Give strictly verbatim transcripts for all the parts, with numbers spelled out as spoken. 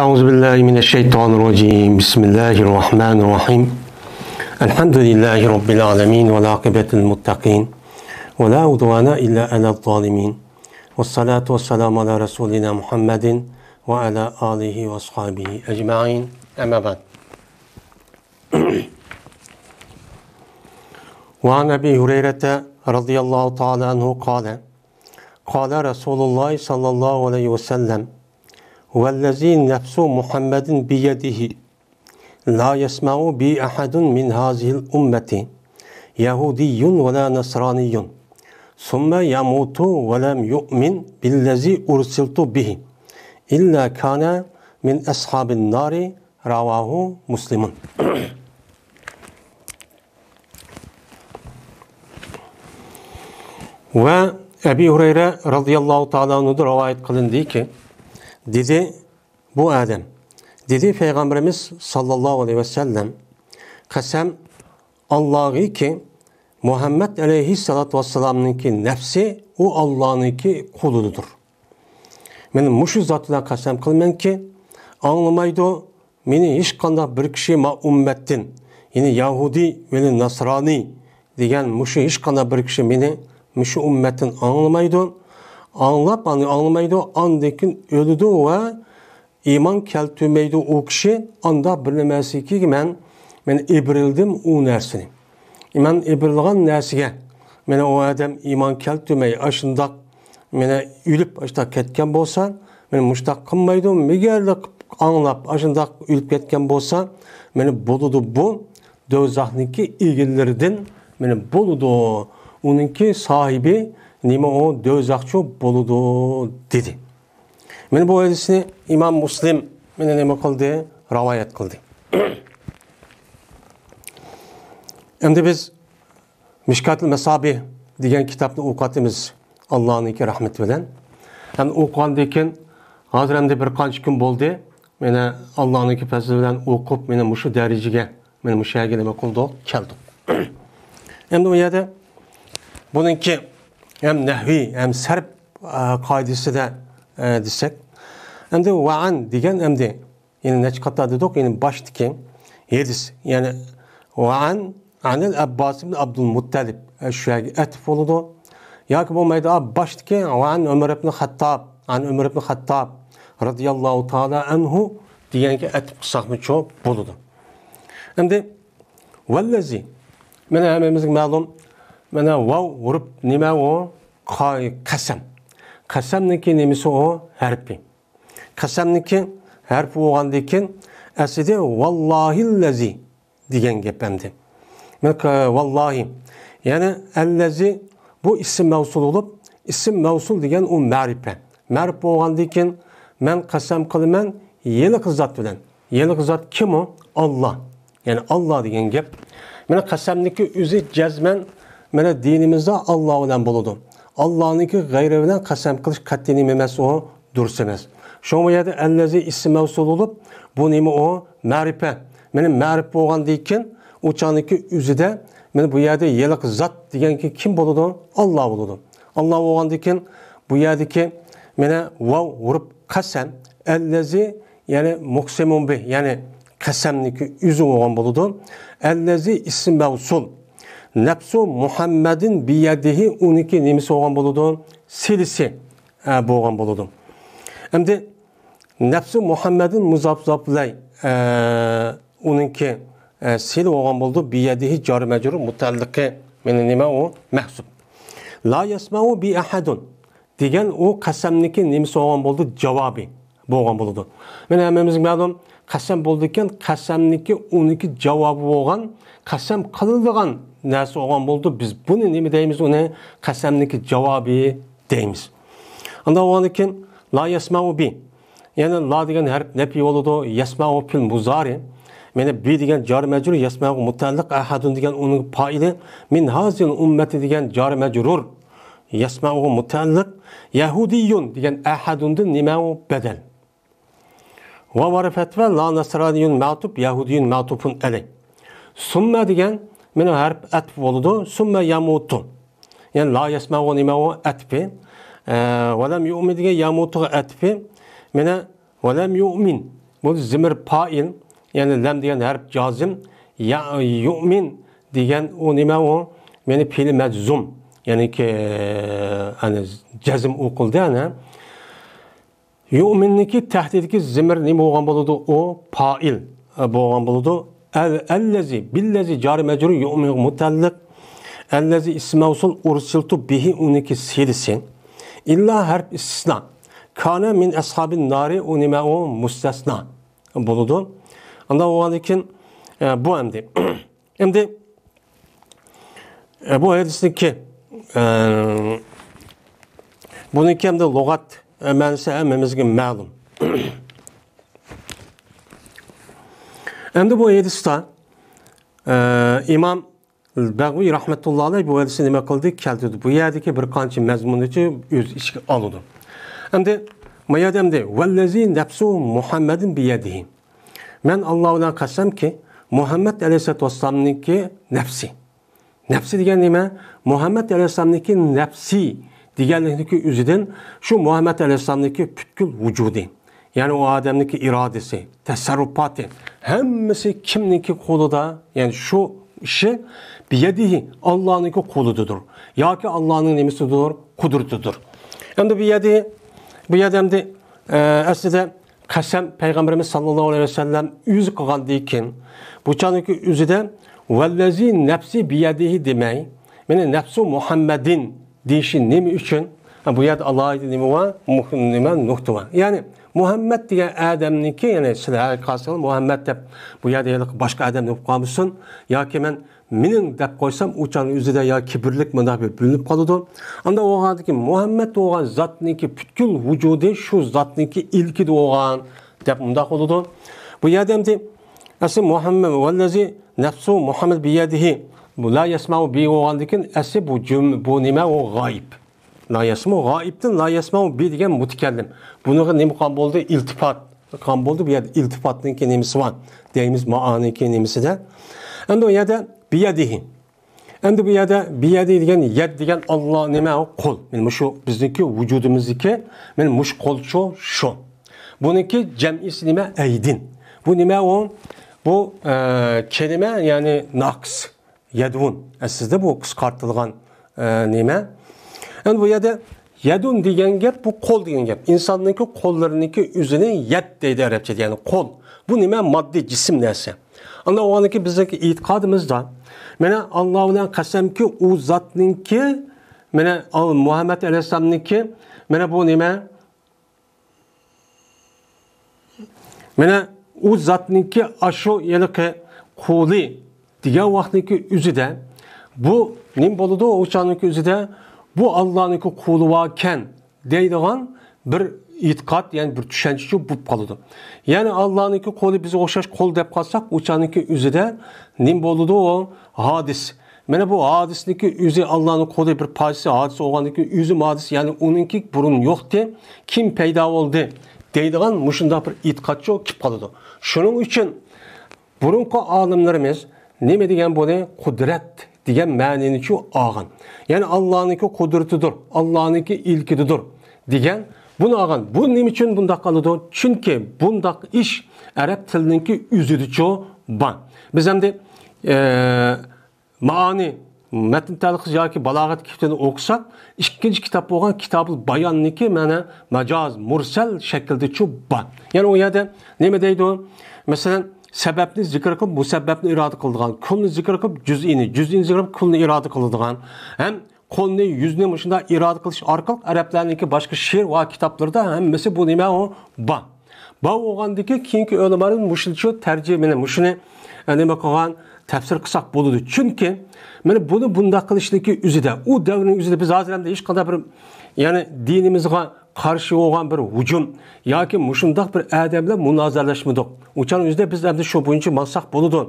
أعوذ بالله من الشيطان الرجيم. بسم الله الرحمن الرحيم. الحمد لله رب العالمين، والعاقبة للمتقين، ولا عدوان إلا على الظالمين، والصلاة والسلام على رسولنا محمد وعلى آله وأصحابه أجمعين. أما بعد. وعن أبي هريرة رضي الله تعالى عنه قال، قال رسول الله صلى الله عليه وسلم، والذي نفس محمد بيده، لا يسمع بي أحد من هذه الأمة، يهودي ولا نصراني، ثم يموت ولم يؤمن بالذي أرسلت به، إلا كان من أصحاب النار. رواه مسلم. ۋە ئەبى ھۇرەيرە رەزىياللاھۇ تائالا ئەنھۇدىن رىۋايەت قىلىندىكى، دېدى، بۇ ئادەم، دېدى پەيغەمبىرىمىز ساللاللاھۇ ئەلەيھى ۋەسەللەم، قەسەم ئاللاغىكى، مۇھەممەد ئەلەيھىسسالاتۇ ۋەسسالامنىڭكى نەپسى، ئۇ ئاللانىڭكى قولىدىدۇر. مەن مۇشۇ زات بىلەن قەسەم قىلىمەنكى، ئاڭلىمايدۇ مېنى ھېچقانداق بىر كىشى ما ئۈممەتتىن، يەنى يەھۇدىي ۋە ناسرانىي دېگەن مۇشۇ ھېچقانداق بىر كىشى مېنى مۇشۇ ئۈممەتتىن ئاڭلىمايدۇ. ئاڭلاپ، ئاڭلىمايدۇ، ئاندىن كېيىن ئۆلىدۇ ۋە ئىمان كەلتۈرمەيدۇ ئۇ كىشى، ئانداق بىر نەرسىگە مەن، مەن ئېبىرىلدىم ئۇ نەرسىنى. مەن ئېبىرىلغان نەرسىگە، مانا ئۇ ئادەم ئىمان كەلتۈرمەي، ئاشۇنداق، مانا ئۆلۈپ ئاشۇنداق كەتكەن بولسا، مانا مۇشۇنداق قىلمايدۇ، مەگەرلىك ئاڭلاپ، ئاشۇنداق ئۆلۈپ كەتكەن بولسا، مانا بولىدۇ بۇ، دوزاخنىڭكى ئىگىلىرىدىن، مانا بولىدۇ. ئۇنىڭكى ساھىبى نېمە ئۇ، دوزاخچۇ بولىدۇ، دېدى. مانا بۇ ھەدىسنى ئىمام مۇسلىم مانا نېمە قىلدى؟ رىۋايەت قىلدى. ئەمدى بىز مىشكاتۇل مەسابىھ دېگەن كىتابنى ئوقۇۋاتىمىز، ئاللانىڭكى رەھمىتى بىلەن. ھەم ئوقۇغاندىن كېيىن، ھازىر ئەمدى بىر قانچە كۈن بولدى، مانا ئاللانىڭكى پەزلى بىلەن ئوقۇپ، مانا مۇشۇ دەرىجىگە، مانا مۇشۇ يەرگە نېمە قىلدۇق؟ كەلدۇق. ئەمدى ئۇ يەردە بۇنىڭكى ھەم نەھۋىي، ھەم سەرپ، ئە، قائىدىسىدە، ئە، دېسەك، ئەمدى ۋەئەن دېگەن ئەمدى، يەنى نەچچە قاتار دېدۇق، يەنى باشتىكى ھەدىس، يەنى ۋەئەن ئەنىل ئەبباس ئىبن ئابدۇل مۇتتەلىب، ئە، شۇ يەرگە ئەتىپ بولىدۇ. ياكى بولمايدۇ، ئا، باشتىكى ۋەئەن ئۆمەر ئىبن خەتتاب، ئەن ئۆمەر ئىبن خەتتاب رەزىياللاھۇ تائالا ئەنھۇ دېگەنگە ئەتىپ قىلساقمۇچۇ بولىدۇ. ئەمدى ۋەللەزى. مانا ھەممىمىزگە مەلۇم. مانا ۋاۋ ھۇرۇپ نېمە ئۇ؟ قا-، قەسەم. قەسەمنىڭكى نېمىسى ئۇ؟ ھەرپى. قەسەمنىڭكى ھەرپى بولغاندىن كېيىن، ئەسلىدە ۋاللاھىللەزى دېگەن گەپ ئەمدى. مانا ۋاللاھى. يەنى ئەللەزى بۇ ئىسىم مەۋسۇل بولۇپ، ئىسىم مەۋسۇل دېگەن ئۇ مەرىپە. مەرىپە بولغاندىن كېيىن، مەن قەسەم قىلىمەن ھېلىقى زات بىلەن. ھېلىقى زات كىم ئۇ؟ ئاللا. يەنى ئاللا دېگەن گەپ. مانا قەسەمنىڭكى ئۆزى جەزمەن، مانا دىنىمىزدا ئاللا بىلەن بولىدۇ. ئاللانىڭكى غەيرى بىلەن قەسەم قىلىش قەتئىي نېمە ئەمەس ئۇ؟ دۇرۇس ئەمەس. شۇڭا بۇ يەردە ئەللەزى ئىسىم مەۋسۇل بولۇپ، بۇ نېمە ئۇ؟ مەرىپە. مانا مەرىپە بولغاندىن كېيىن، ئۇ چاغنىڭكى ئۆزىدە، مانا بۇ يەردە ھېلىقى زات دېگەنكى كىم بولىدۇ؟ ئاللا بولىدۇ. ئاللا بولغاندىن كېيىن، بۇ يەردىكى مانا ۋاۋ ھۇرۇپ قەسەم، ئەللەزى يەنى مۇقسىمۇن بىھ، يەنى قەسەمنىڭكى ئۆزى بولغان بولىدۇ. ئەللەزى ئىسىم مەۋسۇل. نەپسۇ مۇھەممەدىن بىيەدىھى، ئۇنىڭكى نېمىسى بولغان بولىدۇ؟ سىلىسى، ئە، بولغان بولىدۇ. ئەمدى نەپسۇ مۇھەممەدىن مۇزاپ مۇزاپ ئىلەي، ئە، ئۇنىڭكى، ئە، سىلى بولغان بولىدۇ. بىيەدىھى جار مەجرۇر مۇتەئەللىقى، مانا نېمە ئۇ؟ مەھزۇپ. لا يەسمەئۇ بى ئەھەدۇن. دېگەن ئۇ قەسەمنىڭكى نېمىسى بولغان بولىدۇ؟ جاۋابى بولغان بولىدۇ. مانا ھەممىمىزگە مەلۇم، قەسەم بولىدىكەن، قەسەمنىڭكى ئۇنىڭكى جاۋابى بولغان، قەسەم قىلىدىغان نەرسە بولغان بولىدۇ. بىز بۇنى نېمە دەيمىز؟ ئۇنى قەسەمنىڭكى جاۋابى دەيمىز. ئانداق بولغاندىن كېيىن، لا يەسمەئۇ بى. يەنى لا دېگەن ھەرپ نەپىي بولىدۇ، يەسمەئۇ فىل مۇزارى. مانا بى دېگەن جار مەجرۇر، يەسمەئۇغا مۇتەئەللىق، ئەھەدۇن دېگەن ئۇنىڭ پائىلى، مىن ھازىل ئۇممەتى دېگەن جار مەجرۇر. يەسمەئۇغا مۇتەئەللىق، يەھۇدىيۇن دېگەن ئەھەدۇندىن نېمە ئۇ؟ بەدەل. ۋاۋ ھەرپ ئەتىپ، لا نەسرانىيۇن مەئتۇپ، يەھۇدىيۇن مەئتۇپۇن ئەلەي. سۇممە دېگەن مانا ھەرپ ئەتىپ بولىدۇ. سۇممە يەمۇتۇ. يەنى لا يەسمەئۇغا نېمە ئۇ؟ ئەتىپى. ئە، ۋەلەم يۇئمىن دېگەن يەمۇتۇغا ئەتىپى. مانا ۋەلەم يۇئمىن. بۇ زىمىر پائىل، يەنى لەم دېگەن ھەرپ جازىم، يا، يۇئمىن دېگەن ئۇ نېمە ئۇ؟ يەنى پېئىل مەجزۇم، يەنىكى، ئەنە، جەزم ئوقۇلدى، ئەنە. يۇئمىننىكى تەھتىدىكى زىمىر نېمە بولغان بولىدۇ؟ ئۇ پائىل، ئە، بولغان بولىدۇ. ئەل، ئەللەزى، بىللەزى جارى مەجرۇر، يۇئمىنغا مۇتەللىق. ئەللەزى ئىسمى مەۋسۇل، ئۇرسىلتۇ بىھى ئۇنىڭكى سىلىسى. ئىللا ھەرپ ئىستىسنا. كانە مىن ئەسھابىن نارى ئۇ نېمە ئۇ؟ مۇستەسنا بولىدۇ. ئانداق بولغاندىن كېيىن، ئە، بۇ ئەمدى. ئەمدى، ئە، بۇ ھەدىسنىڭكى، ئە، بۇنىڭكى ئەمدى لۇغەت، ئە، مەنىسى ھەممىمىزگە مەلۇم. ئەمدى بۇ ھەدىستە، ئە، ئىمام بەغۋى رەھمەتۇللا ئەلەيھ بۇ ھەدىسنى نېمە قىلدى؟ كەلتۈردى. بۇ يەردىكى بىر قانچە مەزمۇننى ئۆز ئىچىگە ئالىدۇ. ئەمدى، ما يەردە ئەمدى، ۋەللەزى نەپسۇ مۇھەممەدىن بىيەدىھى. مەن ئاللا بىلەن قەسەمكى، مۇھەممەد ئەلەيھىسسالاتۇ ۋەسسالامنىڭكى نەپسى. نەپسى دېگەن نېمە؟ مۇھەممەد ئەلەيھىسسالامنىڭكى نەپسى دېگەنلىكنىڭكى ئۆزىدىن شۇ مۇھەممەد ئەلەيھىسسالامنىڭكى پۈتكۈل ۋۇجۇدى، يەنى ئۇ ئادەمنىڭكى ئىرادىسى، تەسەررۇپاتى، ھەممىسى كىمنىڭكى قولىدا؟ يەنى شۇ ئىشى بىيەدىھى، ئاللانىڭكى قولىدىدۇر ياكى ئاللانىڭ نېمىسىدۇر؟ قۇدرىتىدۇر. ئەمدى بىيەدىھى، بۇ يەردە ئەمدى، ئە، ئەسلىدە قەسەم پەيغەمبىرىمىز ساللاللاھۇ ئەلەيھى ۋەسەللەم ئۆزى قىلغاندىن كېيىن، بۇ چاغنىڭكى ئۆزىدە ۋەللەزى نەپسى بىيەدىھى دېمەي، مانا نەپسۇ مۇھەممەدىن دېيىشى نېمە ئۈچۈن؟ ھە، بۇ يەردە ئالاھىدە نېمە بار؟ مۇھىم نېمە؟ نۇقتا بار. يەنى مۇھەممەد دېگەن ئادەمنىڭكى، يەنى سىلەر ھەر قايسىڭلار مۇھەممەد دەپ بۇ يەردە ھېلىقى باشقا ئادەم بولۇپ قالمىسۇن ياكى مەن مېنىڭ دەپ قويسام، ئۇ چاغنىڭ ئۆزىدە يا كىبىرلىك مۇنداق بىر بىلىنىپ قالىدۇ. ئانداق بولغاندىن كېيىن مۇھەممەد بولغان زاتنىڭكى پۈتكۈل ۋۇجۇدى شۇ زاتنىڭكى ئىلكىدە بولغان دەپ مۇنداق بولىدۇ. بۇ يەردە ئەمدى ئەسلى مۇھەممەد ۋەللەزى نەپسۇ مۇھەممەد بىيەدىھى، بۇ لا يەسمەئۇ بى بولغاندىن كېيىن ئەسلى بۇ جۈم-، بۇ نېمە؟ ئۇ غايىب. لا يەسمەئۇ غايىبتىن لا يەسمەئۇ بى دېگەن مۇتەكەللىم. بۇنىڭغا نېمە قىلغان بولدى؟ ئىلتىپات قىلغان بولدى. بۇ يەردە ئىلتىپاتنىڭكى نېمىسى بار دەيمىز، مائانىنىڭكى نېمىسىدە. ئەمدى ئۇ يەردە بىيەدىھى. ئەمدى بۇ يەردە بىيەدى دېگەن يەد دېگەن ئاللا نېمە؟ قول. مانا مۇشۇ بىزنىڭكى ۋۇجۇدىمىزدىكى، مانا مۇشۇ قولچۇ شۇ. بۇنىڭكى جەمئىسى نېمە؟ ئەيدىن. بۇ نېمە ئۇ؟ بۇ، ئە، كەلىمە، يەنى ناقىس. يەدۋۇن. ئەسلىدە بۇ قىسقارتىلغان، ئە، نېمە؟ ئەمدى بۇ يەردە يەدۇن دېگەن گەپ، بۇ قول دېگەن گەپ. ئىنساننىڭكى قوللىرىنىڭكى ئۆزىنى يەد دەيدۇ ئەرەبچىدە، يەنى قول. بۇ نېمە؟ ماددىي جىسىم نەرسە. ئاندىن ئۇنىڭكى بىزنىڭكى ئېتىقادىمىزدا، مانا، ئاللا بىلەن قەسەمكى، ئۇ زاتنىڭكى، مانا، ئال-، مۇھەممەد ئەلەيھىسسالامنىڭكى، مانا، بۇ نېمە؟ مانا، ئۇ زاتنىڭكى ئاشۇ ھېلىقى قولى دېگەن ۋاقىتنىڭكى ئۆزىدە، بۇ نېمە بولىدۇ؟ ئۇ چاغنىڭكى ئۆزىدە بۇ ئاللانىڭكى قولى باركەن دەيدىغان بىر ئېتىقاد، يەنى بىر چۈشەنچىچۇ بولۇپ قالىدۇ. يەنى ئاللانىڭكى قولى بىزگە ئوخشاش قول دەپ قالساق، ئۇ چاغنىڭكى ئۆزىدە نېمە بولىدۇ؟ ئۇ ھادىس. مانا بۇ ھادىسنىڭكى ئۆزى ئاللانىڭ قولى بىر پارچىسى ھادىس بولغاندىن كېيىن ئۆزى ھادىس، يەنى ئۇنىڭكى بۇرۇن يوقتى، كېيىن پەيدا بولدى دەيدىغان مۇشۇنداق بىر ئېتىقادچۇ كېلىپ قالىدۇ. شۇنىڭ ئۈچۈن بۇرۇنقى ئالىملىرىمىز نېمە دېگەن بۇنى؟ قۇدرەت دېگەن مەنىنىچۇ ئالغان. يەنى ئاللانىڭكى قۇدرىتىدۇر، ئاللانىڭكى ئىلكىدىدۇر دېگەن بۇنى ئالغان. بۇ نېمە ئۈچۈن بۇنداق قىلىدۇ؟ چۈنكى بۇنداق ئىش ئەرەب تىلىنىڭكى ئۆزىدىچۇ بار. بىز ئەمدى، ئە، مائانى، مەتن تەلخىس ياكى بالاغەت كىتابىنى ئوقۇساق، ئىككىنچى كىتاب بولغان كىتابۇل باياننىكى مانا ماجاز، مۇرسەل شەكلىدىچۇ بار. يەنى ئۇ يەردە نېمە دەيدۇ؟ مەسىلەن، سەبەبنى زىكىر قىلىپ، مۇسەببەبنى ئىرادە قىلىدىغان، كۈلنى زىكىر قىلىپ، جۈزئىنى، جۈزئىنى زىكىر قىلىپ، كۈلنى ئىرادە قىلىدىغان، ھەم قولنى، يۈزنى مۇشۇنداق ئىرادە قىلىش ئارقىلىق ئەرەبلەرنىڭكى باشقا شېئىر ۋە كىتابلىرىدا ھەممىسى بۇ نېمە ئۇ بار. بار بولغاندىكى كېيىنكى ئۆلىمالار مۇشۇنچە تەرجىمىنى، مۇشۇنى، ئە، نېمە قىلغان، تەپسىر قىلساق بولىدۇ. چۈنكى، مانا بۇنى بۇنداق قىلىشنىڭكى ئۆزىدە، ئۇ دەۋرنىڭ ئۆزىدە بىز ھازىر ئەمدى ھېچقانداق بىر، يەنى دىنىمىزغا قارشى بولغان بىر ھۇجۇم ياكى مۇشۇنداق بىر ئادەم بىلەن مۇنازىرىلەشمىدۇق. ئۇ چاغنىڭ ئۆزىدە بىز ئەمدى شۇ بويىچە ماڭساق بولىدۇ.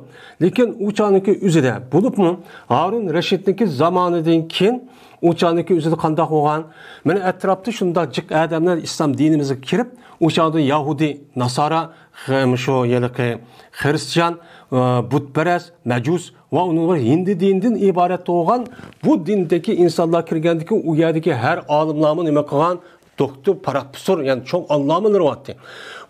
لېكىن ئۇ چاغنىڭكى ئۆزىدە، بولۇپمۇ ھارۇن رەشىدنىڭكى زامانىدىن كېيىن ئۇ چاغنىڭكى ئۆزىدە قانداق بولغان؟ مانا ئەتراپتا شۇنداق جىق ئادەملەر ئىسلام دىنىمىزغا كىرىپ، ئۇ چاغدا يەھۇدىي، ناسارا، خ-، شۇ ھېلىقى خىرىستىيان، ئى، بۇتپەرەس، مەجۇس ۋە ئۇنىڭ ھىندى دىنىدىن ئىبارەت بولغان بۇ دىندىكى ئىنسانلار كىرگەندىكىن، ئۇ يەردىكى ھەر ئالىملارمۇ نېمە قىلغان؟ دوكتور، پراپېسسور، يەنى چوڭ ئاللامىلىرى بارتى.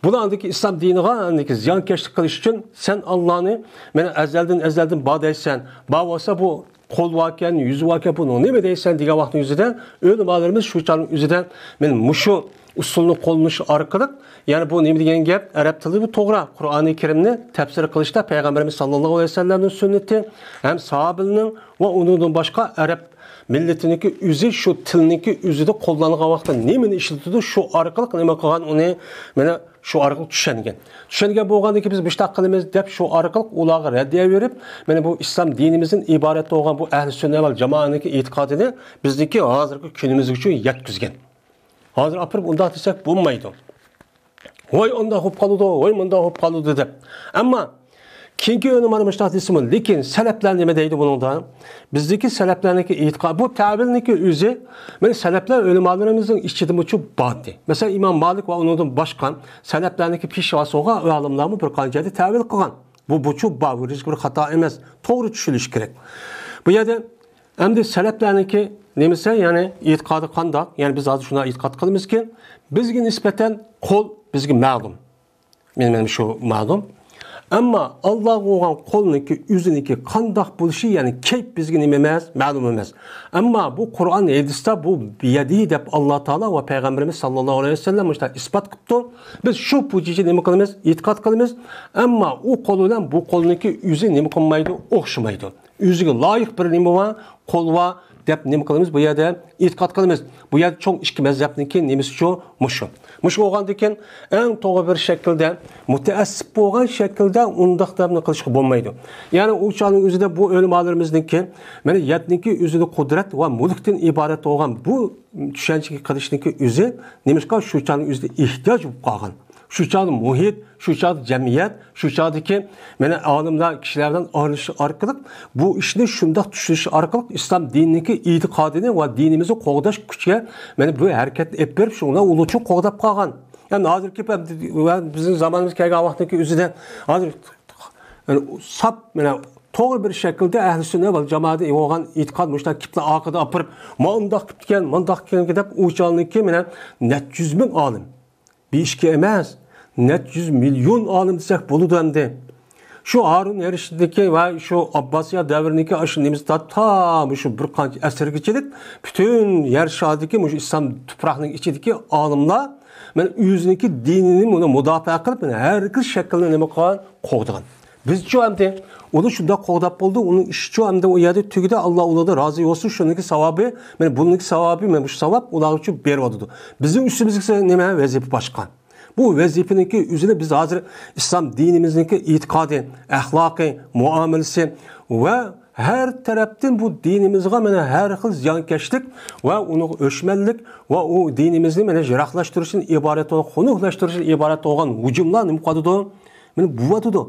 بۇلار ئاندىكى ئىسلام دىنىغا ئاندىكى زىيانكەشلىك قىلىش ئۈچۈن، سەن ئاللانى مانا ئەزەلدىن، ئەزەلدىن بار دەيسەن، بار بولسا بۇ قول باركەن، يۈز باركەن، بۇنىڭ نېمە دەيسەن دېگەن ۋاقىتنىڭ ئۆزىدە ئۆلىمالىرىمىز شۇ چاغنىڭ ئۆزىدە مانا مۇشۇ ئۇسۇلنى قوللىنىش ئارقىلىق، يەنى بۇ نېمە دېگەن گەپ؟ ئەرەب تىلى بۇ توغرا. قۇرئانى كەرىمنى تەپسىر قىلىشتا پەيغەمبىرىمىز ساللاللاھۇ ئەلەيھى ۋەسەللەمنىڭ سۈننىتى ھەم ساھابىلىرىنىڭ ۋە ئۇنىڭدىن باشقا ئەرەب مىللىتىنىڭكى ئۆزى شۇ تىلنىڭكى ئۆزىدە قوللانغان ۋاقىتتا نېمىنى ئىشلىتىدۇ، شۇ ئارقىلىق نېمە قىلغان ئۇنى، مانا شۇ ئارقىلىق چۈشەنگەن. چۈشەنگەن بولغاندىن كېيىن بىز مۇشۇنداق قىلىمىز دەپ شۇ ئارقىلىق ئۇلارغا رەددىيە بېرىپ، مانا بۇ ئىسلام دىنىمىزدىن ئىبارەت بولغان بۇ ئەھلى سۈننە ۋەل جامائەنىڭكى ئېتىقادىنى بىزنىڭكى ھازىرقى كۈنىمىزگىچە يەتكۈزگەن. ھازىر ئاپىرىپ ئۇنداق دېسەك بولمايدۇ. ۋاي ئانداق بولۇپ قالىدۇ، ۋاي مۇنداق بولۇپ قالىدۇ دەپ. ئەمما كېيىنكى ئۆلىمالار مۇشۇنداق دېسىمۇ، لېكىن سەلەفلەر نېمە دەيدۇ بۇنىڭدا؟ بىزدىكى سەلەفلەرنىڭكى ئېتىقادى، بۇ تەۋىلنىڭكى ئۆزى، مانا سەلەفلەر ئۆلىمالىرىمىزنىڭ ئىچىدىمۇچۇ بار ئىدى. مەسىلەن، ئىمام مالىك ۋە ئۇنىڭدىن باشقا سەلەفلەرنىڭكى پېشۋاسى بولغان ئالىملارمۇ بىر قانچە يەردە تەۋىل قىلغان. بۇ، بۇچۇ بار، بۇ ھېچ بىر خاتا ئەمەس. توغرا چۈشىنىش كېرەك. بۇ يەردە ئەمدى سەلەپلەرنىڭكى نېمىسى، يەنى ئېتىقادى قانداق؟ يەنى بىز ھازىر شۇنداق ئېتىقاد قىلىمىزكى، بىزگە نىسبەتەن قول بىزگە مەلۇم. مېنىڭ، مېنىڭ شۇ مەلۇم. ئەمما ئاللاغا بولغان قولنىڭكى ئۆزىنىڭكى قانداق بولۇشى، يەنى كەيپ بىزگە نېمە ئەمەس، مەلۇم ئەمەس. ئەمما بۇ قۇرئان ھەدىستە بۇ بىيەدىھى دەپ ئاللا تائالا ۋە پەيغەمبىرىمىز ساللاللاھۇ ئەلەيھى ۋەسەللەم مۇشۇنداق ئىسپات قىپتۇ. بىز شۇ بويىچە نېمە قىلىمىز؟ ئېتىقاد قىلىمىز. ئەمما ئۇ قول بىلەن بۇ قولنىڭكى ئۆزى نېمە قىلمايدۇ؟ ئوخشىمايدۇ. ئۆزىگە لايىق بىر نېمە بار، قول بار دەپ نېمە قىلىمىز؟ بۇ يەردە ئېتىقاد قىلىمىز. بۇ يەردە چوڭ ئىككى مەزھەپنىڭكى نېمىسىچۇ؟ مۇشۇ. مۇشۇ بولغاندىكىن ئەڭ توغرا بىر شەكىلدە، مۇتەئەسسىپ بولغان شەكىلدە ئۇنداق دەپنى قىلىشقا بولمايدۇ. يەنى ئۇ چاغنىڭ ئۆزىدە بۇ ئۆلىمالىرىمىزنىڭكى، مانا يەرنىڭكى ئۆزىدە قۇدرەت ۋە مۈلۈكتىن ئىبارەت بولغان بۇ چۈشەنچىگە قىلىشنىڭكى ئۆزى نېمىشقا شۇ چاغنىڭ ئۆزىدە ئېھتىياج بولۇپ قالغان. شۇ چاغدا مۇھىت، شۇ چاغدا جەمئىيەت، شۇ چاغدىكى مانا ئالىملار كىشىلەر بىلەن ئارىلىشىش ئارقىلىق بۇ ئىشنى شۇنداق چۈشىنىش ئارقىلىق ئىسلام دىنىنىڭكى ئېتىقادىنى ۋە دىنىمىزنى قوغداش كۈچىگە مانا بۇ ھەرىكەتنى ئېلىپ بېرىپ، شۇڭا ئۇلارچە قوغداپ قالغان. يەنى ھازىرقى پەم-، ۋە بىزنىڭ زامانىمىز كەلگەن ۋاقىتتىكى ئۆزىدە ھازىر، يەنى ساپ، مانا توغرا بىر شەكىلدە ئەھلى سۈننە ۋەل جامائەتتە بولغان ئېتىقاد مۇشۇنداق كىپلا ئارقىدا ئاپىرىپ، مۇنداق كىپتىكەن، مۇنداق كىپتىكەن دەپ ئۇ چاغنىڭكى مانا نەچچە يۈز مىڭ ئالىم. بىر ئىككى ئەمەس، نەچچە يۈز مىليون ئالىم دېسەك بولىدۇ ئەمدى. شۇ ھارۇن رەشىدتىكى ۋە شۇ ئابباسىيە دەۋرىنىڭكى ئاشۇ نېمىسى تا، تا مۇشۇ بىر قانچە ئەسىرگىچىلىك پۈتۈن يەر شارىدىكى مۇشۇ ئىسلام تۇپراقنىڭ ئىچىدىكى ئالىملار مانا ئۆزىنىڭكى دىنىنى مۇنى مۇداپىئە قىلىپ، مانا ھەر خىل شەكىلدە نېمە قىلغان؟ قوغدىغان. بىزچۇ ئەمدى ئۇنى شۇنداق قوغداپ بولدى، ئۇنىڭ ئىشىچۇ ئەمدى ئۇ يەردە تۈگىدى، ئاللا ئۇلاردا رازى بولسۇن، شۇنىڭكى ساۋابى، مانا بۇنىڭكى ساۋابى، مانا شۇ ساۋاب ئۇلارغىچۇ بېرىۋاتىدۇ. بىزنىڭ ئۈستىمىزدىكى نېمە؟ ۋەزىپە باشقا. بۇ ۋەزىپىنىڭكى ئۆزىنى بىز ھازىر ئىسلام دىنىمىزنىڭكى ئېتىقادى، ئەخلاقى، مۇئامىلىسى ۋە ھەر تەرەپتىن بۇ دىنىمىزغا مانا ھەر خىل زىيانكەشلىك ۋە ئۇنىڭغا ئۆچمەنلىك ۋە ئۇ دىنىمىزنى مانا يىراقلاشتۇرۇشتىن ئىبارەت بولغان، خۇنۈكلەشتۈرۈشتىن ئىبارەت بولغان ھۇجۇملار نېمە قىلىدۇ؟ مانا بۇۋاتىدۇ.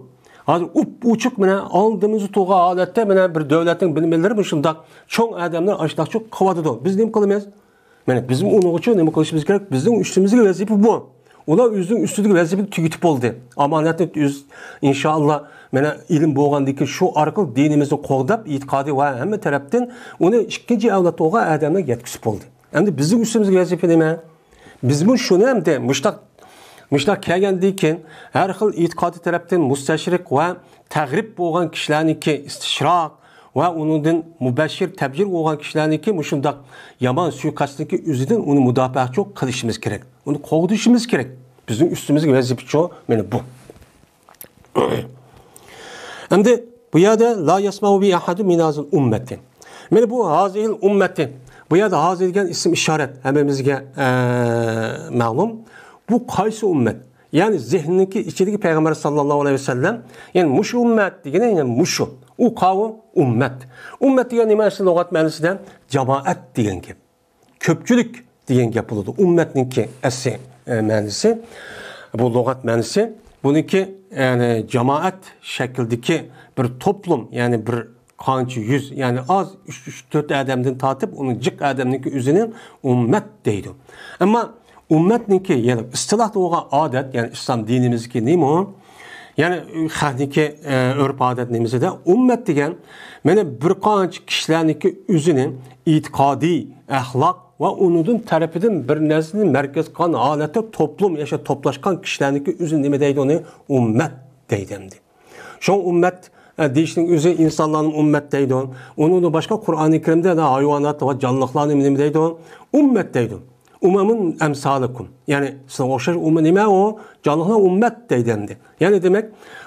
ھازىر ئۇپ-ئوچۇق مانا ئالدىمىزدا تۇرغان ھالەتتە مانا بىر دۆلەتنىڭ بىلىملىرى مۇشۇنداق چوڭ ئادەملەر ئاشۇنداقچۇ قىلىۋاتىدۇ. بىز نېمە قىلىمىز؟ مانا بىزمۇ ئۇنىڭغىچۇ نېمە قىلىشىمىز كېرەك؟ بىزنىڭ ئۈستىمىزدىكى ۋەزىپە بۇ. ئۇلار ئۆزىنىڭ ئۈستىدىكى ۋەزىپىنى تۈگىتىپ بولدى. ئامانەتنى ئۆز، ئىنشائاللا، مانا ئىلىم بولغاندىن كېيىن شۇ ئارقىلىق دىنىمىزنى قوغداپ، ئېتىقادى ۋە ھەممە تەرەپتىن ئۇنى ئىككىنچى ئەۋلاد بولغان ئادەملەرگە يەتكۈزۈپ بولدى. ئەمدى بىزنىڭ ئۈستىمىزدىكى ۋەزىپە نېمە؟ بىزمۇ شۇنى ئەمدى مۇشتاق، مۇشتاق كەلگەندىن كېيىن ھەر خىل ئېتىقادىي تەرەپتىن مۇستەشرىق ۋە تەغرىب بولغان كىشىلەرنىڭكى ئىستىشراق ۋە ئۇنىڭدىن مۇبەششىر، تەبشىر بولغان كىشىلەرنىڭكى مۇشۇنداق يامان سۇيىقەستنىڭكى ئۆزىدىن ئۇنى مۇداپىئەچۇ قىلىشىمىز كېرەك. ئۇنى قوغدىشىمىز كېرەك. بىزنىڭ ئۈستىمىزدىكى ۋەزىپىچۇ مانا بۇ. ئەمدى بۇ يەردە لا يەسمەئۇ بى ئەھەدۇ مىن ھازىل ئۇممەتى. مانا بۇ ھازىل ئۇممەتى. بۇ يەردە ھازىل دېگەن ئىسىم ئىشارەت ھەممىمىزگە، ئە، مەلۇم. بۇ قايسى ئۇممەت؟ يەنى زېھنىنىڭكى ئىچىدىكى پەيغەمبەر ساللاللاھۇ ئەلەيھى ۋەسەللەم، يەنى مۇشۇ ئۇممەت دېگىنى، يەنى مۇشۇ. ئۇ قاۋۇ ئۇممەت. ئۇممەت دېگەن نېمە ئەسلى لۇغەت مەنىسىدە؟ جامائەت دېگەن گەپ. كۆپچىلىك دېگەن گەپ بولىدۇ. ئۇممەتنىڭكى ئەسلى، ئە، مەنىسى، بۇ لۇغەت مەنىسى، بۇنىڭكى، يەنى جامائەت شەكلىدىكى بىر توپلۇم، يەنى بىر قانچە يۈز، يەنى ئاز ئۈچ، ئۈچ، تۆت ئادەمدىن تارتىپ، ئۇنىڭ جىق ئادەمنىڭكى ئۆزىنى ئۇممەت دەيدۇ. ئەمما ئۇممەتنىڭكى، يەنى ئىستىلاھتا بولغان ئادەت، يەنى ئىسلام دىنىمىزدىكى نېمە ئۇ؟ يەنى خەقنىڭكى، ئە، ئۆرپ-ئادەت نېمىسىدە ئۇممەت دېگەن، مانا بىر قانچە كىشىلەرنىڭكى ئۆزىنى ئېتىقادىي، ئەخلاق، ۋە ئۇنىڭدىن تەرىپىدىن بىر نەرسىنى مەركەز قىلغان ھالەتتە توپلۇم ياشاپ توپلاشقان كىشىلەرنىڭكى ئۆزى نېمە دەيدۇ؟ ئۇنى ئۇممەت دەيدۇ ئەمدى. شۇڭا ئۇممەت، ئە، دېيىشنىڭ ئۆزى ئىنسانلارنى ئۇممەت دەيدۇ. ئۇنىڭدىن باشقا قۇرئانى كەرىمدە ھايۋانات ۋە جانلىقلارنى نېمە دەيدۇ؟ ئۇممەت دەيدۇ. ئۇمەمۇن ئەمسالىكۇم. يەنى سىزگە ئوخشاش ئۇممەت نېمە ئۇ؟ جانلىقلار ئۇممەت دەيدۇ ئەمدى. يەنى دېمەك،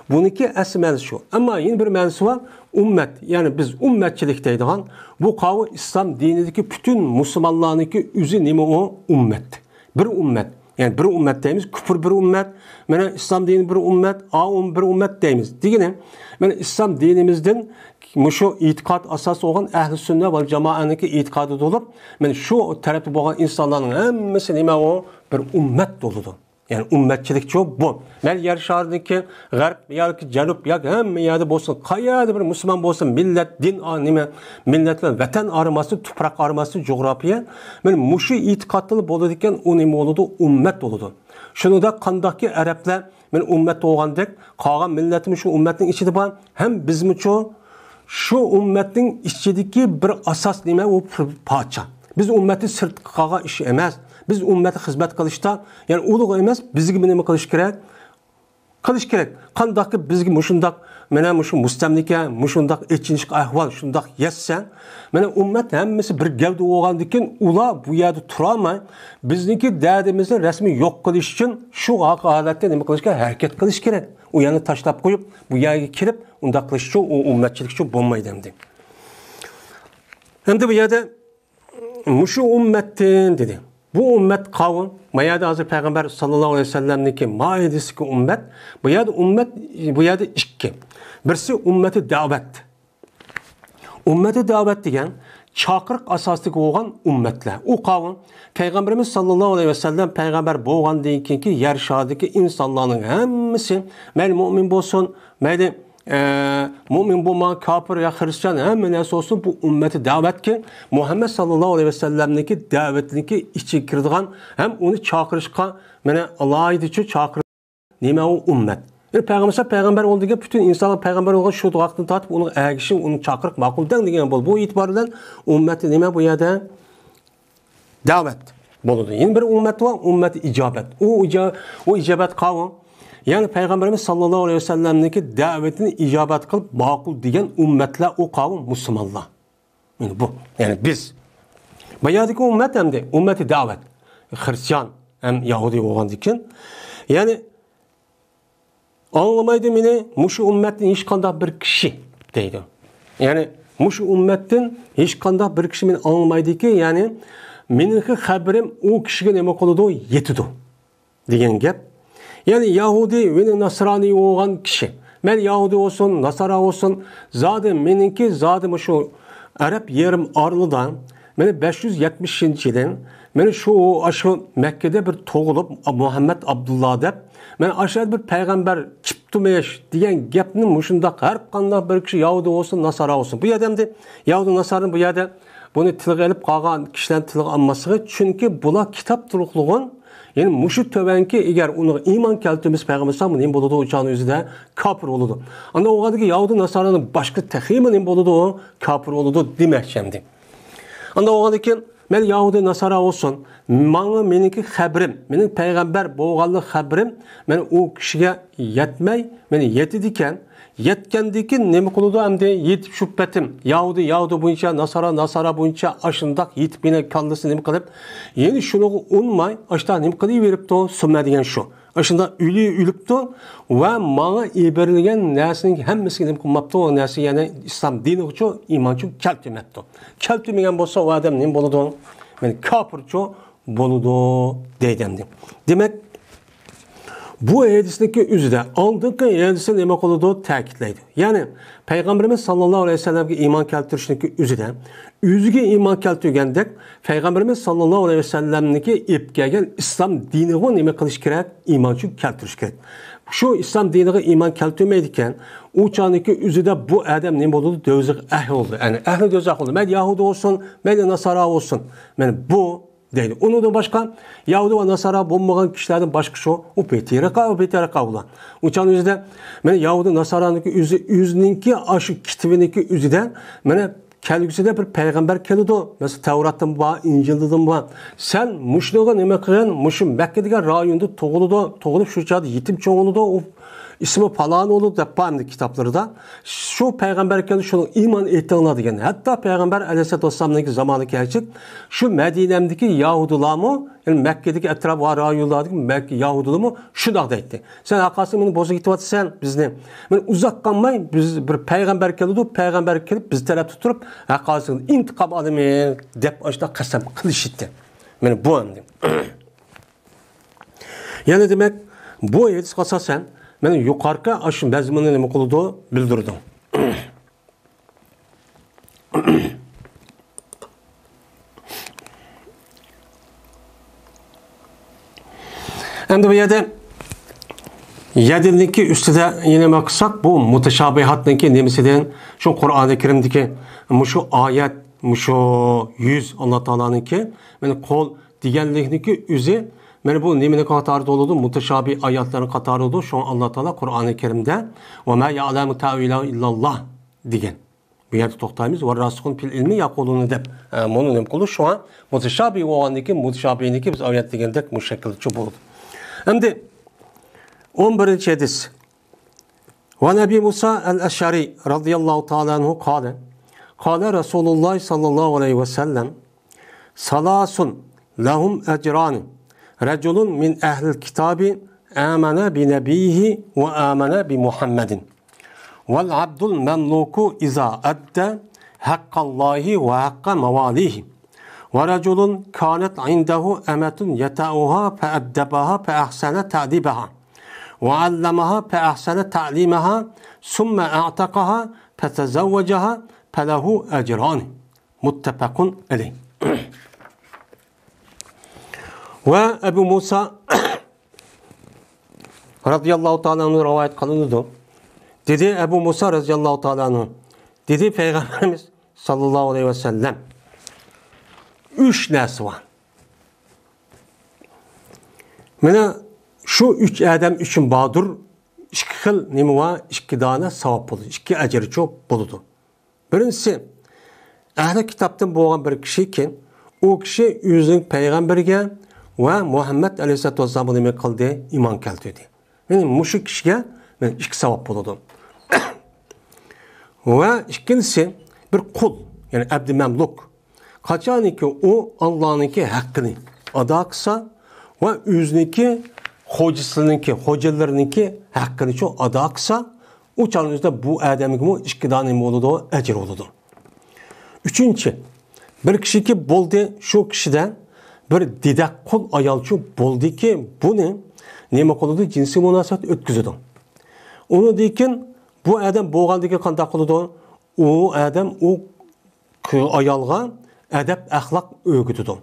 بۇنىڭكى ئەسلى مەنىسى شۇ. ئەمما يەنە بىر مەنىسى بار. ئۇممەت، يەنى بىز ئۇممەتچىلىك دەيدىغان، بۇ قاۋۇ ئىسلام دىنىدىكى پۈتۈن مۇسۇلمانلارنىڭكى ئۆزى نېمە ئۇ؟ ئۇممەت. بىر ئۇممەت. يەنى بىر ئۇممەت دەيمىز، كۇپۇر بىر ئۇممەت، مانا ئىسلام دىنى بىر ئۇممەت، ئاۋۇم بىر ئۇممەت دەيمىز. دېگىنى، مانا ئىسلام دىنىمىزدىن مۇشۇ ئېتىقاد ئاساس بولغان ئەھلى سۈننە ۋەل جامائەنىڭكى ئېتىقادى بولۇپ، مانا شۇ تەرەپتە بولغان ئىنسانلارنىڭ ھەممىسى نېمە ئۇ؟ بىر ئۇممەت بولىدۇ. يەنى ئۇممەتچىلىكچۇ بۇ. مەن يەر شارىدىكى غەرب ياكى جەنۇب ياكى ھەممە يەردە بولسۇن، قەيەردە بىر مۇسۇلمان بولسۇن، مىللەت، دىن، ئا، نېمە، مىللەت بىلەن ۋەتەن ئايرىماستىن، تۇپراق ئايرىماستىن، جۇغراپىيە، مانا مۇشۇ ئېتىقادتىلا بولىدىكەن، ئۇ نېمە بولىدۇ؟ ئۇممەت بولىدۇ. شۇنىڭدەك قانداقكى ئەرەبلەر مانا ئۇممەت بولغاندەك، قالغان مىللەتمۇ شۇ ئۇممەتنىڭ ئىچىدە بار، ھەم بىزمۇچۇ شۇ ئۇممەتنىڭ ئىچىدىكى بىر ئاساس نېمە؟ ئۇ پارچە. بىز ئۇممەتنى سىرتقا قالغان ئىش ئەمەس. بىز ئۇممەتكە خىزمەت قىلىشتا، يەنى ئۇلۇغ ئەمەس، بىزگە نېمە قىلىش كېرەك؟ قىلىش كېرەك. قانداقكى بىزگە مۇشۇنداق، مانا مۇشۇ مۇستەملىكە، مۇشۇنداق ئېچىنىشلىق ئەھۋال، شۇنداق يەتسە، مانا ئۇممەت ھەممىسى بىر گەۋدە بولغاندىكىن، ئۇلار بۇ يەردە تۇرالماي، بىزنىڭكى دەردىمىزنى رەسمىي يوق قىلىش ئۈچۈن شۇ ھالەتتە نېمە قىلىشقا ھەرىكەت قىلىش كېرەك. ئۇ يەرنى تاشلاپ قويۇپ، بۇ يەرگە كېلىپ، ئۇنداق قىلىشچۇ، ئۇ ئۇممەتچىلىكچۇ بولمايدۇ ئەمدى. ئەمدى بۇ يەردە مۇشۇ ئۇممەتتىن دېدى. بۇ ئۇممەت قاۋۇم، ما يەردە ھازىر پەيغەمبەر ساللاللاھۇ ئەلەيھى ۋەسەللەمنىڭكى مائىدىسىدىكى ئۇممەت، بۇ يەردە ئۇممەت، بۇ يەردە ئىككى. بىرسى ئۇممەتى دەۋەت. ئۇممەتى دەۋەت دېگەن چاقىرىق ئاساسىدىكى بولغان ئۇممەتلەر. ئۇ قاۋۇم، پەيغەمبىرىمىز ساللاللاھۇ ئەلەيھى ۋەسەللەم پەيغەمبەر بولغاندىن كېيىنكى يەر شارىدىكى ئىنسانلارنىڭ ھەممىسى، مەيلى مۆمىن بولسۇن، مەيلى ئە، مۆمىن بولمىغان كاپىر يا خىرىستىيان ھەممە نەرسە بولسۇن، بۇ ئۇممەتى دەۋەتكە، مۇھەممەد ساللاللاھۇ ئەلەيھى ۋەسەللەمنىڭكى دەۋىتىنىڭكى ئىچىگە كىرىدىغان ھەم ئۇنى چاقىرىشقا، مانا، ئالاھىدىچۇ چاقىرىش. نېمە ئۇ ئۇممەت؟ يەنى پەيغەمبەر، پەيغەمبەر بولدى دېگەن پۈتۈن ئىنسانلار پەيغەمبەر بولغان شۇ ۋاقىتتىن تارتىپ ئۇنىڭ ئەگىشىپ، ئۇنى چاقىرىق ماقۇل دەڭ دېگەن بولدى. بۇ ئېتىبار بىلەن ئۇممەتنى نېمە بۇ يەردە؟ دەۋەت بولىدۇ. يەنە بىر ئۇممەت بار، ئۇممەت ئىجابەت. ئۇ ئىجا-، ئۇ ئىجابەت قاۋۇم. يەنى پەيغەمبىرىمىز ساللاللاھۇ ئەلەيھى ۋەسەللەمنىڭكى دەۋىتىنى ئىجابەت قىلىپ ماقۇل دېگەن ئۇممەتلەر ئۇ قاۋۇم مۇسۇلمانلار. يەنى بۇ، يەنى بىز. بۇ يەردىكى ئۇممەت ئەمدى ئۇممەتى دەۋەت. خىرىستىيان ھەم يەھۇدىي بولغاندىكىن. يەنى ئاڭلىمايدۇ مېنى مۇشۇ ئۈممەتتىن ھېچقانداق بىر كىشى دەيدۇ. يەنى مۇشۇ ئۈممەتتىن ھېچقانداق بىر كىشى مېنى ئاڭلىمايدۇكى، يەنى مېنىڭكى خەۋىرىم ئۇ كىشىگە نېمە قىلىدۇ؟ يېتىدۇ دېگەن گەپ. يەنى يەھۇدىي ۋە ناسرانىي بولغان كىشى، مەيلى يەھۇدىي بولسۇن، ناسارا بولسۇن، زادى مېنىڭكى زادى مۇشۇ ئەرەب يېرىم ئارىلىدا مانا بەش يۈز يەتمىشىنچى يىلى، مانا شۇ، ئاشۇ مەككىدە بىر تۇغۇلۇپ، مۇھەممەد ئابدۇللا دەپ، مانا ئاشۇ يەردە بىر پەيغەمبەر چىقىپتۇمىش دېگەن گەپنى مۇشۇنداق ھەر قانداق بىر كىشى يەھۇدىي بولسۇن، ناسارا بولسۇن. بۇ يەردە ئەمدى يەھۇدىي ناسارىنى بۇ يەردە بۇنى تىلغا ئېلىپ قالغان كىشىلەرنى تىلغا ئالماسلىقى، چۈنكى بۇلار كىتاب تۇرۇقلۇغۇن، يەنى مۇشۇ تۆۋەنكى ئەگەر ئۇنىڭغا ئىمان كەلتۈرمىسە پەيغەمبەر ئەلەيھىسسالام نېمە بولىدۇ؟ ئۇ چاغنىڭ ئۆزىدە كاپىر بولىدۇ. ئاندىن ئۇ ۋاقىتتىكى يەھۇدىي ناسارانىڭ باشقا تېخىمۇ نېمە بولىدۇ؟ كاپىر بولىدۇ دېمەكچى ئەمدى. ئاندىن ئۇ ۋاقىتتىكى مەن يەھۇدىي ناسارا بولسۇن، ماڭا مېنىڭكى خەبىرىم، مېنىڭ پەيغەمبەر بولغانلىق خەبىرىم، مەن ئۇ كىشىگە يەتمەي، مېنى يېتىدىكەن، يەتكەندىكىن نېمە قىلىدۇ ئەمدى؟ يېتىپ شۇ پېتىم يەھۇدىي يەھۇدىي بويىچە، ناسارا ناسارا بويىچە ئاشۇنداق يېتىپ يەنە كاللىسى نېمە قىلىپ، يەنە شۇنىڭغا ئۇنماي ئاشۇنداق نېمە قىلىۋېرىپتۇ؟ سۈننە دېگەن شۇ. ئاشۇنداق ئۆلى ئۆلۈپتۇ ۋە ماڭا يېبىرىلگەن نەرسىنىڭ ھەممىسىگە نېمە قىلماپتۇ؟ ئۇ نەرسە يەنە ئىسلام دىنىغىچۇ ئىمانچۇ كەلتۈرمەپتۇ. كەلتۈرمىگەن بولسا ئۇ ئادەم نېمە بولىدۇ؟ مەن كاپىرچۇ بولىدۇ دەيدۇ ئەمدى. دېمەك، بۇ ھەدىسنىڭكى ئۆزىدە ئالدىنقى ھەدىسنى نېمە قىلىدۇ؟ تەكىتلەيدۇ. يەنى پەيغەمبىرىمىز ساللاللاھۇ ئەلەيھى ۋەسەللەمگە ئىمان كەلتۈرۈشنىڭكى ئۆزىدە ئۆزىگە ئىمان كەلتۈرگەندەك پەيغەمبىرىمىز ساللاللاھۇ ئەلەيھى ۋەسەللەمنىڭكى ئېلىپ كەلگەن ئىسلام دىنىغا نېمە قىلىش كېرەك؟ ئىمان شۇ كەلتۈرۈش كېرەك. شۇ ئىسلام دىنىغا ئىمان كەلتۈرمەيدىكەن، ئۇ چاغنىڭكى ئۆزىدە بۇ ئادەم نېمە بولىدۇ؟ دوزاخ ئەھلى بولىدۇ. يەنى ئەھلى دوزاخ بولىدۇ. مەيلى يەھۇدىي بولسۇن، مەيلى ناسارا بولسۇن. مەيلى بۇ دەيدۇ. ئۇنىڭدىن باشقا يەھۇدىي ۋە ناسارا بولمىغان كىشىلەردىن باشقا شۇ، ئۇ بىتەرەقە، ئۇ بىتەرەقە ئۇلار. ئۇ چاغنىڭ ئۆزىدە مانا يەھۇدىي ناسارانىڭكى ئۆزى، ئۆزىنىڭكى ئاشۇ كىتابىنىڭكى ئۆزىدە مانا كەلگۈسىدە بىر پەيغەمبەر كېلىدۇ. مەسىلەن، تەۋراتتىمۇ بار، ئىنجىلدىمۇ بار. سەن مۇشۇنىغا نېمە قىلغىن؟ مۇشۇ مەككە دېگەن رايوندا تۇغۇلىدۇ، تۇغۇلۇپ شۇ چاغدا يېتىم چوڭ بولىدۇ. ئۇ ئىسمى پالان بولىدۇ دەپ بار ئەمدى كىتابلىرىدا. شۇ پەيغەمبەر كەلدى، شۇنىڭغا ئىمان ئېيتىڭلار دېگەن. ھەتتا پەيغەمبەر ئەلەيھىسسالاتۇ ۋەسسالامنىڭكى زامانىغا كەلسەك، شۇ مەدىنەمدىكى يەھۇدىيلارمۇ، يەنى مەككىدىكى ئەتراپ ۋە رايونلاردىكى مەككە يەھۇدىيلىرىمۇ شۇنداق دەيتتى. سەن ھەرقايسىڭ مېنى بوزۇپ كېتىۋاتىسەن بىزنى. مېنى ئۇزاق قالماي بىز بىر پەيغەمبەر كېلىدۇ، پەيغەمبەر كېلىپ بىز تەرەپتە تۇرۇپ، ھەرقايسىڭدىن ئىنتىقام ئالىمەن دەپ ئاشۇنداق قەسەم قىلىشىتتى. مېنى بۇ ئەمدى. يەنى دېمەك، بۇ ھەدىسكە ئاساسەن، مېنى يۇقىرىقى ئاشۇ مەزمۇننى نېمە قىلىدۇ؟ بىلدۈرىدۇ. ئەمدى بۇ يەردە يەدىنىڭكى ئۈستىدە يەنە نېمە قىلساق، بۇ مۇتەشابىھاتنىڭكى نېمىسىدىن، شۇ قۇرئانى كەرىمدىكى مۇشۇ ئايەت، مۇشۇ يۈز، ئاللا تائالانىڭكى، مانا، قول دېگەنلىكنىڭكى ئۆزى، مانا، بۇ نېمىنىڭ قاتارىدا بولىدۇ؟ مۇتەشابىھ ئايەتلەرنىڭ قاتارىدا بولىدۇ. شۇڭا ئاللا تائالا قۇرئانى كەرىمدە، «وما يعلم تأويله إلا الله» دېگەن. بۇ يەردە توختايمىز. «والراسخون في العلم يقولون» دەپ، ئە، مۇنى نېمە قىلدۇق؟ شۇڭا مۇتەشابىھ بولغاندىن كېيىن مۇتەشابىھنىڭكى بىز ئايەت دېگەندەك مۇشەككىلچە بولىدۇ. ئەمدى ئون بىرىنچى ھەدىس. وعن أبي موسى الأشعري رضي الله تعالى عنه قال، قال رسول الله صلى الله عليه وسلم، ثلاث لهم أجران، رجل من أهل الكتاب آمن بنبيه وآمن بمحمد، والعبد المملوك إذا أدى حق الله وحق مواليه، ورجل كانت عنده أمة يطأها فأدبها فأحسن تأديبها، وعلمها فأحسن تعليمها، ثم أعتقها فتزوجها، فله أجران. متفق عليه. ۋە ئەبۇ مۇسا رەزىياللاھۇ تائالا ئەنھۇ رىۋايەت قىلىنىدۇ. دېدى ئەبۇ مۇسا رەزىياللاھۇ تائالا ئەنھۇ، دېدى پەيغەمبىرىمىز ساللاللاھۇ ئەلەيھى ۋەسەللەم، ئۈچ نەرسە بار. مانا شۇ ئۈچ ئادەم ئۈچۈن باردۇر، ئىككى خىل نېمە بار، ئىككى دانە ساۋاب بولىدۇ، ئىككى ئەجىرچۇ بولىدۇ. بىرىنچىسى، ئەھلى كىتابتىن بولغان بىر كىشىكى، ئۇ كىشى ئۆزىنىڭ پەيغەمبىرىگە ۋە مۇھەممەد ئەلەيھىسسالاتۇ ۋەسسالامغا نېمە قىلدى؟ ئىمان كەلتۈردى. يەنى مۇشۇ كىشىگە مانا ئىككى ساۋاب بولىدۇ. ۋە ئىككىنچىسى، بىر قۇل، يەنى ئەبدى مەملۇك. قاچانكى ئۇ ئاللانىڭكى ھەققىنى ئادا قىلسا ۋە ئۆزىنىڭكى خوجىسىنىڭكى، خوجىلىرىنىڭكى ھەققىنىچۇ ئادا قىلسا، ئۇ چاغنىڭ ئۆزىدە بۇ ئادەمگىمۇ ئىككى دانە نېمە بولىدۇ؟ ئەجىر بولىدۇ. ئۈچىنچى، بىر كىشىكى بولدى، شۇ كىشىدە بىر دېدەك قۇل ئايالچۇ بولدىكى، بۇنى نېمە قىلىدۇ؟ جىنسىي مۇناسىۋەت ئۆتكۈزىدۇ. ئۇنىڭدىن كېيىن بۇ ئادەم بولغاندىن كېيىن قانداق قىلىدۇ؟ ئۇ ئادەم ئۇ ئايالغا ئەدەپ ئەخلاق ئۆگىتىدۇ.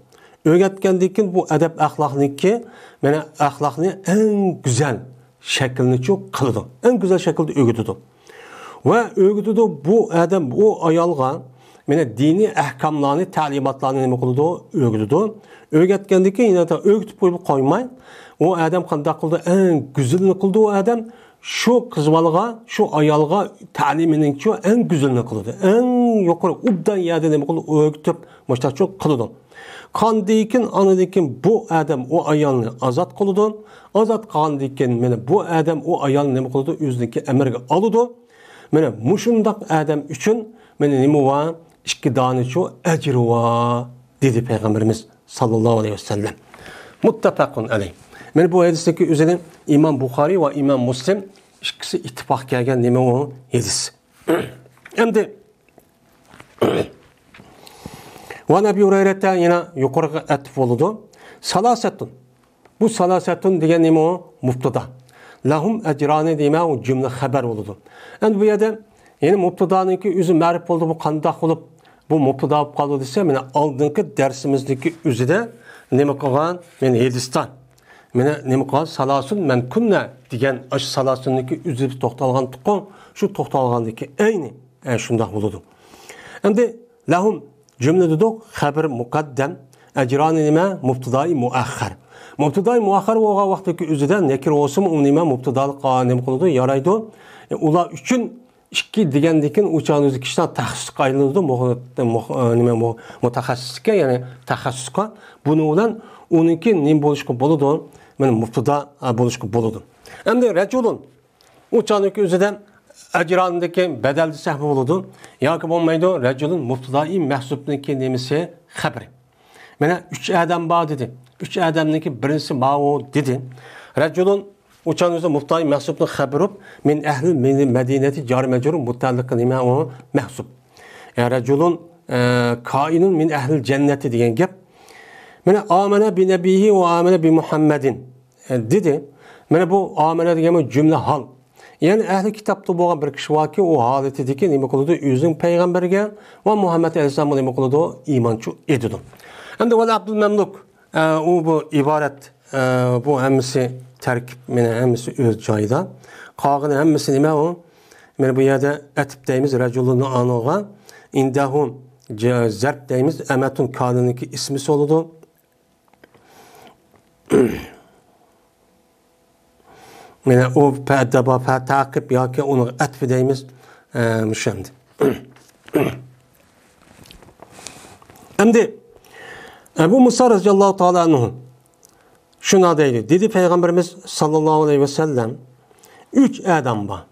ئۆگەتكەندىن كېيىن بۇ ئەدەپ ئەخلاقنىكى، مانا، ئەخلاقنى ئەڭ گۈزەل شەكىلنىچۇ قىلىدۇ. ئەڭ گۈزەل شەكىلدە ئۆگىتىدۇ. ۋە ئۆگىتىدۇ بۇ ئادەم، ئۇ ئايالغا، مانا، دىنىي ئەھكاملارنى، تەلىماتلارنى نېمە قىلىدۇ؟ ئۆگىتىدۇ. ئۆگەتكەندىن كېيىن يەنە ئۆگىتىپ قويۇپ قويماي، ئۇ ئادەم قانداق قىلىدۇ؟ ئەڭ گۈزىلىنى قىلىدۇ ئۇ ئادەم. شۇ قىز بالىغا، شۇ ئايالغا تەلىمىنىڭچۇ ئەڭ گۈزىلىنى قىلىدۇ. ئەڭ يۇقىرى ئوبدان يەردە نېمە قىلىدۇ؟ ئۆگىتىپ، مۇشتاقچۇ قىلىدۇ. قاندىكىن، ئاندىن كېيىن بۇ ئادەم ئۇ ئايالنى ئازاد قىلىدۇ. ئازاد قىلغاندىن كېيىن، مانا بۇ ئادەم ئۇ ئايالنى نېمە قىلىدۇ؟ ئۆزىنىڭكى ئەمرىگە ئالىدۇ. مانا مۇشۇنداق ئادەم ئۈچۈن، مانا نېمە بار؟ ئىككى دانىچۇ ئەجرى بار، دېدى پەيغەمبىرىمىز ساللاللاھۇ ئەلەيھى ۋەسەللەم. مۇتتەپەقۇن ئەلەيھ. مانا بۇ ھەدىسنىڭكى ئۆزىنى ئىمام بۇخارىي ۋە ئىمام مۇسلىم ئىككىسى ئىتتىپاق كەلگەن نېمە ئۇ ھەدىس. ئەمدى ۋەن ئەبى ھۇرەيرەتە يەنە يۇقىرىقى ئەتىپ بولىدۇ. سالاسەتۇن. بۇ سالاسەتۇن دېگەن نېمە ئۇ؟ مۇبتىدا. لەھۇم ئەجرانى دېمە ئۇ جۈملە خەبەر بولىدۇ. ئەمدى بۇ يەردە يەنە مۇبتىدانىڭكى ئۆزى مەرىپ بولدى. بۇ قانداق بولۇپ بۇ مۇبتىدا بولۇپ قالدى دېسە، مانا ئالدىنقى دەرسىمىزدىكى ئۆزىدە نېمە قىلغان؟ مانا ھەدىستە. مانا نېمە قىلغان؟ سالاسۇن مەن كۇننە دېگەن ئاشۇ سالاسۇننىڭكى ئۆزىدە توختالغان تۇقۇ، شۇ توختالغاندىكى ئەينى، ئە، شۇنداق بولىدۇ. ئەمدى لەھۇم جۈملە دېدۇق، خەبەر مۇقەددەم، ئەجرانى نېمە؟ مۇبتىدائى مۇئەخخەر. مۇبتىدائى مۇئەخخەر بولغان ۋاقىتتىكى ئۆزىدە نەكىر بولسىمۇ ئۇ نېمە؟ مۇبتىدالىق نېمە قىلىدۇ؟ يارايدۇ. ئە، ئۇلار ئۈچۈن ئىككى دېگەندىن كېيىن ئۇ چاغنىڭ ئۆزى كىشىلەر تەخەسسۇسقا ئايلىنىدۇ، مۇ-، مۇ-، نېمە، مۇ-، مۇتەخەسسىسكە، يەنى تەخەسسۇسقا. بۇنىڭ بىلەن ئۇنىڭكى نېمە بولۇشقا بولىدۇ؟ مانا مۇبتىدا، ئە، بولۇشقا بولىدۇ. ئەمدى رەجۇلۇن، ئۇ چاغنىڭكى ئۆزىدە ئەجرانىدىكى بەدەل دېسەكمۇ بولىدۇ. ياكى بولمايدۇ، رەجۇلۇن مۇبتىدائى مەھزۇپنىڭكى نېمىسى؟ خەبىرى. مانا ئۈچ ئادەم بار دېدى. ئۈچ ئادەمنىڭكى بىرىنچىسى ماۋۇ دېدى. رەجۇلۇن، ئۇ چاغنىڭ ئۆزى مۇبتىدائى مەھزۇپنىڭ خەبىرى، مىن ئەھلىل مەدىنە-، مەدىنەتى جارى مەجرۇر مۇتەئەللىقى نېمە ئۇ؟ مەھزۇپ. يا رەجۇلۇن، ئە، كائىنۇن مىن ئەھلىل جەننەتى دېگەن گەپ. مانا ئامەنە بىنەبىيىھى ۋە ئامەنە بىمۇھەممەدىن، ئە، دېدى. مانا بۇ ئامەنە دېگەن بۇ جۈملە ھال. يەنى ئەھلى كىتابتا بولغان بىر كىشى باركى، ئۇ ھالىتىدىكى نېمە قىلىدۇ؟ ئۆزىنىڭ پەيغەمبىرىگە ۋە مۇھەممەد ئەلەيھىسسالامغا نېمە قىلىدۇ؟ ئىمانچۇ ئېتىدۇ. ئەمدى ۋەل ئەبدۇل مەملۇك، ئە، ئۇ بۇ ئىبارەت، ئە، بۇ ھەممىسى تەركىب، مانا ھەممىسى ئۆز جايىدا. قالغىنى ھەممىسى نېمە ئۇ؟ مانا بۇ يەردە ئەتىپ دەيمىز، رەجۇلۇننىڭ ئانىغا، ئىندەھۇ، جە-، زەرپ دەيمىز، ئەمەتۇن كانىنىڭكى ئىسمىسى بولىدۇ. مانا ئۇ پەددە بار، پە تەقىب ياكى ئۇنىڭ ئەتپى دەيمىز. ئە، مۇشۇ ئەمدى. ئەمدى ئەبۇ مۇسا رەزىياللاھۇ تائالا ئەنھۇ شۇنداق دەيدۇ، دېدى پەيغەمبىرىمىز ساللاللاھۇ ئەلەيھى ۋەسەللەم، ئۈچ ئادەم بار.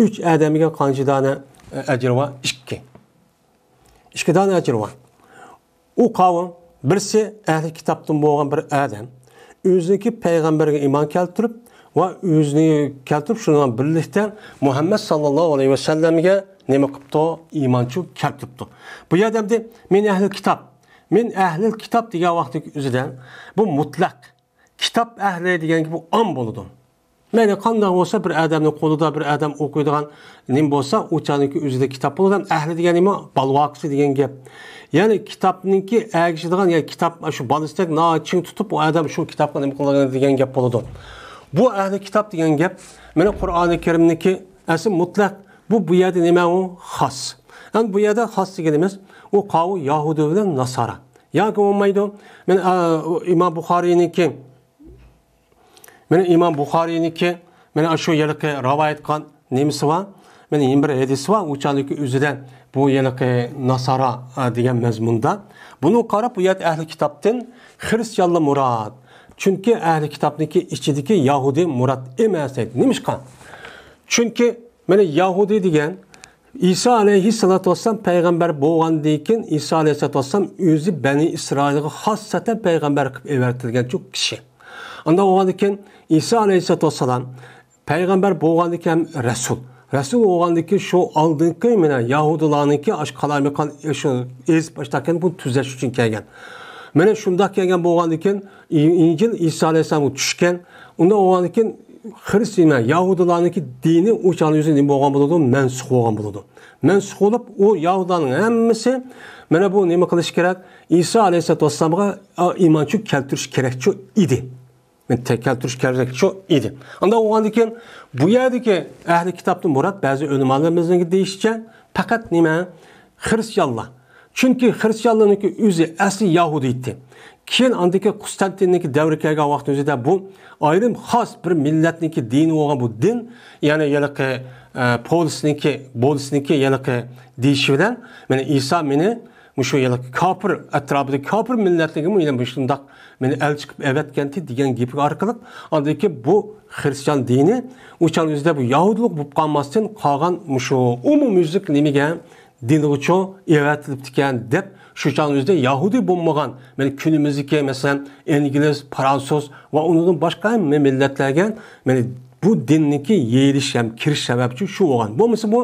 ئۈچ ئادەمگە قانچە دانە، ئە، ئەجرى بار؟ ئىككى. ئىككى دانە ئەجرى بار. ئۇ قاۋۇم، بىرسى ئەھلى كىتابتىن بولغان بىر ئادەم، ئۆزىنىڭكى پەيغەمبەرگە ئىمان كەلتۈرۈپ ۋە ئۆزىنى كەلتۈرۈپ، شۇنىڭ بىلەن بىرلىكتە مۇھەممەد ساللاللاھۇ ئەلەيھى ۋەسەللەمگە نېمە قىپتۇ؟ ئىمانچۇ كەلتۈرۈپتۇ. بۇ يەردە ئەمدى مىن ئەھلىل كىتاب، مىن ئەھلىل كىتاب دېگەن ۋاقىتتىكى ئۆزىدە بۇ مۇتلەق. كىتاب ئەھلى دېگەن گېپى ئام بولىدۇ. مەيلى قانداق بولسا، بىر ئادەمنىڭ قولىدا بىر ئادەم ئوقۇيدىغان نېمە بولسا، ئۇ چاغنىڭكى ئۆزىدە كىتاب بولىدۇ. ھەم ئەھلى دېگەن نېمە؟ بالىۋاكىسى دېگەن گەپ. يەنى كىتابنىڭكى ئەگىشىدىغان، يەنى كىتاب شۇ بالىسىدەك ناھايىتى چىڭ تۇتۇپ، ئۇ ئادەم شۇ كىتابقا نېمە قىلىدىغان دېگەن گەپ بولىدۇ. بۇ ئەھلى كىتاب دېگەن گەپ، مانا قۇرئانى كەرىمنىڭكى ئەسلى مۇتلەق. بۇ، بۇ يەردە نېمە ئۇ؟ خاس. ئەمدى بۇ يەردە خاس دېگىنىمىز، ئۇ قاۋۇ يەھۇدىي بىلەن ناسارا. ياكى بولمايدۇ. مانا، ئا، ئىمام بۇخارىينىڭكى، مانا ئىمام بۇخارىينىڭكى، مانا شۇ ھېلىقى رىۋايەت قىلغان نېمىسى بار؟ مانا يەنە بىر ھەدىسى بار، ئۇ چاغدىكى ئۆزىدە بۇ ھېلىقى ناسارا، ئا، دېگەن مەزمۇندا. بۇنىڭغا قاراپ، بۇ يەردە ئەھلى كىتابتىن خىرىستىيانلار مۇراد. چۈنكى ئەھلى كىتابنىڭكى ئىچىدىكى يەھۇدىي مۇراد ئەمەس دەيدۇ. نېمىشقا؟ چۈنكى مانا يەھۇدىي دېگەن ئىسا ئەلەيھىسسالاتۇ ۋەسسالام پەيغەمبەر بولغاندىن كېيىن، ئىسا ئەلەيھىسسالاتۇ ۋەسسالام ئۆزى بەنى ئىسرائىلغا خاسسەتەن پەيغەمبەر قىلىپ ئەۋەتىلگەن شۇ كىشى. ئانداق بولغاندىن كېيىن ئىسا ئەلەيھىسسالاتۇ ۋەسسالام پەيغەمبەر بولغاندىن كېيىن ھەم رەسۇل. رەسۇل بولغاندىن كېيىن شۇ ئالدىنقى مانا يەھۇدىيلارنىڭكى ئاشۇ قالايمىقان، شۇ ئېزىپ باشلاپ كەلگەن بۇنى تۈزەش ئۈچۈن كەلگەن. مانا شۇنداق كەلگەن بولغاندىن كېيىن ئى-، ئىنجىل ئىسا ئەلەيھىسسالامغا چۈشكەن. ئۇنداق بولغاندىن كېيىن خىرىستىيان، يەھۇدىيلارنىڭكى دىنى ئۇ چاغنىڭ ئۆزى نېمە بولغان بولىدۇ؟ مەنسۇخ بولغان بولىدۇ. مەنسۇخ بولۇپ، ئۇ يەھۇدىيلارنىڭ ھەممىسى مانا بۇ نېمە قىلىشى كېرەك؟ ئىسا ئەلەيھىسسالاتۇ ۋەسسالامغا ئىمانچۇ كەلتۈرۈش كېرەكچۇ ئىدى. مەن تە-، كەلتۈرۈش كېرەكچۇ ئىدى. ئانداق بولغاندىن كېيىن بۇ يەردىكى ئەھلى كىتابتىن مۇراد بەزى ئۆلىمالىرىمىزنىڭ دېيىشىچە پەقەت نېمە؟ خىرىستىيانلار. چۈنكى خىرىستىيانلارنىڭكى ئۆزى ئەسلى يەھۇدىي ئىدى. كېيىن ئاندىكى قۇستانتىننىڭكى دەۋرى كەلگەن ۋاقىتنىڭ ئۆزىدە بۇ ئايرىم خاس بىر مىللەتنىڭكى دىنى بولغان بۇ دىن، يەنى ھېلىقى، ئە، پولىسنىڭكى، بولىسنىڭكى ھېلىقى دېيىشى بىلەن، مانا ئىسا مېنى مۇشۇ ھېلىقى كاپىر ئەتراپىدىكى كاپىر مىللەتلەرگىمۇ يەنە مۇشۇنداق مېنى ئەلچى قىلىپ ئەۋەتكەنتى دېگەن گېپى ئارقىلىق، ئاندىن كېيىن بۇ خىرىستىيان دىنى ئۇ چاغ ئۆزىدە بۇ يەھۇدىيلىق بولۇپ قالماستىن، قالغان مۇشۇ ئومۇميۈزلۈك نېمىگە، دىنغىچۇ ئەۋەتىلىپتىكەن دەپ، شۇ چاغنىڭ ئۆزىدە يەھۇدىي بولمىغان، مانا كۈنىمىزدىكى، مەسىلەن، ئىنگلىز، فرانسۇز ۋە ئۇنىڭدىن باشقا ھەممە مىللەتلەرگە، مانا بۇ دىننىڭكى يېيىلىش ھەم كىرىش سەۋەبچى شۇ بولغان. بولمىسا بۇ،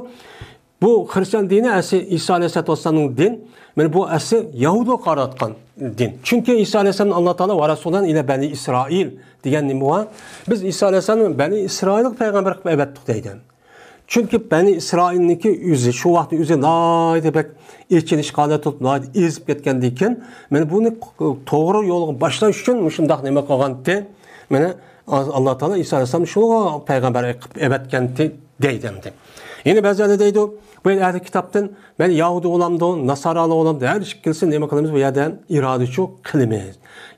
بۇ خىرىستىيان دىنى ئەسلى ئىسا ئەلەيھىسسالاتۇ ۋەسسالامنىڭ دىن، مانا بۇ ئەسلى يەھۇدىيلارغا قاراتقان دىن. چۈنكى ئىسا ئەلەيھىسسالام، ئاللا تائالا ۋە رەسۇلەن ئىلە بەنى ئىسرائىل دېگەن نېمە بار؟ بىز ئىسا ئەلەيھىسسالامنى بەنى ئىسرائىلغا پەيغەمبەر قىلىپ ئەۋەتتۇق دەيدۇ. چۈنكى بەنى ئىسرائىلنىڭكى ئۆزى، شۇ ۋاقىتتا ئۆزى ناھايىتى بەك ئېچىنىشقا ھالەت بولۇپ، ناھايىتى ئېزىپ كەتكەندىن كېيىن، مانا بۇنى توغرا يولغا باشلاش ئۈچۈن مۇشۇنداق نېمە قىلغانتى؟ مانا ئاللا تائالا ئىسا ئەلەيھىسسالامنى شۇنىڭغا پەيغەمبەر قىلىپ ئەۋەتكەنتى دەيدۇ ئەمدى. يەنە بەزىلەر دەيدۇ، بۇ يەردە ئەھلى كىتابتىن مەن يەھۇدىي بولامدۇ، ناسارالىق بولامدۇ، ھەر ئىككىلىسى نېمە قىلىمىز، بۇ يەردە ئىرادىچۇ قىلىمىز.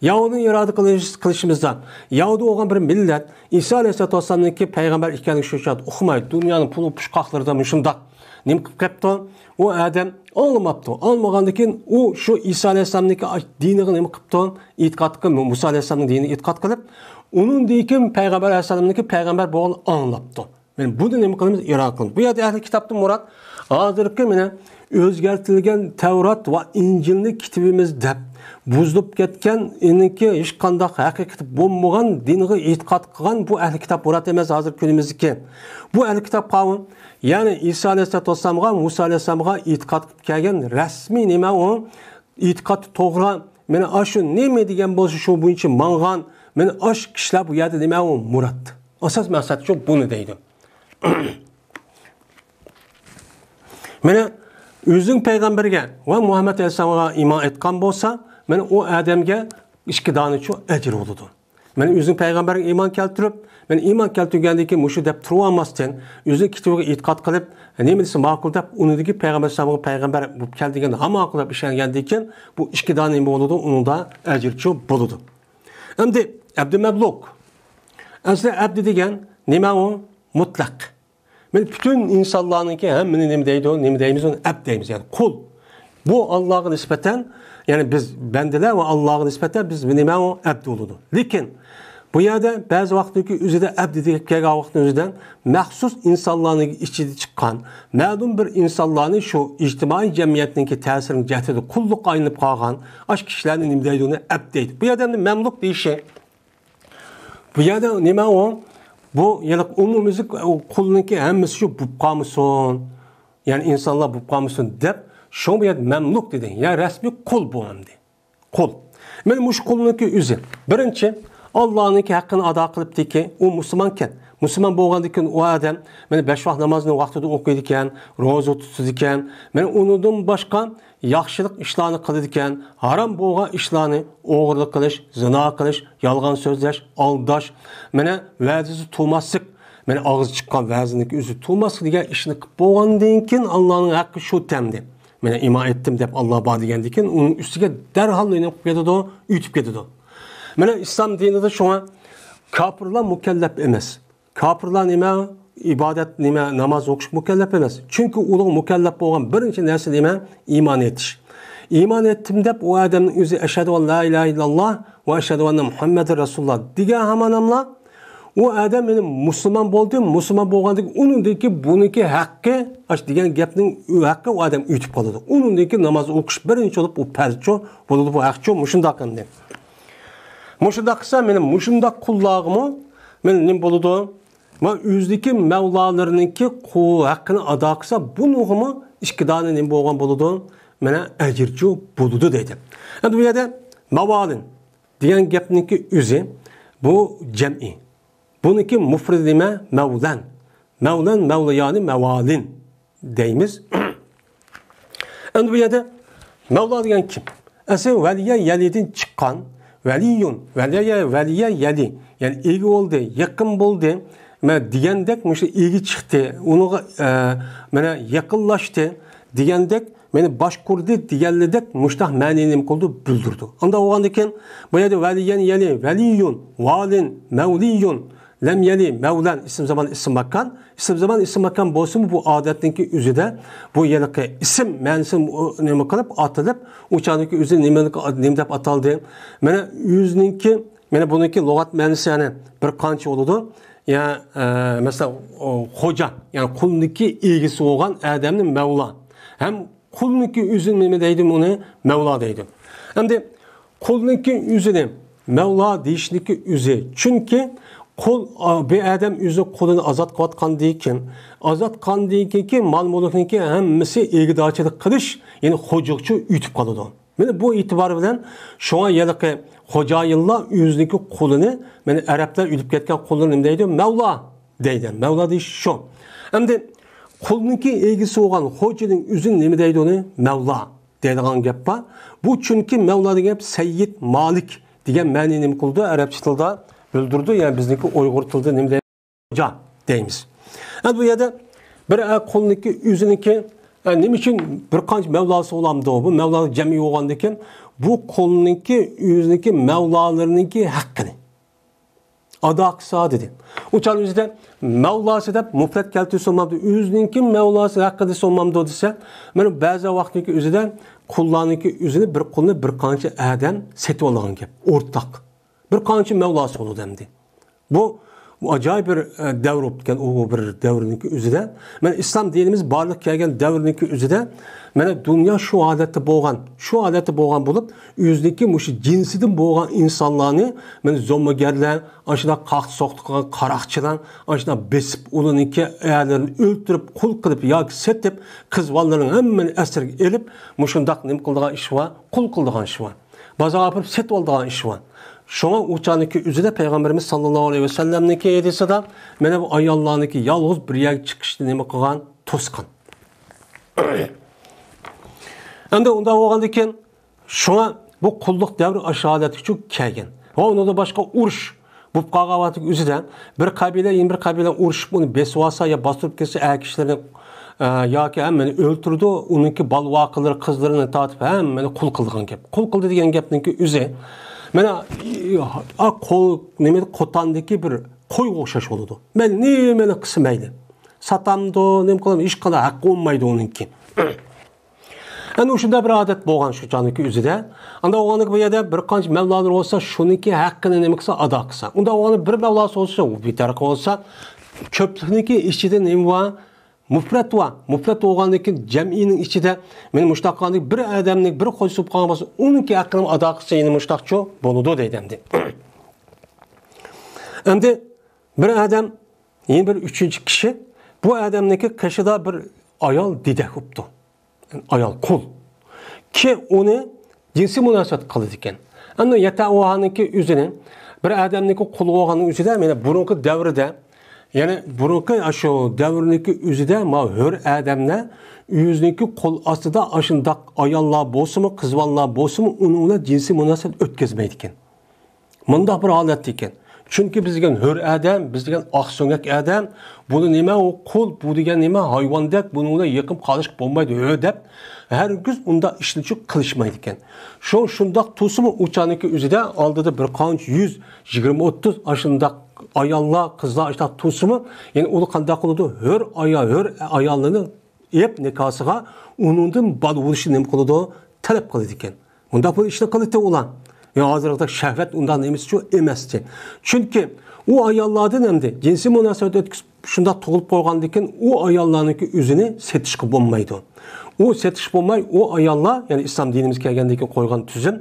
يەھۇدىينى ئىرادە قىلىش، قىلىشىمىزدا، يەھۇدىي بولغان بىر مىللەت ئىسا ئەلەيھىسسالاتۇ ۋەسسالامنىڭكى پەيغەمبەر ئىكەنلىكى شۇ چاغدا ئۇقماي، دۇنيانىڭ پۇل پۇچقاقلىرىدا مۇشۇنداق نېمە قىلىپ قېپتۇ؟ ئۇ ئادەم ئاڭلىماپتۇ. ئاڭلىمىغاندىن كېيىن ئۇ شۇ ئىسا ئەلەيھىسسالامنىڭكى دىنىغا نېمە قىپتۇ؟ ئېتىقاد قىلىپ، مۇسا ئەلەيھىسسالامنىڭ دىنىغا ئېتىقاد قىلىپ، ئۇنىڭدىن كېيىن پەيغەمبەر ئەلەيھىسسالامنىڭكى پەيغەمبەر بولغانلىقىنى ئاڭلاپتۇ. مانا بۇنى نېمە قىلىمىز؟ ئىرادە قىلىمىز. بۇ يەردە ئەھلى كىتابتىن مۇراد ھازىرقى مانا ئۆزگەرتىلگەن تەۋرات ۋە ئىنجىلنى كىتىبىمىز دەپ بۇزۇلۇپ كەتكەن، ئېنىڭكى ھېچقانداق ھەقىقىتى بولمىغان دىنغا ئېتىقاد قىلغان بۇ ئەھلى كىتاب مۇراد ئەمەس، ھازىر كۈنىمىزدىكى. بۇ ئەھلى كىتاب قاۋۇ، يەنى ئىسا ئەلەيھىسسالاتۇ ۋەسسالامغا، مۇسا ئەلەيھىسسالامغا ئېتىقاد قىلىپ كەلگەن رەسمىي نېمە ئۇ؟ ئېتىقاد توغرا، مانا ئاشۇ نېمە دېگەن بولسا شۇ بويىچە ماڭغان، مانا ئاشۇ كىشىلەر بۇ يەردە نېمە ئۇ؟ مۇراد. ئاساس مەقسەت شۇ، بۇنى دەيدۇ. مانا ئۆزىنىڭ پەيغەمبەرگە ۋە مۇھەممەد ئەلەيھىسسالامغا ئىمان ئېيتقان بولسا، مانا ئۇ ئادەمگە ئىككى دانە شۇ ئەجىر بولىدۇ. مانا ئۆزىنىڭ پەيغەمبەرگە ئىمان كەلتۈرۈپ، مانا ئىمان كەلتۈرگەندىن كېيىن مۇشۇ دەپ تۇرۇۋالماستىن، ئۆزىنىڭ كىتابىغا ئېتىقاد قىلىپ، نېمە دېسە ماقۇل دەپ، ئۇنىڭدىكى پەيغەمبەر ئەلەيھىسسالامغا پەيغەمبەر بولۇپ كەلدى دېگەن ھامان قىلىپ ئىشەنگەندىن كېيىن، بۇ ئىككى دانە نېمە بولىدۇ؟ ئۇنىڭدا ئەجىرچۇ بولىدۇ. ئەمدى ئەبدۇ مەملۇك. ئەسلى ئەبدى دېگەن نېمە ئۇ؟ مۇتلەق. مانا پۈتۈن ئىنسانلارنىڭكى ھەممىنى نېمە دەيدۇ؟ نېمە دەيمىز ئۇنى؟ ئەبد دەيمىز، يەنى قۇل. بۇ ئاللاغا نىسبەتەن، يەنى بىز بەندىلەر ۋە ئاللاغا نىسبەتەن بىز نېمە ئۇ؟ ئەبد بولىدۇ. لېكىن بۇ يەردە بەزى ۋاقىتنىڭكى ئۆزىدە ئەبد دېگەن گەپكە كەلگەن ۋاقىتنىڭ ئۆزىدە مەخسۇس ئىنسانلارنىڭ ئىچىدە چىققان مەلۇم بىر ئىنسانلارنى شۇ ئىجتىمائىي جەمئىيەتنىڭكى تەسىرىنىڭ جەھىتىدە قۇللۇققا ئايلىنىپ قالغان ئاشۇ كىشىلەرنى نېمە دەيدۇ؟ ئۇنى ئەبد دەيدۇ. بۇ يەردە ئەمدى مەملۇك دېيىشى بۇ يەردە نېمە ئۇ؟ بۇ يەنە ئومۇميۈزلۈك قۇلنىڭكى ھەممىسى شۇ بوپ قالمىسۇن، يەنى ئىنسانلار بوپ قالمىسۇن دەپ، شۇڭا بۇ يەردە مەملۇك دېدى. يا رەسمىي قۇل بۇ ئەمدى. قۇل. مانا مۇشۇ قۇلنىڭكى ئۆزى. بىرىنچى، ئاللانىڭكى ھەققىنى ئادا قىلىپتىكى، ئۇ مۇسۇلمانكەن. مۇسۇلمان بولغاندىن كېيىن ئۇ ئادەم مانا بەش ۋاق نامازنى ۋاقتىدا ئوقۇيدىكەن، روزا تۇتىدىكەن. مانا ئۇنىڭدىن باشقا ياخشىلىق ئىشلارنى قىلىدىكەن، ھارام بولغان ئىشلارنى، ئوغرىلىق قىلىش، زىنا قىلىش، يالغان سۆزلەش، ئالداش، مانا ۋەزىسى تۇماسلىق، مانا ئاغزى چىققان ۋەزىنىڭكى ئۆزى تۇماسلىق دېگەن ئىشنى قىلىپ بولغاندىن كېيىن، ئاللانىڭ ھەققى شۇ تەمدى. مانا ئىمان ئېيتتىم دەپ ئاللا بار دېگەندىن كېيىن، ئۇنىڭ ئۈستىگە دەرھال نېمە قىلىپ كېتىدۇ؟ ئۆتۈپ كېتىدۇ. مانا ئىسلام دىنىدا شۇڭا كاپىرلار مۇكەللەپ ئەمەس. كاپىرلار نېمە؟ ئىبادەت نېمە؟ ناماز ئوقۇشقا مۇكەللەپ ئەمەس. چۈنكى ئۇلارغا مۇكەللەپ بولغان بىرىنچى نەرسە نېمە؟ ئىمان ئېيتىش. ئىمان ئېيتتىم دەپ ئۇ ئادەمنىڭ ئۆزى ئەشھەدۇ ئەن لا ئىلاھە ئىللاللا ۋە ئەشھەدۇ ئەننە مۇھەممەدەن رەسۇلۇللا دېگەن ھاماناملا ئۇ ئادەم مېنى مۇسۇلمان بولدى، مۇسۇلمان بولغاندىن كېيىن ئۇنىڭدىكى بۇنىڭكى ھەققى، ئاش دېگەن گەپنىڭ ھەققى ئۇ ئادەم ئۆتۈپ قالىدۇ. ئۇنىڭدىن كېيىن ناماز ئوقۇش بىرىنچى بولۇپ ئۇ پەرزچۇ بولىدۇ، بۇ ھەقچۇ مۇشۇنداق ئەمدى. مۇشۇنداق قىلسا، مېنى مۇشۇنداق قۇللارغىمۇ مېنى نېمە بولىدۇ؟ ۋە ئۆزىدىكى مەۋلالىرىنىڭكى قۇ-، ھەققىنى ئادا قىلسا، بۇنىڭغىمۇ ئىككى دانە نېمە بولغان بولىدۇ؟ مانا ئەجىرچۇ بولىدۇ دەيدۇ. ئەمدى بۇ يەردە ماۋالىن دېگەن گەپنىڭكى ئۆزى بۇ جەمئىي. بۇنىڭكى مۇفرىدى نېمە؟ مەۋلەن. مەۋلەن، مەۋلىيانى، مەۋالىن دەيمىز. ئەمدى بۇ يەردە مەۋلا دېگەن كىم؟ ئەسلى ۋەلىيە يەلىدىن چىققان ۋەلىيۇن، ۋەلىيە، ۋەلىيە يەلى، يەنى ئىگە بولدى، يېقىن بولدى. مانا دېگەندەك مۇشۇ ئىگە چىقتى، ئۇنىڭغا، ئە، مانا يېقىنلاشتى دېگەندەك، مېنى باشقۇردى دېگەنلىدەك مۇشۇنداق مەنىنى نېمە قىلىدۇ؟ بىلدۈرىدۇ. ئانداق بولغاندىن كېيىن بۇ يەردە ۋەلىيەن يەلى، ۋەلىيۇن، ۋالىن، مەۋلىيۇن، لەم يەلى، مەۋلەن، ئىسىم زامان، ئىسىم ماكان. ئىسىم زامان، ئىسىم ماكان بولسىمۇ، بۇ ئادەتنىڭكى ئۆزىدە بۇ ھېلىقى ئىسىم مەنىسىنى نېمە قىلىپ ئاتىلىپ، ئۇ چاغدىكى ئۆزى نېمە، نېمە دەپ ئاتالدى؟ مانا ئۆزىنىڭكى، مانا بۇنىڭكى لۇغەت مەنىسى يەنى بىر قانچە بولىدۇ. يا، ئە، مەسىلەن، ئۇ خوجا، يەنى قۇلنىڭكى ئىگىسى بولغان ئادەمنى مەۋلا. ھەم قۇلنىڭكى ئۆزى نېمە دەيدۇ؟ ئۇنى مەۋلا دەيدۇ. ئەمدى قۇلنىڭكى ئۆزىنى مەۋلا دېيىشنىڭكى ئۆزى. چۈنكى قۇل، ئا، بىر ئادەم ئۆزى قۇلىنى ئازاد قىلىۋاتقاندىن كېيىن، ئازاد قىلغاندىن كېيىنكى مال-مۈلۈكنىڭكى ھەممىسى ئىگىدارچىلىك قىلىش، يەنى خوجىلىقچە ئۆتۈپ قالىدۇ. مانا بۇ ئېتىبار بىلەن شۇڭا ھېلىقى خوجايىنلار ئۆزىنىڭكى قۇلىنى، مانا ئەرەبلەر ئۆلۈپ كەتكەن قۇلىنى نېمە دەيدۇ؟ مەۋلا دەيدۇ. مەۋلا دېيىش شۇ. ئەمدى قۇلنىڭكى ئىگىسى بولغان خوجىنىڭ ئۆزىنى نېمە دەيدۇ ئۇنى؟ مەۋلا دەيدىغان گەپ بار. بۇ چۈنكى مەۋلا دېگەن گەپ سەييىد، مالىك دېگەن مەنىنى نېمە قىلىدۇ؟ ئەرەبچە تىلدا بىلدۈرىدۇ. يەنى بىزنىڭكى ئۇيغۇر تىلىدا نېمە دەيدۇ؟ خوجا دەيمىز. ئەمدى بۇ يەردە بىر ئە قۇلنىڭكى ئۆزىنىڭكى، ئە، نېمە ئۈچۈن بىر قانچە مەۋلاسى بولامدۇ؟ بۇ مەۋلالار جەمئىي بولغاندىكىن، بۇ قۇلنىڭكى ئۆزىنىڭكى مەۋلالىرىنىڭكى ھەققىنى ئادا قىلسا دېدى. ئۇ چاغنىڭ ئۆزىدە مەۋلاسى دەپ مۇپرەت كەلتۈرسە بولمامدۇ؟ ئۆزىنىڭكى مەۋلاسى ھەققىدە سولمامدۇ دېسە، مانا بەزى ۋاقىتنىڭكى ئۆزىدە قۇللارنىڭكى ئۆزىنى، بىر قۇلنى بىر قانچە ئادەم سېتىۋالغان گەپ، ئورتاق. بىر قانچە مەۋلاسى بولىدۇ ئەمدى. بۇ، بۇ ئاجايىپ بىر، ئە، دەۋر بولۇپتىكەن، ئۇ بىر دەۋرنىڭكى ئۆزىدە. مانا ئىسلام دىنىمىز بارلىققا كەلگەن دەۋرنىڭكى ئۆزىدە، مانا دۇنيا شۇ ھالەتتە بولغان، شۇ ھالەتتە بولغان بولۇپ، ئۆزىنىڭكى مۇشۇ جىنسىدىن بولغان ئىنسانلارنى، مانا زومىگەرلەر، ئاشۇنداق قاقتى-سوقتى قىلغان قاراقچىلار، ئاشۇنداق بېسىپ، ئۇلارنىڭكى ئەرلىرىنى ئۆلتۈرۈپ، قۇل قىلىپ ياكى سېتىپ، قىز بالىلارنىڭ ھەممىنى ئەسىرگە ئېلىپ، مۇشۇنداق نېمە قىلىدىغان ئىش بار؟ قۇل قىلىدىغان ئىش بار. بازارغا ئاپىرىپ سېتىۋالىدىغان ئىش بار. شۇڭا ئۇ چاغنىڭكى ئۆزىدە پەيغەمبىرىمىز ساللاللاھۇ ئەلەيھى ۋەسەللەمنىڭكى ھەدىسىدە، مانا بۇ ئاياللارنىڭكى يالغۇز بىر يەرگە چىقىشنى نېمە قىلغان؟ توسقان. ئەمدى ئۇنداق بولغاندىكىن، شۇڭا بۇ قۇللۇق دەۋرى ئاشۇ ھالەتكىچۇ كەلگەن. ۋە ئۇنىڭدىن باشقا ئۇرۇش بولۇپ قالغان ۋاقىتنىڭ ئۆزىدە بىر قەبىلە يەنە بىر قەبىلە ئۇرۇشۇپ، ئۇنى بېسىۋالسا يا باستۇرۇپ كەتسە، ئەر كىشىلىرىنى، ئە، ياكى ھەممىنى ئۆلتۈرىدۇ، ئۇنىڭكى بالا-ۋاقىلىرى، قىزلىرىنى تارتىپ ھەممىنى قۇل قىلىدىغان گەپ. قۇل قىلدى دېگەن گەپنىڭكى ئۆزى، مانا، ئا، قول، نېمە، قوتاندىكى بىر قويغا ئوخشاش بولىدۇ. مەن نېمىنى قىلسا مەيلى. ساتامدۇ، نېمە قىلامدۇ، ھېچقانداق ھەققى بولمايدۇ ئۇنىڭكى. ئەنە شۇنداق بىر ئادەت بولغان شۇ چاغنىڭكى ئۆزىدە. ئاندا بولغاندىكىن بۇ يەردە بىر قانچە مەۋلالار بولسا، شۇنىڭكى ھەققىنى نېمە قىلسا، ئادا قىلسا. ئۇنداق بولغاندا بىر مەۋلاسى بولسا، ئۇ بىتەرەپ بولسا، كۆپلۈكنىڭكى ئىچىدە نېمە بار؟ مۇپرەت بار. مۇپرەت بولغاندىن كېيىن جەمئىينىڭ ئىچىدە، مانا مۇشۇنداق قىلغاندىكىن بىر ئادەمنىڭ بىر قويسا بولۇپ قالغان بولسا، ئۇنىڭكى ھەققىنى ئادا قىلسا يەنە مۇشۇنداقچۇ بولىدۇ دەيدۇ ئەمدى. ئەمدى بىر ئادەم، يەنە بىر ئۈچىنچى كىشى، بۇ ئادەمنىڭكى قېشىدا بىر ئايال دېدەك بوپتۇ. ئايال قۇل. كى ئۇنى جىنسىي مۇناسىۋەت قىلىدىكەن. ئەمدى يەتەئۇھانىڭكى ئۆزىنى بىر ئادەمنىڭكى قۇلى بولغاننىڭ ئۆزىدە، يەنە بۇرۇنقى دەۋردە، يەنى بۇرۇنقى شۇ دەۋرنىڭكى ئۆزىدە ما ھۆر ئادەملەر ئۆزىنىڭكى قول ئاستىدا ئاشۇنداق ئاياللار بولسىمۇ، قىز بالىلار بولسىمۇ، ئۇنىڭ بىلەن جىنسىي مۇناسىۋەت ئۆتكۈزمەيدىكەن. مۇنداق بىر ھالەتتىكەن. چۈنكى بىز دېگەن ھۆر ئادەم، بىز دېگەن ئاقسۆڭەك ئادەم، بۇنى نېمە ئۇ قۇل، بۇ دېگەن نېمە ھايۋاندەك، بۇنىڭ بىلەن يېقىن قالىشقا بولمايدۇ ھۆ دەپ، ھەرگىز ئۇنداق ئىشنى قىلىشمايدىكەن. شۇ شۇنداق تۇرسىمۇ ئۇ چاغنىڭكى ئۆزىدە ئالدىدا بىر قانچە يۈز، يىگىرمە، ئوتتۇز ئاشۇنداق ئاياللار، قىزلار ئاشۇنداق تۇرسىمۇ، يەنى ئۇلار قانداق قىلىدۇ؟ ھۆر ئايال، ھۆر ئاياللىرىنى ئېپ نىكاسىغا ئۇنىڭدىن بالا بولۇشنى نېمە قىلىدۇ؟ تەلەپ قىلىدىكەن. مۇنداق بىر ئىشنى قىلىدۇ ئۇلار. يا ھازىرقىدەك شەھۋەت ئۇنداق نېمىسىچۇ ئەمەستى. چۈنكى ئۇ ئاياللاردىن ئەمدى جىنسىي مۇناسىۋەت ئۆتكۈزۈپ شۇنداق تۇغۇلۇپ قالغاندىكىن ئۇ ئاياللارنىڭكى ئۆزىنى سېتىشقا بولمايدۇ. ئۇ سېتىش بولماي، ئۇ ئاياللار، يەنى ئىسلام دىنىمىز كەلگەندىن كېيىن قويغان تۈزۈم،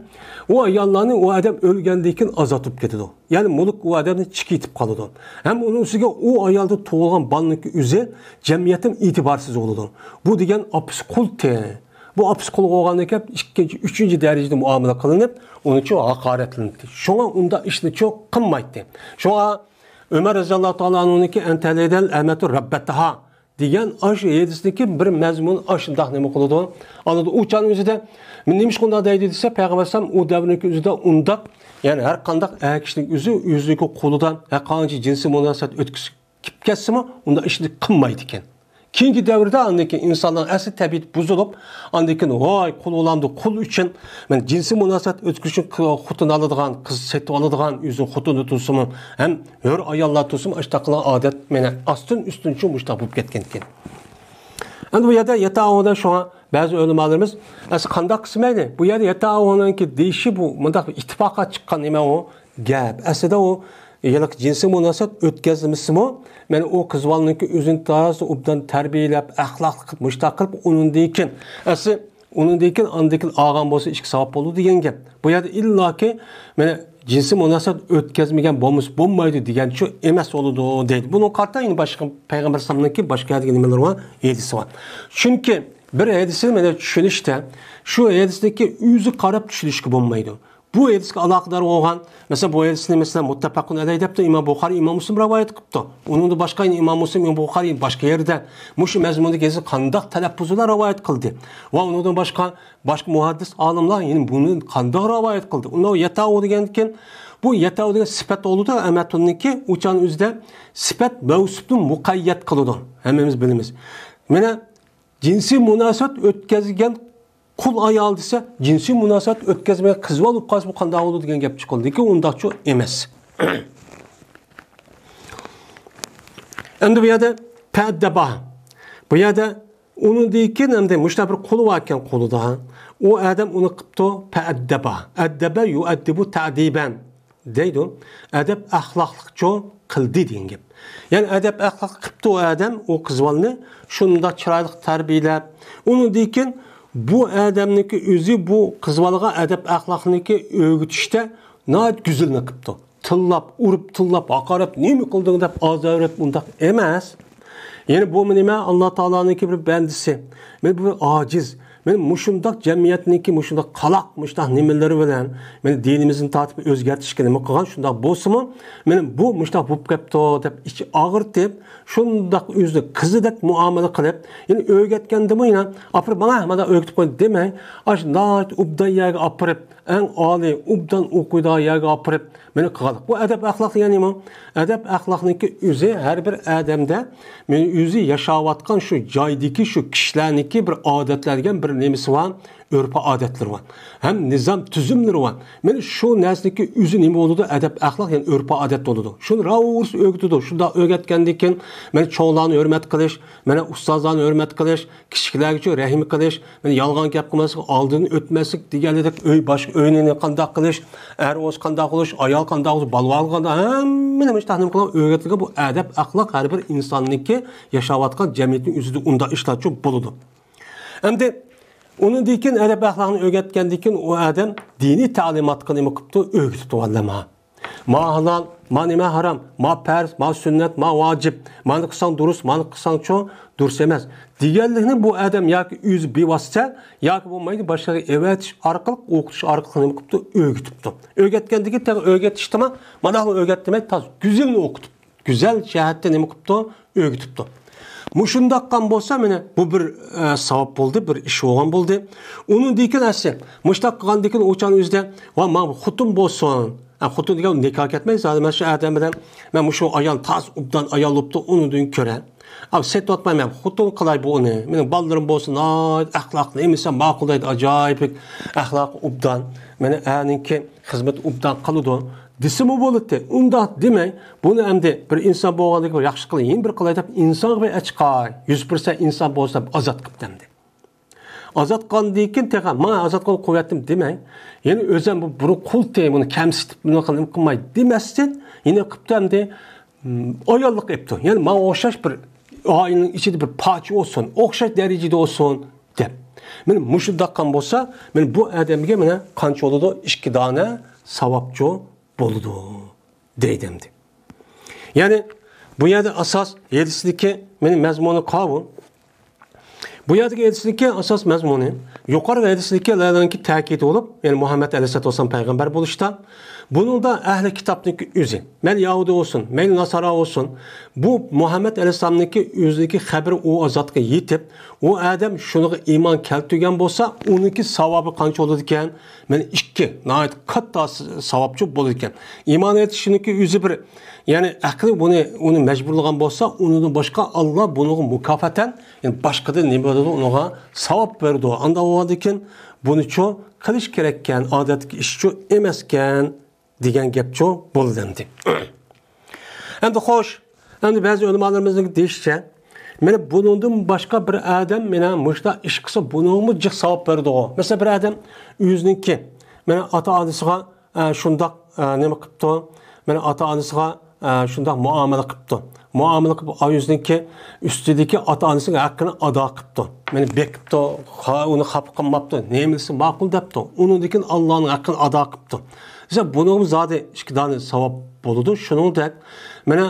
ئۇ ئاياللارنى ئۇ ئادەم ئۆلگەندىن كېيىن ئازاد بولۇپ كېتىدۇ. يەنى مۈلۈك ئۇ ئادەمنى چىكىتىپ قالىدۇ. ھەم ئۇنىڭ ئۈستىگە ئۇ ئايالدا تۇغۇلغان بالىنىڭكى ئۆزى جەمئىيەتتىن ئېتىبارسىز بولىدۇ. بۇ دېگەن ئاپىسى قۇلتى. بۇ ئاپىسى قۇل بولغاندىن كېيىن ئىككىنچى، ئۈچىنچى دەرىجىدە مۇئامىلە قىلىنىپ، ئۇنىچۇ ھاقارەتلىنىدۇ. شۇڭا ئۇنداق ئىشنىچۇ قىلمايتتى. شۇڭا ئۆمەر رەزىياللاھۇ تائالا ئەنھۇنىڭكى «ئەنتە لەيلەل ئەمەتۇ رەببەتىھا» دېگەن ئاشۇ ھەدىسنىڭكى بىر مەزمۇنى ئاشۇنداق نېمە قىلىدۇ. ئاندىن ئۇ چاغنىڭ ئۆزىدە نېمىشقا ئۇنداق دەيدۇ دېسە، پەيغەمبەر ئەلەيھىسسالام ئۇ دەۋرنىڭكى ئۆزىدە ئۇنداق، يەنى ھەر قانداق ئەر كىشىنىڭ ئۆزى ئۆزىنىڭكى قولىدا ھەر قانچە جىنسىي مۇناسىۋەت ئۆتكۈزۈپ كەتسىمۇ، ئۇنداق ئىشنى قىلمايدىكەن. كېيىنكى دەۋردە ئاندىن كېيىن ئىنساننىڭ ئەسلى تەبىئىتى بۇزۇلۇپ، ئاندىن كېيىن، ۋاي، قۇل بولامدۇ، قۇل ئۈچۈن مەن جىنسىي مۇناسىۋەت ئۆتكۈزۈش ئۈچۈن خوتۇن ئالىدىغان، قىز سېتىۋالىدىغان، ئۆزىنىڭ خوتۇنى تۇرسىمۇ، ھەم ھۆر ئاياللار تۇرسىمۇ، ئاشۇنداق قىلغان ئادەت مانا ئاستىن ئۈستۈن شۇ مۇشۇنداق بولۇپ كەتكەنكەن. ئەمدى بۇ يەردە يەتەئۇھا شۇڭا بەزى ئۆلىمالىرىمىز، ئەسلى قانداق قىلسا مەيلى؟ بۇ يەردە يەتەئۇھانىڭكى دېيىشى بۇ مۇنداق بىر ئىتتىپاققا چىققان نېمە ئۇ؟ گەپ. ئەسلىدە ئۇ ھېلىقى جىنسىي مۇناسىۋەت ئۆتكەزمىسىمۇ، مانا ئۇ قىز بالىنىڭكى ئۆزىنى تازا ئوبدان تەربىيەلەپ، ئەخلاقلىق قىلىپ، مۇشۇنداق قىلىپ، ئۇنىڭدىن كېيىن، ئەسلى ئۇنىڭدىن كېيىن، ئاندىن كېيىن ئالغان بولسا ئىككى ساۋاب بولىدۇ دېگەن گەپ. بۇ يەردە ئىللاكى، مانا جىنسىي مۇناسىۋەت ئۆتكەزمىگەن بولمىسا بولمايدۇ دېگەنچۇ ئەمەس بولىدۇ دەيدۇ. بۇنىڭغا قارىتا يەنە باشقا پەيغەمبەر ئەلەيھىسسالامنىڭكى باشقا يەردىكى نېمىلىرى بار؟ ھەدىسى بار. چۈنكى بىر ھەدىسنى مانا چۈشىنىشتە، شۇ ھەدىسنىڭكى ئۆزى قاراپ چۈشىنىشكە بولمايدۇ. بۇ ھەدىسكە ئالاقىدار بولغان، مەسىلەن، بۇ ھەدىسنى، مەسىلەن، مۇتتەپەقۇن ئەلەيھ دەپتۇ، ئىمام بۇخارىي، ئىمام مۇسلىم رىۋايەت قىپتۇ. ئۇنىڭدىن باشقا يەنە ئىمام مۇسلىم، ئىمام بۇخارىي باشقا يەردە مۇشۇ مەزمۇندا ھەدىسنى قانداق تەلەپپۇز بىلەن رىۋايەت قىلدى؟ ۋە ئۇنىڭدىن باشقا، باشقا مۇھەددىس ئالىملار يەنە بۇنى قانداق رىۋايەت قىلدى؟ ئۇندا يەتەئۇھا دېگەندىكىن، بۇ يەتەۋ دېگەن سۈپەت بولىدۇ، ئەمەتۇننىڭكى ئۇچان ئۆزىدە سۈپەت مەۋسۇپنى مۇقەييەت قىلىدۇ. ھەممىمىز بىلىمىز. مانا جىنسىي مۇناسىۋەت ئۆتكەزگەن قۇل ئايال دېسە، جىنسىي مۇناسىۋەت ئۆتكەزمىگەن قىز بالا بولۇپ قالسا، بۇ قانداق بولىدۇ دېگەن گەپچۇ قىلدىكى، ئۇنداقچۇ ئەمەس. ئەمدى بۇ يەردە پەددەبا. بۇ يەردە ئۇنىڭدىن كېيىن ئەمدى مۇشۇنداق بىر قۇلى باركەن قولىدا. ئۇ ئادەم ئۇنى قىپتۇ پەددەبا. ئەددەبە يۇئەددىبۇ تەدىبەن دەيدۇ. ئەدەپ ئەخلاقلىقچۇ قىلدى دېگەن گەپ. يەنى ئەدەپ ئەخلاق قىپتۇ ئۇ ئادەم، ئۇ قىز بالىنى شۇنداق چىرايلىق تەربىيەلەپ. ئۇنىڭدىن كېيىن بۇ ئادەمنىڭكى ئۆزى بۇ قىز بالىغا ئەدەپ ئەخلاقنىڭكى ئۆگىتىشتە ناھايىتى گۈزىلىنى قىپتۇ. تىللاپ، ئۇرۇپ، تىللاپ، ھاقارەت، نېمە قىلدىڭ دەپ ئازار بېرىپ ئۇنداق ئەمەس. يەنى بۇمۇ نېمە؟ ئاللا تائالانىڭكى بىر بەندىسى. مەن بىر ئاجىز. مەن مۇشۇنداق جەمئىيەتنىڭكى مۇشۇنداق قالاق، مۇشۇنداق نېمىلىرى بىلەن مەن دىنىمىزنى تارتىپ ئۆزگەرتىشكە نېمە قىلغان، شۇنداق بولسىمۇ، مەن بۇ مۇشۇنداق بولۇپ كەپتۇ دەپ ئىچى ئاغرىتىپ، شۇنداق ئۆزىنى قىزىدەك مۇئامىلە قىلىپ، يەنى ئۆگەتكەندىمۇ يەنە، ئاپىرىپ ماڭا، مانا ئۆگىتىپ قويدى دېمەي، ئاشۇ ناھايىتى ئوبدان يەرگە ئاپىرىپ، ئەڭ ئالىي، ئوبدان ئوقۇيدىغان يەرگە ئاپىرىپ، مېنى قىلغانلىق. بۇ ئەدەپ ئەخلاق دېگەن نېمە؟ ئەدەپ ئەخلاقنىڭكى ئۆزى ھەر بىر ئادەمدە مېنى ئۆزى ياشاۋاتقان شۇ جايدىكى شۇ كىشىلەرنىڭكى بىر ئادەتلەر دېگەن بىر نېمىسى بار، ئۆرپ-ئادەتلىرى بار. ھەم نىزام تۈزۈملىرى بار. مېنى شۇ نەرسىنىڭكى ئۆزى نېمە بولىدۇ؟ ئەدەپ ئەخلاق، يەنى ئۆرپ-ئادەت بولىدۇ. شۇنى راۋۇرۇس ئۆگىتىدۇ. شۇنداق ئۆگەتكەندىن كېيىن مېنى چوڭلارنى ھۆرمەت قىلىش، مېنى ئۇستازلارنى ھۆرمەت قىلىش، كىچىكلەرگىچۇ رەھىم قىلىش، مەن يالغان گەپ قىلماسلىق، ئالدىدىن ئۆتمەسلىك دېگەندەك ئۆي باشقا ئۆينى قانداق قىلىش، ئەر بولسا قانداق بولۇش، ئايال قانداق بولۇش، بالىۋان قانداق، ھەممىنى مۇشۇنداق نېمە قىلغان ئۆگەتكەن بۇ ئەدەپ ئەخلاق ھەر بىر ئىنساننىڭكى ياشاۋاتقان جەمئىيەتنىڭ ئۆزىدە ئۇنداق ئىشلارچۇ بولىدۇ. ئەمدى ئۇنىڭدىن كېيىن ئەدەپ ئەخلاقنى ئۆگەتكەندىن كېيىن ئۇ ئادەم دىنىي تەلىماتقا نېمە قىپتۇ؟ ئۆگىتىپتۇ ئالەمغا. ما ھالال، ما نېمە ھارام، ما پەرز، ما سۈننەت، ما ۋاجىپ، مانى قىلساڭ دۇرۇس، مانى قىلساڭچۇ دۇرۇس ئەمەس دېگەنلىكنى بۇ ئادەم ياكى ئۆزى بىۋاسىتە، ياكى بولمايدۇ باشقىلارغا ئەۋەتىش ئارقىلىق، ئوقۇتۇش ئارقىلىق نېمە قىپتۇ؟ ئۆگىتىپتۇ. ئۆگەتكەندىكى تېخى ئۆگىتىشتىما، مانداقلا ئۆگەت دېمەي، تاز گۈزەلنى ئوقۇتۇپ، گۈزەل جەھەتتە نېمە قىپتۇ؟ ئۆگىتىپتۇ. مۇشۇنداق قىلغان بولسا، مانا بۇ بىر، ئە، ساۋاب بولدى، بىر ئىش بولغان بولدى. ئۇنىڭدىن كېيىن ئەسلى مۇشۇنداق قىلغاندىن كېيىن ئۇ چاغنىڭ ئۆزىدە، ۋا ماڭا خوتۇن بولسۇن، ئە، خوتۇن دېگەن نىكاھ كەتمەي، زادى مەن شۇ ئادەم بىلەن، مەن مۇشۇ ئايال تاز ئوبدان ئايال بوپتۇ، ئۇنىڭدىن كۆرە. ئەم، سېتىۋاتمايمەن، خوتۇن قىلاي بۇ ئۇنى. مېنىڭ بالىلىرىم بولسۇن، ناھايىتى ئەخلاقلىق، نېمىسە ماقۇل دەيدۇ، ئاجايىپ ئەخلاقى ئوبدان. مانا ئەرنىڭكى خىزمىتى ئوبدان قىلىدۇ دېسىمۇ بولاتتى. ئۇنداق دېمەي، بۇنى ئەمدى بىر ئىنسان بولغاندىن كېيىن بىر ياخشى قىلىي، يەنە بىر قىلاي دەپ ئىنسانغا بىر ئەچىقاي، يۈز پىرسەنت ئىنسان بولسا ئازاد قىپتۇ ئەمدى. ئازاد قىلغاندىن كېيىن تېخى ماڭا ئازاد قىلغان قۇۋۋەتتىم دېمەي، يەنە ئۆزۈم بۇ بۇرۇن قۇلتى، بۇنى كەمسىتىپ، بۇنى قىلىپ قىلماي دېمەستىن، يەنە قىپتۇ ئەمدى، م، ئاياللىق ئېپتۇ. يەنى ماڭا ئوخشاش بىر ئائىلىنىڭ ئىچىدە بىر پارچە بولسۇن، ئوخشاش دەرىجىدە بولسۇن دەپ. مانا مۇشۇنداق قىلغان بولسا، مانا بۇ ئادەمگە مانا قانچە بولىدۇ؟ ئىككى دانە ساۋابچۇ بولىدۇ. دەيدۇ ئەمدى. يەنى بۇ يەردە ئاساس ھەدىسلىكى مېنىڭ مەزمۇنى قاۋۇ. بۇ يەردىكى ھەدىسلىكى ئاساس مەزمۇنى يۇقىرىقى ھەدىسلىكى لەلەنكى تەكىتى بولۇپ، يەنى مۇھەممەد ئەلەيھىسسالاتۇ ۋەسسالام پەيغەمبەر بولۇشتا، بۇنىڭدا ئەھلى كىتابنىڭكى ئۆزى، مەيلى يەھۇدىي بولسۇن، مەيلى ناسارا بولسۇن، بۇ مۇھەممەد ئەلەيھىسسالامنىڭكى ئۆزىنىڭكى خەبىرى ئۇ زاتقا يېتىپ، ئۇ ئادەم شۇنىڭغا ئىمان كەلتۈرگەن بولسا، ئۇنىڭكى ساۋابى قانچە بولىدىكەن؟ مانا ئىككى، ناھايىتى كاتتا س-، ساۋابچۇ بولىدىكەن. ئىمان ئېيتىشنىڭكى ئۆزى بىر، يەنى ئەقلى بۇنى، ئۇنى مەجبۇرلىغان بولسا، ئۇنىڭدىن باشقا ئاللا بۇنىڭغا مۇكاپاتەن، يەنى باشقىدىن نېمە بېرىدۇ؟ ئۇنىڭغا ساۋاب بېرىدۇ. ئانداق بولغاندىكىن بۇنىچۇ قىلىش كېرەككەن، ئادەتتىكى ئىشچۇ ئەمەسكەن دېگەن گەپچۇ بولىدۇ ئەمدى. ئەمدى خوش، ئەمدى بەزى ئۆلىمالىرىمىزنىڭ دېيىشىچە، مانا بۇنىڭدىن باشقا بىر ئادەم مانا مۇشۇنداق ئىش قىلسا، بۇنىڭغىمۇ جىق ساۋاب بېرىدىغۇ. مەسىلەن، بىر ئادەم ئۆزىنىڭكى مانا ئاتا-ئانىسىغا، ئە، شۇنداق، ئە، نېمە قىپتۇ؟ مانا ئاتا-ئانىسىغا، ئە، شۇنداق مۇئامىلە قىپتۇ. مۇئامىلە قىلىپ، ئۆزىنىڭكى ئۈستىدىكى ئاتا-ئانىسىنىڭ ھەققىنى ئادا قىپتۇ. مانا بېقىپتۇ، خا-، ئۇنى خاپا قىلماپتۇ، نېمىسى ماقۇل دەپتۇ. ئۇنىڭدىن كېيىن ئاللانىڭ ھەققىنى ئادا قىپتۇ. دېسە، بۇنىڭمۇ زادى ئىككى دانە ساۋاب بولىدۇ. شۇنىڭدەك، مانا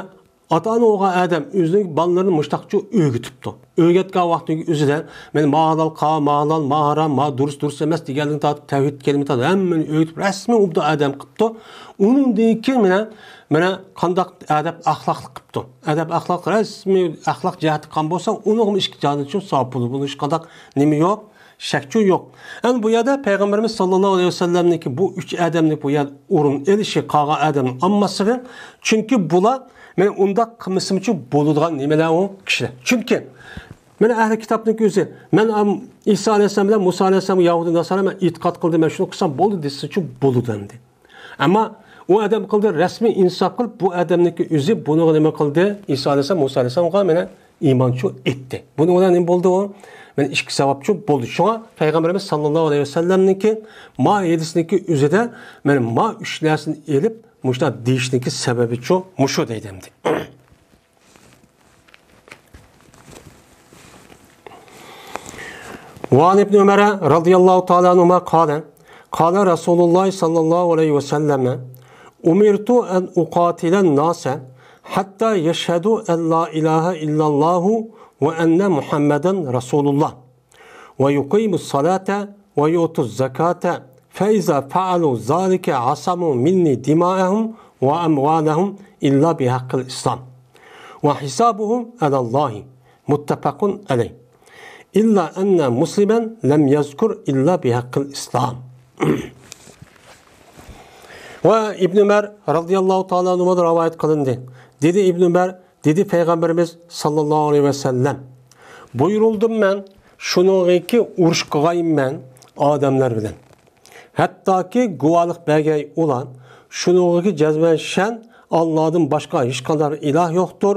ئاتا-ئانا بولغان ئادەم ئۆزىنىڭ بالىلىرىنى مۇشتاقچە ئۆگىتىپتۇ. ئۆگەتكەن ۋاقتىنىڭ ئۆزىدە، مانا ما ھالال قا-، ما ھالال، ما ھارام، ما دۇرۇس، دۇرۇس ئەمەس دېگەنلىكتىن تارتىپ، تەۋھىد كەلىمە تارتىپ، ھەممىنى ئۆگىتىپ، رەسمىي ئوبدان ئادەم قىپتۇ. ئۇنىڭدىن كېيىن مانا، مانا قانداق ئادەپ ئەخلاقلىق قىپتۇ. ئادەپ ئەخلاق، رەسمىي ئەخلاق جەھەتتە قان بولسا، ئۇنىڭمۇ ئىككى جانىدىن ساۋاب بولىدۇ. بۇنىڭ ھېچقانداق نېمە يوق. شەكچۇ يوق. ئەمدى بۇ يەردە پەيغەمبىرىمىز ساللاللاھۇ ئەلەيھى ۋەسەللەمنىڭكى بۇ ئۈچ ئادەمنى بۇ يەردە ئورۇن ئېلىشى، قالغان ئادەمنىڭ ئالماسلىقى، چۈنكى بۇلار مەن ئۇنداق قىلمىسىمچۇ بولىدىغان نېمىلەر ئۇ كىشىلەر. چۈنكى مەن ئەھلى كىتابنىڭكى ئۆزى، مەن ئام-، ئىسا ئەلەيھىسسالام بىلەن مۇسا ئەلەيھىسسالام يەھۇدىي ناسارا مەن ئېتىقاد قىلدىم، مەن شۇنى قىلسام بولدى دېسىچۇ بولىدۇ ئەمدى. ئەمما ئۇ ئادەم قىلدى، رەسمىي ئىنساپ قىلىپ، بۇ ئادەمنىڭكى ئۆزى بۇنىڭغا نېمە قىلدى؟ ئىسا ئەلەيھىسسالام، مۇسا ئەلەيھىسسالامغا مانا ئىمانچۇ ئېيتتى. بۇنىڭ بىلەن نېمە بولدى ئۇ؟ مانا ئىككى ساۋابچۇ بولدى. شۇڭا پەيغەمبىرىمىز ساللاللاھۇ ئەلەيھى ۋەسەللەمنىڭكى ما ھەدىسىنىڭكى ئۆزىدە مانا ما ئۈچ نەرسىنى ئېلىپ مۇشۇنداق دېيىشنىڭكى سەۋەبىچۇ مۇشۇ دەيدۇ ئەمدى. وعن ابن عمر رضي الله تعالى عنهما قال، قال رسول الله صلى الله عليه وسلم، أمرت أن أقاتل الناس حتى يشهدوا أن لا إله إلا الله وأن محمدا رسول الله، ويقيموا الصلاة ويؤتوا الزكاة، فإذا فعلوا ذلك عصموا مني دماءهم وأموالهم إلا بحق الإسلام، وحسابهم على الله. متفق عليه. إلا أن مسلما لم يذكر إلا بحق الإسلام. ۋە ئىبن ئۆمەر رەزىياللاھۇ تائالا ئەنھۇمدىن رىۋايەت قىلىندى. دېدى ئىبن ئۆمەر، دېدى پەيغەمبىرىمىز ساللاللاھۇ ئەلەيھى ۋەسەللەم، بۇيرۇلدۇم مەن شۇنىڭغىكى ئۇرۇش قىلغايمەن ئادەملەر بىلەن. ھەتتاكى گۇۋاھلىق بەرگەي ئۇلار، شۇنىڭغىكى جەزمەن شەن، ئاللادىن باشقا ھېچقانداق بىر ئىلاھ يوقتۇر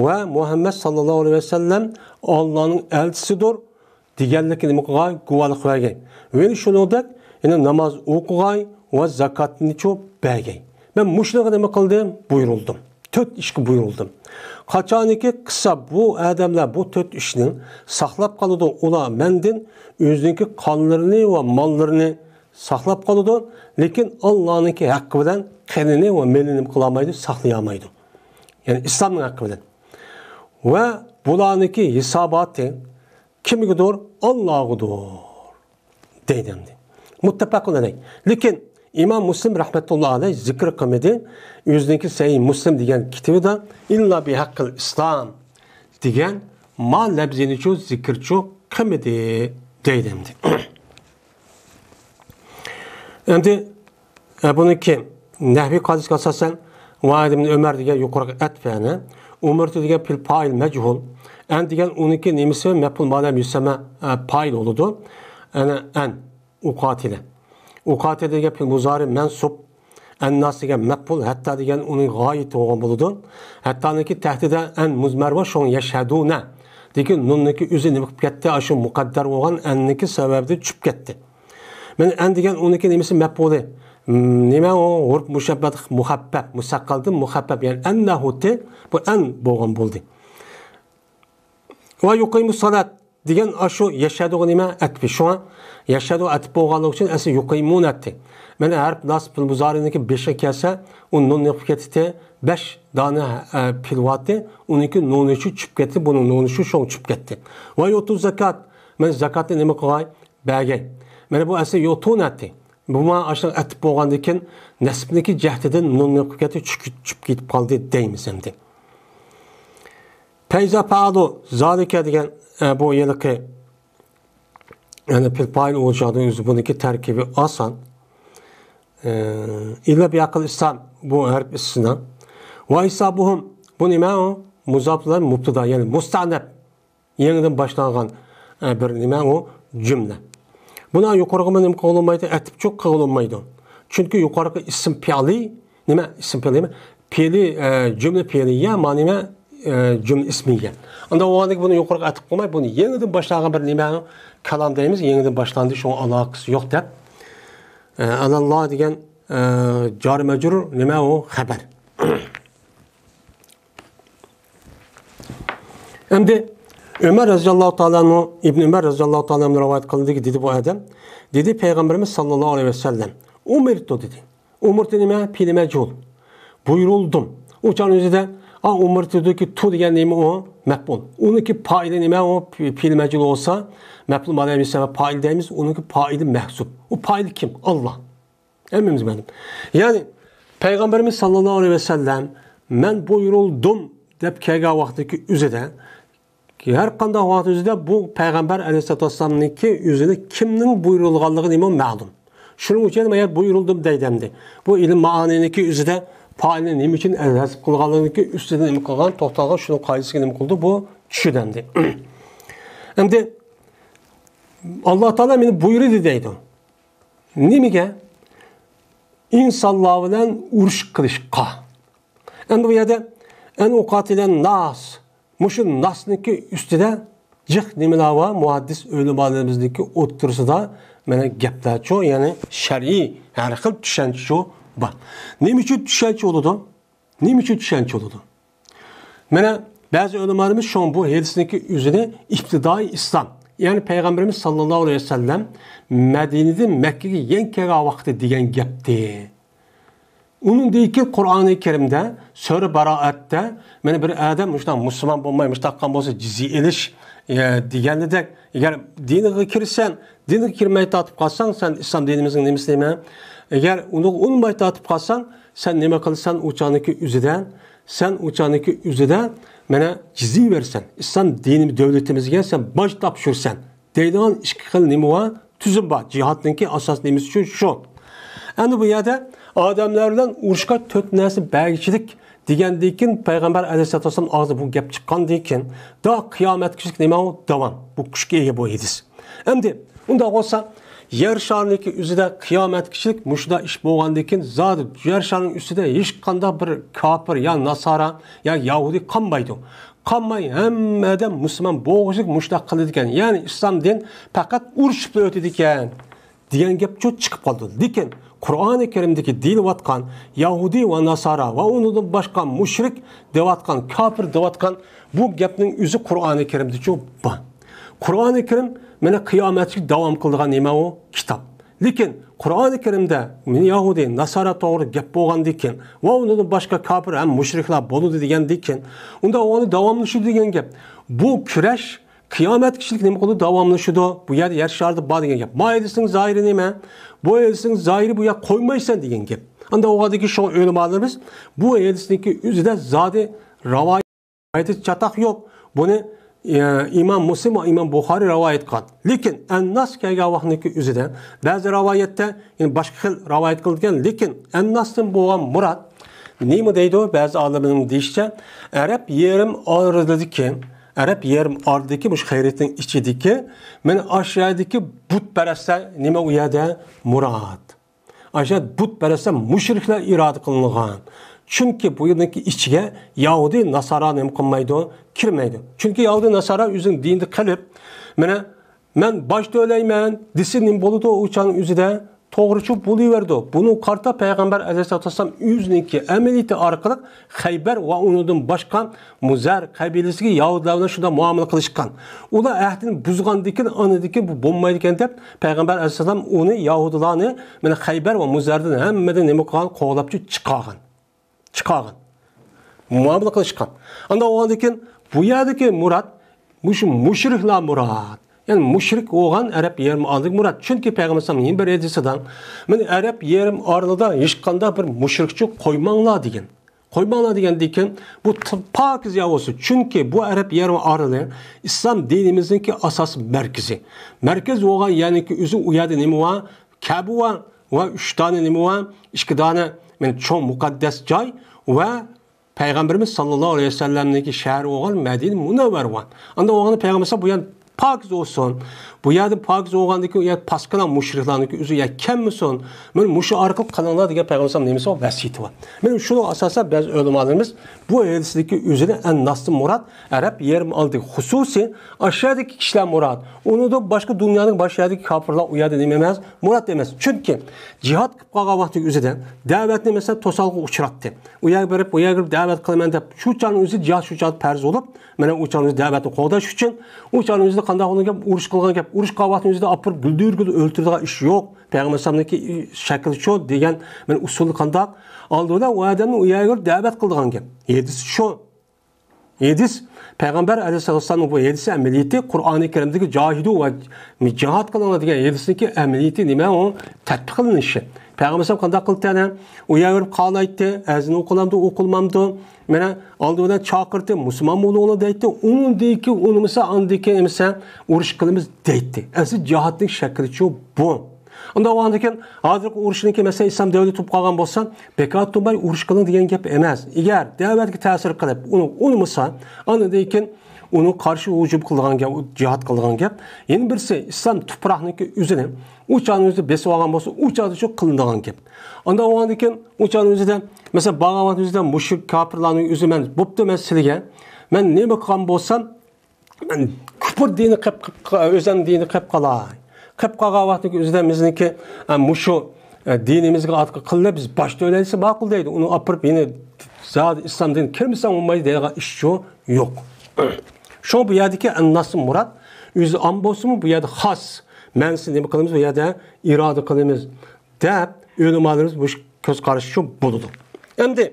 ۋە مۇھەممەد ساللاللاھۇ ئەلەيھى ۋەسەللەم ئاللانىڭ ئەلچىسىدۇر دېگەنلىكى نېمە قىلغاي؟ گۇۋاھلىق بەرگەي. ۋە شۇنىڭدەك يەنە ناماز ئوقۇغاي ۋە زاكاتنىچۇ بەرگەي. مەن مۇشۇنىڭغا نېمە قىلدىم؟ بۇيرۇلدۇم. تۆت ئىشقا بۇيرۇلدۇم. قاچانكى قىلسا بۇ ئادەملەر بۇ تۆت ئىشنى ساقلاپ قالىدۇ، ئۇلار مەندىن ئۆزىنىڭكى قانلىرىنى ۋە ماللىرىنى ساقلاپ قالىدۇ، لېكىن ئاللانىڭكى ھەققى بىلەن قېنىنى ۋە مېلىنى قىلالمايدۇ، ساقلىيالمايدۇ. يەنى ئىسلامنىڭ ھەققى بىلەن. ۋە بۇلارنىڭكى ھېساباتى كىمگىدۇر؟ ئاللاغىدۇر. دەيدۇ ئەمدى. مۇتتەپەقۇن ئەلەيھ. لېكىن ئىمام مۇسلىم رەھمەتۇللا ئەلەيھ زىكىر قىلمىدى. ئۆزىنىڭكى سەھىھ مۇسلىم دېگەن كىتابىدا «ئىللا بىھەققىل ئىسلام» دېگەن ما لەپزىنىچۇ زىكىرچۇ قىلمىدى دەيدۇ ئەمدى. ئەمدى، ئە، بۇنىڭكى نەھۋىي قائىدىسىگە ئاساسەن، ۋاھىد ئىبن ئۆمەر دېگەن يۇقىرىقى ئەتفەنى، ئۇمىرتۇ دېگەن پېئىل پائىل مەجھۇل، ئەن دېگەن ئۇنىڭكى نېمىسى مەپئۇل ما لەم يۇسەممە، ئە، پائىل بولىدۇ. ئەنە ئەن، ئۇقاتىلە. ئۇقاتىلە دېگەن پېئىل مۇزارى مەنسۇب، ئەنناس دېگەن مەپئۇل، ھەتتا دېگەن ئۇنىڭ غايىتى بولغان بولىدۇ. ھەتتانىڭكى تەھتىدە ئەن مۇزمەر بار، شۇڭا يەشھەدۇنە دېگەن نۇننىڭكى ئۆزى نېمە قىلىپ كەتتى؟ ئاشۇ مۇقەددەر بولغان ئەننىڭكى سەۋەبىدىن چۈشۈپ كەتتى. مانا ئەن دېگەن ئۇنىڭكى نېمىسى مەپئۇلى؟ م، نېمە ئۇ؟ غۇرۇپ مۇشەببەت مۇخەپپەپ، مۇسەققەلدىن مۇخەپپەپ، يەنى ئەننەھۇتى، بۇ ئەن بولغان بولدى. ۋە يۇقىمۇ سالات دېگەن ئاشۇ يەشھەدۇغا نېمە؟ ئەتپى. شۇڭا يەشھەدۇ ئەتپ بولغانلىقى ئۈچۈن ئەسلى يۇقىمۇن ئەتتى. مانا ھەرپ ناسىب پېئىل مۇزارىنىڭكى بېشىغا كەلسە، ئۇ نۇن يوقىپ كەتتى. بەش دانە، ئە، پېئىل ۋاتى، ئۇنىڭكى نۇنى شۇ چۈشۈپ كەتتى، بۇنىڭ نۇنى شۇ، شۇڭا چۈشۈپ كەتتى. ۋە يۇتۇ زاكات، مانا زاكاتنى نېمە قىلغاي؟ بەرگەي. مانا بۇ ئەسلى يوتۇن ئەتتى. بۇ مانا ئاشۇنىڭ ئەتىپ بولغاندىن كېيىن نەسىپنىكى جەھتىدىن نۇن يوقۇپ كەتتى، چۈشۈپ، چۈشۈپ كېتىپ قالدى دەيمىز ئەمدى. پەيزا پائالۇ زالىكە دېگەن، ئە، بۇ ھېلىقى، يەنى پېئىل پائىل بولغان چاغدا ئۆزى بۇنىڭكى تەركىبى ئاسان. ئە، ئىللا بىھەققىل ئىسلام، بۇ ھەرپ ئىستىسنا. ۋە ھېسابۇھۇم، بۇ نېمە ئۇ؟ مۇزاپلار مۇبتىدا، يەنى مۇستەئنەپ. يېڭىدىن باشلانغان، ئە، بىر نېمە ئۇ؟ جۈملە. بۇنى يۇقىرىغىمۇ نېمە قىلغىلى بولمايدۇ؟ ئەتىپچۇ قىلغىلى بولمايدۇ. چۈنكى يۇقىرىقى ئىسىم پېئلى، نېمە؟ ئىسىم پېئلى، پېئلى، ئە، جۈملە پېئلىيە، ما نېمە؟ ئە، جۈملە ئىسمىيە. ئانداق بولغاندىكىن بۇنى يۇقىرىقى ئەتىپ قىلماي، بۇنى يېڭىدىن باشلانغان بىر نېمە؟ كالام دەيمىز، يېڭىدىن باشلاندى، شۇڭا ئالاقىسى يوق دەپ. ئە، ئەلەللا دېگەن، ئە، جارى مەجرۇر، نېمە ئۇ؟ خەبەر. ئەمدى ئۆمەر رەزىياللاھۇ تائالا ئەنھۇ، ئىبن ئۆمەر رەزىياللاھۇ تائالا ئەنھۇ رىۋايەت قىلىندىكى، دېدى بۇ ئادەم. دېدى پەيغەمبىرىمىز ساللاللاھۇ ئەلەيھى ۋەسەللەم. ئۇمىرتۇ دېدى. ئۇمىرتۇ نېمە؟ پېئلى مەجھۇل. بۇيرۇلدۇم. ئۇ چاغنىڭ ئۆزىدە، ئا، ئۇمىرتۇدىكى تۇ دېگەن نېمە ئۇ؟ مەپئۇل. ئۇنىڭكى پائىلى نېمە ئۇ؟ پېئلى مەجھۇل بولسا، مەپئۇل ما لەم يۇسەممە پائىل دەيمىز، ئۇنىڭكى پائىلى مەھزۇپ. ئۇ پائىل كىم؟ ئاللا. ھەممىمىز مەلۇم. يەنى پەيغەمبىرىمىز ساللاللاھۇ ئەلەيھى ۋەسەللەم، مەن بۇيرۇلدۇم دەپ كەلگەن ۋاقتىدىكى ئۆزىدە، ھەر قانداق ۋاقىت ئۆزىدە بۇ پەيغەمبەر ئەلەيھىسسالاتۇ ۋەسسالامنىڭكى ئۆزىنى كىمنىڭ بۇيرۇلغانلىقى نېمە مەلۇم. شۇنىڭ ئۈچۈن مەن بۇيرۇلدۇم دەيدۇ ئەمدى. بۇ ئىلم مائانىنىڭكى ئۆزىدە پائىلنى نېمە ئۈچۈن ھەزپ قىلغانلىقىنىڭكى ئۈستىدە نېمە قىلغان، توختالغان، شۇنىڭ قائىدىسىگە نېمە قىلدى، بۇ چۈشىدۇ ئەمدى. ئەمدى ئاللا تائالا مېنى بۇيرۇدى دەيدۇ. نېمىگە؟ ئىنسانلار بىلەن ئۇرۇش قىلىشقا. ئەمدى بۇ يەردە ئەن ئۇقاتىلەن ناس، مۇشۇ ناسنىڭكى ئۈستىدە جىق نېمىلەر بار؟ مۇھەددىس ئۆلىمالىرىمىزنىڭكى ئوتتۇرىسىدا مانا گەپلەرچۇ، يەنى شەرئىي ھەر خىل چۈشەنچىچۇ بار. نېمە ئۈچۈن چۈشەنچە بولىدۇ؟ نېمە ئۈچۈن چۈشەنچە بولىدۇ؟ مانا بەزى ئۆلىمالىرىمىز شۇڭا بۇ ھەدىسنىڭكى ئۆزىنى ئىپتىدائىي ئىسلام، يەنى پەيغەمبىرىمىز ساللاللاھۇ ئەلەيھى ۋەسەللەم مەدىنىدىن مەككىگە يېڭى كەلگەن ۋاقتى دېگەن گەپتى. ئۇنىڭدىن كېيىن قۇرئانى كەرىمدە سۈرە بارائەتتە مانا بىر ئادەم مۇشۇنداق مۇسۇلمان بولماي مۇشۇنداق قىلغان بولسا جىزيە ئېلىش، ئە، دېگەنىدەك، ئەگەر دىنىغا كىرسەڭ، دىنىغا كىرمەي تارتىپ قالساڭ، سەن ئىسلام دىنىمىزنىڭ نېمىسى نېمە؟ ئەگەر ئۇنىڭغا ئۇنىماي تارتىپ قالساڭ، سەن نېمە قىلىسەن ئۇ چاغنىڭكى ئۆزىدە؟ سەن ئۇ چاغنىڭكى ئۆزىدە مانا جىزيە بېرىسەن. ئىسلام دىنى دۆلىتىمىزگە سەن باج تاپشۇرىسەن. دەيدىغان ئىككى خىل نېمە بار؟ تۈزۈم بار. جىھادنىڭكى ئاساس نېمىسى شۇ، شۇ. ئەمدى بۇ يەردە ئادەملەر بىلەن ئۇرۇشقا تۆت نەرسە بەرگۈچىلىك دېگەندىن كېيىن، پەيغەمبەر ئەلەيھىسسالاتۇ ۋەسسالام ئاغزىدا بۇ گەپ چىققاندىن كېيىن، دا قىيامەتكىچىلىك نېمە ئۇ؟ داۋام. بۇ كۈچكە ئىگە بۇ ھەدىس. ئەمدى ئۇنداق بولسا، يەر شارىنىڭكى ئۆزىدە قىيامەتكىچىلىك مۇشۇنداق ئىش بولغاندىن كېيىن، زادى يەر شارىنىڭ ئۈستىدە ھېچقانداق بىر كاپىر يا ناسارا يا يەھۇدىي قالمايدۇ. قالماي، ھەممە ئادەم مۇسۇلمان بولغۇچىلىك مۇشۇنداق قىلىدىكەن. يەنى ئىسلام دىن پەقەت ئۇرۇشۇپلا ئۆتىدىكەن دېگەن گەپچۇ چىقىپ قالىدۇ. لېكىن قۇرئانى كەرىمدىكى دېيىلىۋاتقان يەھۇدىي ۋە ناسارا ۋە ئۇنىڭدىن باشقا مۇشرىك دەۋاتقان، كاپىر دەۋاتقان بۇ گەپنىڭ ئۆزى قۇرئانى كەرىمدىچۇ بار. قۇرئانى كەرىم مانا قىيامەتكىچە داۋام قىلىدىغان نېمە ئۇ؟ كىتاب. لېكىن قۇرئانى كەرىمدە مانا يەھۇدىي، ناسارا توغرا گەپ بولغاندىن كېيىن ۋە ئۇنىڭدىن باشقا كاپىر ھەم مۇشرىكلار بولىدۇ دېگەندىن كېيىن، ئۇندا ئۇنى داۋاملىشىدۇ دېگەن گەپ. بۇ كۈرەش قىيامەتكىچىلىك نېمە قىلىدۇ؟ داۋاملىشىدۇ. بۇ يەردە يەر شارىدا بار دېگەن گەپ. ما ھەدىسنىڭ زاھىرى نېمە؟ بۇ ھەدىسنىڭ زاھىرى بۇ يەر قويمايسەن دېگەن گەپ. ئاندا ئۇغاندىكى شۇ ئۆلىمالىرىمىز بۇ ھەدىسنىڭكى ئۆزىدە زادى راۋايەت چاتاق يوق. بۇنى، ئە، ئىمام مۇسلىم ۋە ئىمام بۇخارىي راۋايەت قىلغان. لېكىن ئەنناس كەلگەن ۋاقىتنىڭكى ئۆزىدە بەزى راۋايەتتە، يەنى باشقا خىل راۋايەت قىلىدىكەن. لېكىن ئەنناستىن بولغان مۇراد نېمە دەيدۇ؟ بەزى ئالىملارنىڭ دېيىشىچە، ئەرەب يېرىم ئارىلىدىكى، ئەرەب يېرىم ئارىلىدىكى مۇشۇ خەرىتىنىڭ ئىچىدىكى، مانا ئاشۇ يەردىكى بۇتپەرەسلەر نېمە ئۇ يەردە مۇراد؟ ئاشۇ بۇتپەرەسلەر، مۇشرىكلار ئىرادە قىلىنغان. چۈنكى بۇ يەرنىڭكى ئىچىگە يەھۇدىي، ناسارا نېمە قىلمايدۇ؟ كىرمەيدۇ. چۈنكى يەھۇدىي، ناسارا ئۆزىنىڭ دىنىدا قېلىپ، مانا، مەن باج تۆلەيمەن دېسە نېمە بولىدۇ؟ ئۇ چاغنىڭ ئۆزىدە توغرىچۇ بولۇۋېرىدۇ. بۇنىڭغا قارىتا پەيغەمبەر ئەلەيھىسسالاتۇ ۋەسسالام ئۆزىنىڭكى ئەمەلىيىتى ئارقىلىق خەيبەر ۋە ئۇنىڭدىن باشقا مۇزەر قەبىلىسىگە يەھۇدىيلار بىلەن شۇنداق مۇئامىلە قىلىشقان. ئۇلار ئەھدىنى بۇزغاندىكىن، ئاندىن بۇ بولمايدىكەن دەپ، پەيغەمبەر ئەلەيھىسسالام ئۇنى، يەھۇدىيلارنى، مانا خەيبەر ۋە مۇزەردىن ھەممىدىن نېمە قىلغان؟ قوغلاپ چىقارغان. چىقارغان. مۇئامىلە قىلىشقان. ئاندا بولغاندىكىن بۇ يەردىكى مۇراد مۇشۇ مۇشرىكلار مۇراد. يەنى مۇشرىك بولغان ئەرەب يېرىم ئارىلىدىكى مۇراد. چۈنكى پەيغەمبەر ئەلەيھىسسالام يەنە بىر ھەدىسىدە، مانا ئەرەب يېرىم ئارىلىدا ھېچقانداق بىر مۇشرىكچۇ قويماڭلار دېگەن. قويماڭلار دېگەندىن كېيىن بۇ ت-، پاكىز يەر بولسۇن. چۈنكى بۇ ئەرەب يېرىم ئارىلى ئىسلام دىنىمىزنىڭكى ئاساسىي مەركىزى. مەركەز بولغان يەرنىڭكى ئۆزى، ئۇ يەردە نېمە بار؟ كەبە بار ۋە ئۈچ دانە نېمە بار؟ ئىككى دانە، مانا، چوڭ مۇقەددەس جاي ۋە پەيغەمبىرىمىز ساللاللاھۇ ئەلەيھى ۋەسەللەمنىڭكى شەھىرى بولغان مەدىنە مۇنەۋۋەر بار. ئاندا بولغاندا پەيغەمبىر بۇ يەر پاكىز بولسۇن. بۇ يەردە پاكىز بولغاندىن كېيىن، ئۇ يەر پاسكىنا مۇشرىكلارنىڭكى ئۆزى يەر كەلمىسۇن. مانا مۇشۇ ئارقىلىق قىلىڭلار دېگەن پەيغەمبىر نېمىسى بار؟ ۋەسىيىتى بار. مانا شۇنىڭغا ئاساسەن بەزى ئۆلىمالىرىمىز بۇ ھەدىستىكى ئۆزىنى ئەنناستىن مۇراد ئەرەب يېرىم ئارىلىدىكى خۇسۇسىي ئاشۇ يەردىكى كىشىلەر مۇراد. ئۇنىڭدىن باشقا دۇنيانىڭ باشقا يەردىكى كاپىرلار ئۇ يەردە نېمە ئەمەس؟ مۇراد ئەمەس. چۈنكى جىھاد قىلىپ قالغان ۋاقتىنىڭ ئۆزىدە دەۋەتنى مەسىلەن توسالغۇغا ئۇچراتتى. ئۇ يەرگە بېرىپ، بۇ يەرگە بېرىپ دەۋەت قىلىمەن دەپ شۇ چاغنىڭ ئۆزىدە جىھاد شۇ چاغدا پەرز بولۇپ، مانا ئۇ چاغنىڭ ئۆزىدە دەۋەتنى قوغداش ئۈچۈن، ئۇ چاغنىڭ ئۆزىدە قانداق بولغان گەپ، ئۇرۇش قىلغان گەپ، ئۇرۇش قىلغان ۋاقتىنىڭ ئۆزىدە ئاپىرىپ گۈلدۈر گۈل ئۆلتۈرىدىغان ئىش يوق. پەيغەمبەر ئەلەيھىسسالامنىڭكى شەكلى شۇ دېگەن مانا ئۇسۇلى قانداق؟ ئالدى بىلەن ئۇ ئادەمنى ئۇ يەرگە بېرىپ دەۋەت قىلىدىغان گەپ. ھەدىس شۇ. ھەدىس، پەيغەمبەر ئەلەيھىسسالامنىڭ بۇ ھەدىسى ئەمەلىيىتى، قۇرئانى كەرىمدىكى جاھىدۇ ۋە جىھاد قىلىڭلار دېگەن ھەدىسنىڭكى ئەمەلىيىتى نېمە؟ ئۇ تەتبىق قىلىنىشى. پەيغەمبەر ئەلەيھىسسالام قانداق قىلدى ئەنە؟ ئۇ يەۋېرىپ قالايتتى، ئەزىنى ئوقۇلامدۇ، ئوقۇلمامدۇ؟ مانا ئالدى بىلەن چاقىرتتى، مۇسۇلمان بولۇڭلار دەيتتى. ئۇنىڭدىن كېيىن ئۇنىمىسا، ئاندىن كېيىن ئەمىسە ئۇرۇش قىلىمىز دەيتتى. ئەسلى جىھادنىڭ شەكلىچۇ بۇ. ئۇنداق بولغاندىكىن، ھازىرقى ئۇرۇشنىڭكى، مەسىلەن، ئىسلام دۆلىتى تۇرۇپ قالغان بولسا، بىكار تۇرماي ئۇرۇش قىلىڭ دېگەن گەپ ئەمەس. ئەگەر دەۋەتكە تەسىر قىلىپ، ئۇنى ئۇنىمىسا، ئاندىن كېيىن ئۇنىڭ قارشى ھۇجۇم قىلىدىغان گەپ، جىھاد قىلىدىغان گەپ. يەنە بىرسى، ئىسلام تۇپراقنىڭكى ئۆزىنى ئۇ چاغنىڭ ئۆزىدە بېسىپ ئالغان بولسا، ئۇ چاغدا شۇ قىلىنىدىغان گەپ. ئانداق بولغاندىن كېيىن، ئۇ چاغنىڭ ئۆزىدە، مەسىلەن، بارغان ۋاقىت ئۆزىدە مۇشرىك كاپىرلارنىڭ ئۆزى، مەن بوپتۇ، مەن سىلىگە، مەن نېمە قىلغان بولسام، مەن كۇپۇر دىنى قىلىپ، قىلىپ، ئۆزۈم دىنى قىلىپ قالاي. قىلىپ قالغان ۋاقتىدىكى ئۆزىدە بىزنىڭكى، ئە، مۇشۇ، ئە، دىنىمىزگە ئارقا قىلىپ، بىز باش تۆلەيسە ماقۇل دەيدۇ. ئۇنى ئاپىرىپ، يەنە زادى ئىسلام دىنىغا كىرمىسەڭ بولمايدۇ دەيدىغان ئىش يوق. شۇڭا بۇ يەردىكى ئەنناسى مۇراد، ئۆزى ئام بولسىمۇ، بۇ يەردە خاس مەنىسى نېمە قىلىمىز، بۇ يەردە ئىرادە قىلىمىز دەپ، ئۆلىمالىرىمىز بۇ كۆز قارىشى شۇ بولىدۇ. ئەمدى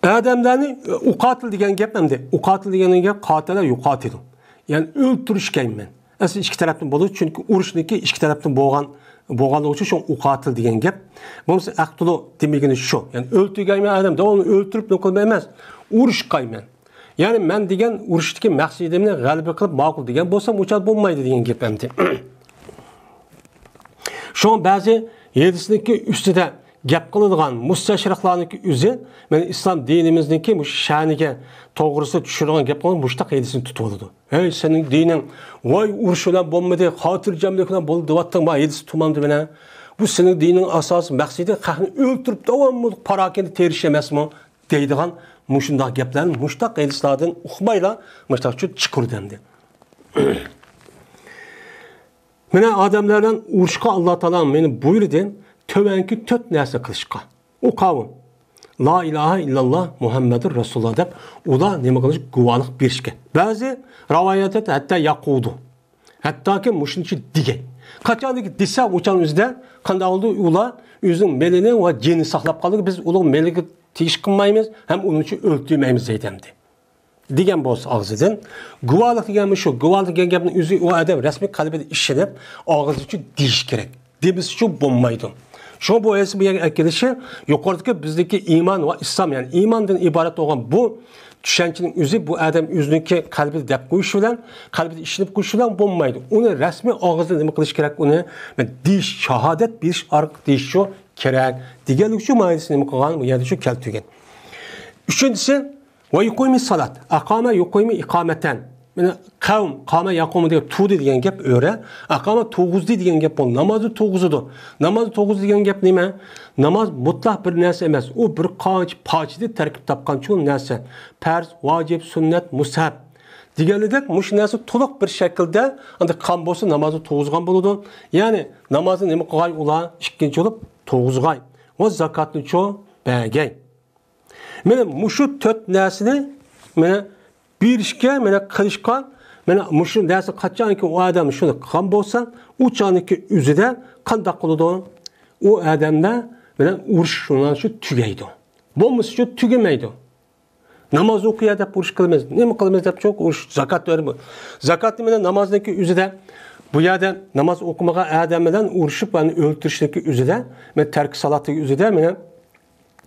ئادەملەرنى ئۇقاتىل دېگەن گەپ، ئەمدى ئۇقاتىل دېگەن گەپ قاتىلە يۇقاتىلۇ. يەنى ئۆلتۈرۈشكەيمەن. ئەسلى ئىككى تەرەپتىن بولىدۇ، چۈنكى ئۇرۇشنىڭكى ئىككى تەرەپتىن بولغان، بولغانلىقى ئۈچۈن شۇڭا ئۇقاتىل دېگەن گەپ. بولمىسا ئەقتۇلۇ دېمىگىنى شۇ. يەنى ئۆلتۈرگەيمەن ئادەم، داۋاملىق ئۆلتۈرۈپ نوقۇلما ئەمەس. ئۇرۇشقايمەن. يەنى مەن دېگەن ئۇرۇشتىكى مەقسىتىمنى غەلىبە قىلىپ ماقۇل دېگەن بولسام، ئۇ چاغدا بولمايدۇ دېگەن گەپ ئەمدى. شۇڭا بەزى ھەدىسنىڭكى ئۈستىدە گەپ قىلىدىغان مۇستەشرىقلارنىڭكى ئۆزى، مانا ئىسلام دىنىمىزنىڭكى مۇشۇ شەنىگە توغرىسىدا چۈشۈرىدىغان گەپ قىلغان مۇشتاق ھەدىسنى تۇتۇۋالىدۇ. ھەي، سېنىڭ دىنىڭ، ۋاي، ئۇرۇش بىلەن بولمىدى، خاتىرجەملىك بىلەن بولدى دەۋاتتىڭ، ما ھەدىس تۇتۇۋالدى مانا. بۇ سېنىڭ دىنىڭ ئاساسىي مەقسىتى خەقنى ئۆلتۈرۈپ، داۋاملىق پاراكەندە تېرىش ئەمەسمۇ؟ دەيدىغان مۇشۇنداق گەپلەرنى مۇشتاق ھەدىسلاردىن ئۇقمايلا، مۇشتاق چىقىرىدۇ ئەمدى. مانا ئادەملەر بىلەن ئۇرۇشقا ئاللا تائالا مېنى بۇيرۇدى، تۆۋەنكى تۆت نەرسە قىلىشقا. ئۇ قاۋۇم، لا ئىلاھە ئىللاللا مۇھەممەدۇر رەسۇلۇللا دەپ، ئۇلار نېمە قىلىش، گۇۋاھلىق بېرىشكە. بەزى رىۋايەتتە ھەتتا يەقۇلۇ. ھەتتاكى مۇشۇنچە دېگەن. قاچانكى دېسە، ئۇ چاغنىڭ ئۆزىدە قانداق بولدى؟ ئۇلار ئۆزىنىڭ مېلىنى ۋە جېنىنى ساقلاپ قالدى. بىز ئۇلارنىڭ مېلىگە تېگىش قىلمايمىز ھەم ئۇنىڭ ئۈچۈن ئۆلتۈرمەيمىز دەيدۇ ئەمدى. دېگەن بولسا ئاغزىدىن. گۇۋاھلىق دېگەن مۇشۇ. گۇۋاھلىق دېگەن گەپنى ئۆزى ئۇ ئادەم رەسمىي قەلبىدە ئىشىنىپ، ئاغزى ئۈچۈن دېيىش كېرەك. دېمىسىچۇ بولمايدۇ. شۇڭا بۇ ھەدىسنى بۇ يەرگە ئەكېلىشى يۇقىرىدىكى بىزدىكى ئىمان ۋە ئىسلام، يەنى ئىماندىن ئىبارەت بولغان بۇ چۈشەنچىنىڭ ئۆزى بۇ ئادەم ئۆزىنىڭكى قەلبىدە دەپ قويۇشى بىلەن، قەلبىدە ئىشىنىپ قويۇشى بىلەن بولمايدۇ. ئۇنى رەسمىي ئاغزىدا نېمە قىلىش كېرەك؟ ئۇنى دېيىش، شاھادەت بېرىش ئارقىلىق دېيىشچۇ كېرەك. دېگەنلىكچۇ مانا ھەدىسنى نېمە قىلغان؟ بۇ يەردە شۇ كەلتۈرگەن. ئۈچىنچىسى، ۋە يۇقىمى سالات. ئەقامە يۇقىمى ئىقامەتەن. مانا قەۋم، قامە يەقۇمۇ دېگەن تۇردى دېگەن گەپ ئۆرە. ئەقامە تۇرغۇزدى دېگەن گەپ بۇ. نامازنى تۇرغۇزىدۇ. نامازنى تۇرغۇزدى دېگەن گەپ نېمە؟ ناماز مۇتلەق بىر نەرسە ئەمەس. ئۇ بىر قانچە پارچىدىن تەركىب تاپقان چوڭ نەرسە. پەرز، ۋاجىپ، سۈننەت، مۇستەھەب. دېگەنلىدەك، مۇشۇ نەرسە تولۇق بىر شەكىلدە، ئەمدى قان بولسا نامازنى تۇرغۇزغان بولىدۇ. يەنى نامازنى نېمە قىلغاي ئۇلار؟ ئىككىنچى بولۇپ تۇرغۇزغاي. ۋە زاكاتنى چوڭ بەرگەي. مانا مۇشۇ تۆت نەرسىنى مانا بېرىشكە، مانا قىلىشقا، مانا مۇشۇ نەرسە قاچانكى ئۇ ئادەم شۇنى قىلغان بولسا، ئۇ چاغنىڭكى ئۆزىدە قانداق قىلىدۇ؟ ئۇ ئادەمدە مانا ئۇرۇش شۇنىڭ شۇ تۈگەيدۇ. بولمىسا شۇ تۈگىمەيدۇ. ناماز ئوقۇيا دەپ ئۇرۇش قىلىمىز، نېمە قىلىمىز دەپ چوق ئۇرۇش، زاكات بېرىمىز. زاكاتنى مانا نامازنىڭكى ئۆزىدە، بۇ يەردە ناماز ئوقۇمىغان ئادەم بىلەن ئۇرۇشۇپ، ئۇنى ئۆلتۈرۈشنىڭكى ئۆزىدە، مانا تەرك سالاتنىڭكى ئۆزىدە مانا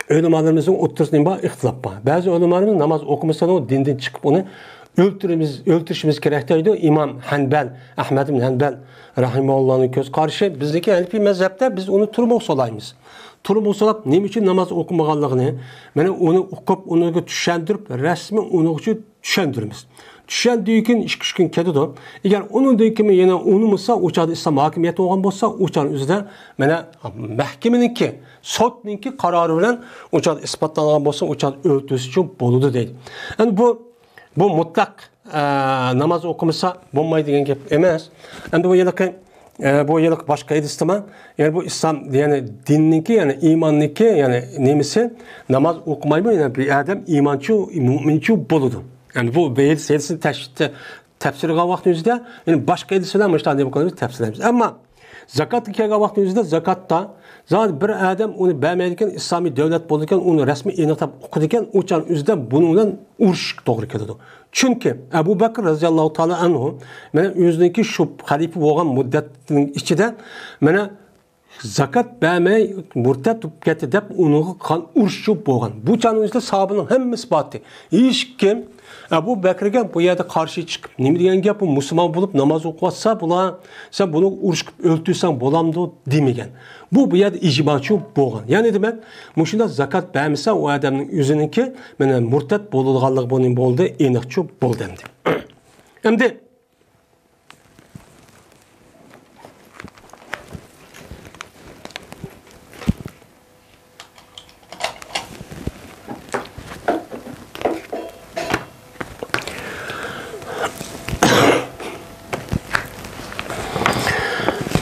ئۆلىمالىرىمىزنىڭ ئوتتۇرىسىدا نېمە بار؟ ئىختىلاپ بار. بەزى ئۆلىمالىرىمىز ناماز ئوقۇمىسا دىندىن چىقىپ ئۇنى ئۆلتۈرىمىز، ئۆلتۈرۈشىمىز كېرەك دەيدۇ. ئىمام ھەنبەل، ئەھمەد ئىبن ھەنبەل رەھىمەھۇللانىڭ كۆز قارىشى. بىزنىڭكى ھەنىپىي مەزھەپتە بىز ئۇنى تۈرمىگە سولايمىز. تۈرمىگە سولاپ، نېمە ئۈچۈن ناماز ئوقۇمىغانلىقىنى، مانا ئۇنى ئۇقۇپ، ئۇنىڭغا چۈشەندۈرۈپ، رەسمىي ئۇنىڭ ئۈچۈن چۈشەندۈرىمىز. چۈشەندۈرگەن ئىككى ئۈچ كۈن كېتىدۇ. ئەگەر ئۇنىڭدىن كېيىن يەنە ئۇنىمىسا، ئۇ چاغدا ئىسلام ھاكىمىيەت بولغان بولسا، ئۇ چاغنىڭ ئۆزىدە مانا مەھكىمىنىڭكى، سوتنىڭكى قارارى بىلەن ئۇ چاغدا ئىسپاتلانغان بولسا، ئۇ چاغدا ئۆلتۈرسىچۇ بولىدۇ دەيدۇ. ئەمدى بۇ، بۇ مۇتلەق، ئە، ناماز ئوقۇمىسا بولمايدۇ دېگەن گەپ ئەمەس. ئەمدى بۇ ھېلىقى، ئە، بۇ ھېلىقى باشقا ھەدىستىما، يەنى بۇ ئىسلام، يەنى دىننىڭكى، يەنى ئىماننىڭكى، يەنى نېمىسى، ناماز ئوقۇمايمۇ، يەنى بىر ئادەم ئىمانچۇ، مۆمىنچۇ بولىدۇ. يەنى بۇ ھەدىس، ھەدىسنى تەش-، تە-، تەپسىر قىلغان ۋاقتىنىڭ ئۆزىدە، يەنى باشقا ھەدىس بىلەن مۇشۇنداق نېمە قىلىمىز، تەپسىرلەيمىز. ئەمما زاكاتقا كەلگەن ۋاقتىنىڭ ئۆزىدە زاكاتتا زادى بىر ئادەم ئۇنى بەرمەيدىكەن، ئىسلامىي دۆلەت بولىدىكەن، ئۇنى رەسمىي ئېنىقلاپ ئوقۇيدىكەن، ئۇ چاغ ئۆزىدە بۇنىڭ بىلەن ئۇرۇشۇشقا توغرا كېلىدۇ. چۈنكى ئەبۇ بەكىر رەزىياللاھۇ تائالا ئەنھۇ، مانا ئۆزىنىڭكى شۇ خەلىپە بولغان مۇددەتنىڭ ئىچىدە، مانا زاكات بەرمەي مۇرتەت بولۇپ كەتتى دەپ ئۇنىڭغا قان ئۇرۇش بولغان. بۇ چاغنىڭ ئىچىدە ساھابىنىڭ ھەممىسى بارتى. ھېچكىم ئەبۇ بەكرگە بۇ يەردە قارشى چىقىپ، نېمە دېگەن گەپ، بۇ مۇسۇلمان بولۇپ ناماز ئوقۇۋاتسا، بۇلار، سەن بۇنى ئۇرۇش قىلىپ ئۆلتۈرسەڭ بولامدۇ دېمىگەن. بۇ، بۇ يەردە ئىجماچۇ بولغان. يەنى دېمەك، مۇشۇنداق زاكات بەرمىسە، ئۇ ئادەمنىڭ ئۆزىنىڭكى، مانا، مۇرتەت بولىدىغانلىقى بۇنى بولدى، ئېنىقچۇ بولدى ئەمدى. ئەمدى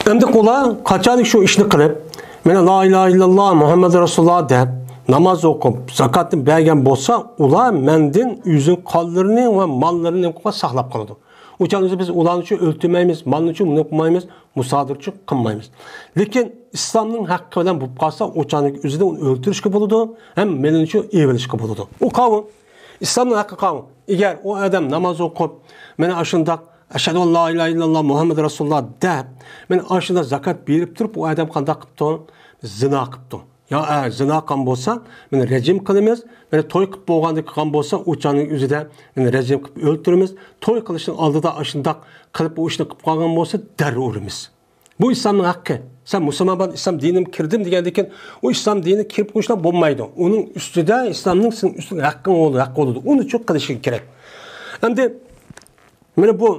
ئەمدى ئۇلار قاچانكى شۇ ئىشنى قىلىپ، مانا، لا ئىلاھە ئىللاللا مۇھەممەد رەسۇلۇللا دەپ، ناماز ئوقۇپ، زاكاتنى بەرگەن بولسا، ئۇلار مەندىن ئۆزىنىڭ قانلىرىنى ۋە ماللىرىنى ساقلاپ قالىدۇ. ئۇ چاغدا بىز ئۇلارنىچۇ ئۆلتۈرمەيمىز، مالنىچۇ بۇنى قىلمايمىز، مۇسادىرىچۇ قىلمايمىز. لېكىن ئىسلامنىڭ ھەققى بىلەن بولۇپ قالسا، ئۇ چاغنىڭ ئۆزىدە ئۇنى ئۆلتۈرۈشكە بولىدۇ، ھەم مېلىنىچۇ ئېلىۋېلىشقا بولىدۇ. ئۇ قانۇن، ئىسلامنىڭ ھەققى قانۇن. ئەگەر ئۇ ئادەم ناماز ئوقۇپ، مانا ئاشۇنداق، ئەشھەدۇ ئەن لا ئىلاھە ئىللاللا مۇھەممەد رەسۇلۇللا دەپ، مانا ئاشۇنداق زاكات بېرىپ تۇرۇپ، ئۇ ئادەم قانداق قىپتۇ؟ زىنا قىپتۇ. يا، ئە، زىنا قىلغان بولسا، مانا رەجىم قىلىمىز. مانا توي قىلىپ بولغاندىن قىلغان بولسا، ئۇ چاغنىڭ ئۆزىدە، مانا رەجىم قىلىپ ئۆلتۈرىمىز. توي قىلىشنىڭ ئالدىدا ئاشۇنداق قىلىپ، ئۇ ئىشنى قىلىپ قالغان بولسا، دەررۇ ئۇرىمىز. بۇ ئىسلامنىڭ ھەققى. سەن مۇسۇلمان بولدۇم، ئىسلام دىنىمغا كىردىم دېگەندىن كېيىن، ئۇ ئىسلام دىنىگە كىرىپ قويۇشلا بولمايدۇ. ئنىڭ ئۈستىدە ئىسلامنىڭ سېنىڭ ئۈستۈڭدە ھەققىڭ بولىدۇ، ھەق بولىدۇ. ئۇنىچۇ قىلىشىڭ كېرەك. ئەمدى مانا بۇ،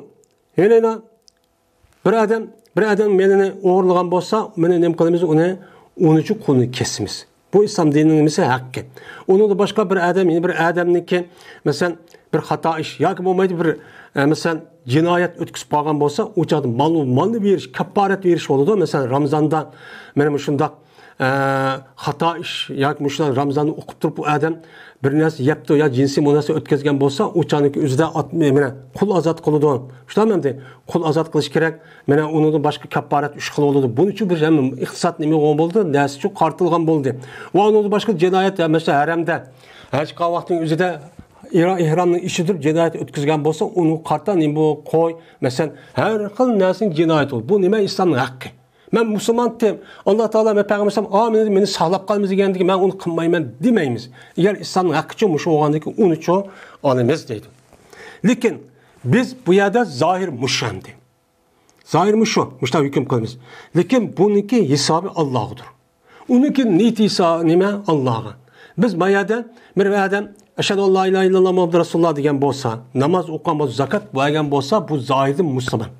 يەنە بىر ئادەم، بىر ئادەم مېلىنى ئوغرىلىغان بولسا، مانا نېمە قىلىمىز؟ ئۇنى، ئۇنىچۇ قولىنى كېسىمىز. بۇ ئىسلام دىنىنىڭ نېمىسى؟ ھەققى. ئۇنىڭدىن باشقا بىر ئادەم، يەنە بىر ئادەمنىڭكى، مەسىلەن، بىر خاتا ئىش ياكى بولمايدۇ بىر، ئە، مەسىلەن، جىنايەت ئۆتكۈزۈپ قالغان بولسا، ئۇ چاغدا مال، مالنى بېرىش، كاپپارەت بېرىش بولىدۇ. مەسىلەن، رامىزاندا مانا مۇشۇنداق، ئە، خاتا ئىش ياكى مۇشۇنداق رامىزاننى ئوقۇپ تۇرۇپ، بۇ ئادەم بىر نەرسە يەپتۇ يا جىنسىي مۇناسىۋەت ئۆتكۈزگەن بولسا، ئۇ چاغنىڭكى ئۆزىدە ئات-، مانا قۇل ئازاد قىلىدۇ. شۇنداقمۇ ئەمدى؟ قۇل ئازاد قىلىش كېرەك. مانا ئۇنىڭدىن باشقا كاپپارەت ئۈچ خىل بولىدۇ. بۇنىڭ ئۈچۈن بىر ھەم ئىقتىساد نېمە بولغان بولدى؟ نەرسىچۇ قارىتىلغان بولدى. ۋە ئۇنىڭدىن باشقا جىنايەت، مەسىلەن، ھەرەمدە ھەج قىلغان ۋاقتىنىڭ ئۆزىدە ئېھرا-، ئېھرامنىڭ ئىچىدە تۇرۇپ جىنايەت ئۆتكۈزگەن بولسا، ئۇنىڭغا قارىتا نېمە بۇ؟ قوي، مەسىلەن، ھەر خىل نەرسىنىڭ جىنايىتى بولىدۇ. بۇ نېمە؟ ئىسلامنىڭ ھەققى. مەن مۇسۇلمانتىم، ئاللا تائالا ۋە پەيغەمبەر ئەلەيھىسسالام، ئا، مېنى، مېنى ساقلاپ قالىمىز دېگەندىكىن مەن ئۇنى قىلمايمەن دېمەيمىز. ئەگەر ئىسلامنىڭ ھەققىچۇ مۇشۇ بولغاندىكىن ئۇنىچۇ ئالىمىز دەيدۇ. لېكىن بىز بۇ يەردە زاھىر مۇشۇ ئەمدى. زاھىر مۇشۇ، مۇشۇنداق ھۆكۈم قىلىمىز. لېكىن بۇنىڭكى ھېسابى ئاللاغىدۇر. ئۇنىڭكى نىيىتى ھېسا-، نېمە؟ ئاللاغا. بىز ما يەردە بىر ئادەم ئەشھەدۇ ئەن لا ئىلاھە ئىللاللا مۇھەممەدۇر رەسۇلۇللا دېگەن بولسا، ناماز ئوقۇغان بولسا، زاكات بەرگەن بولسا، بۇ زاھىردىن مۇسۇلمان.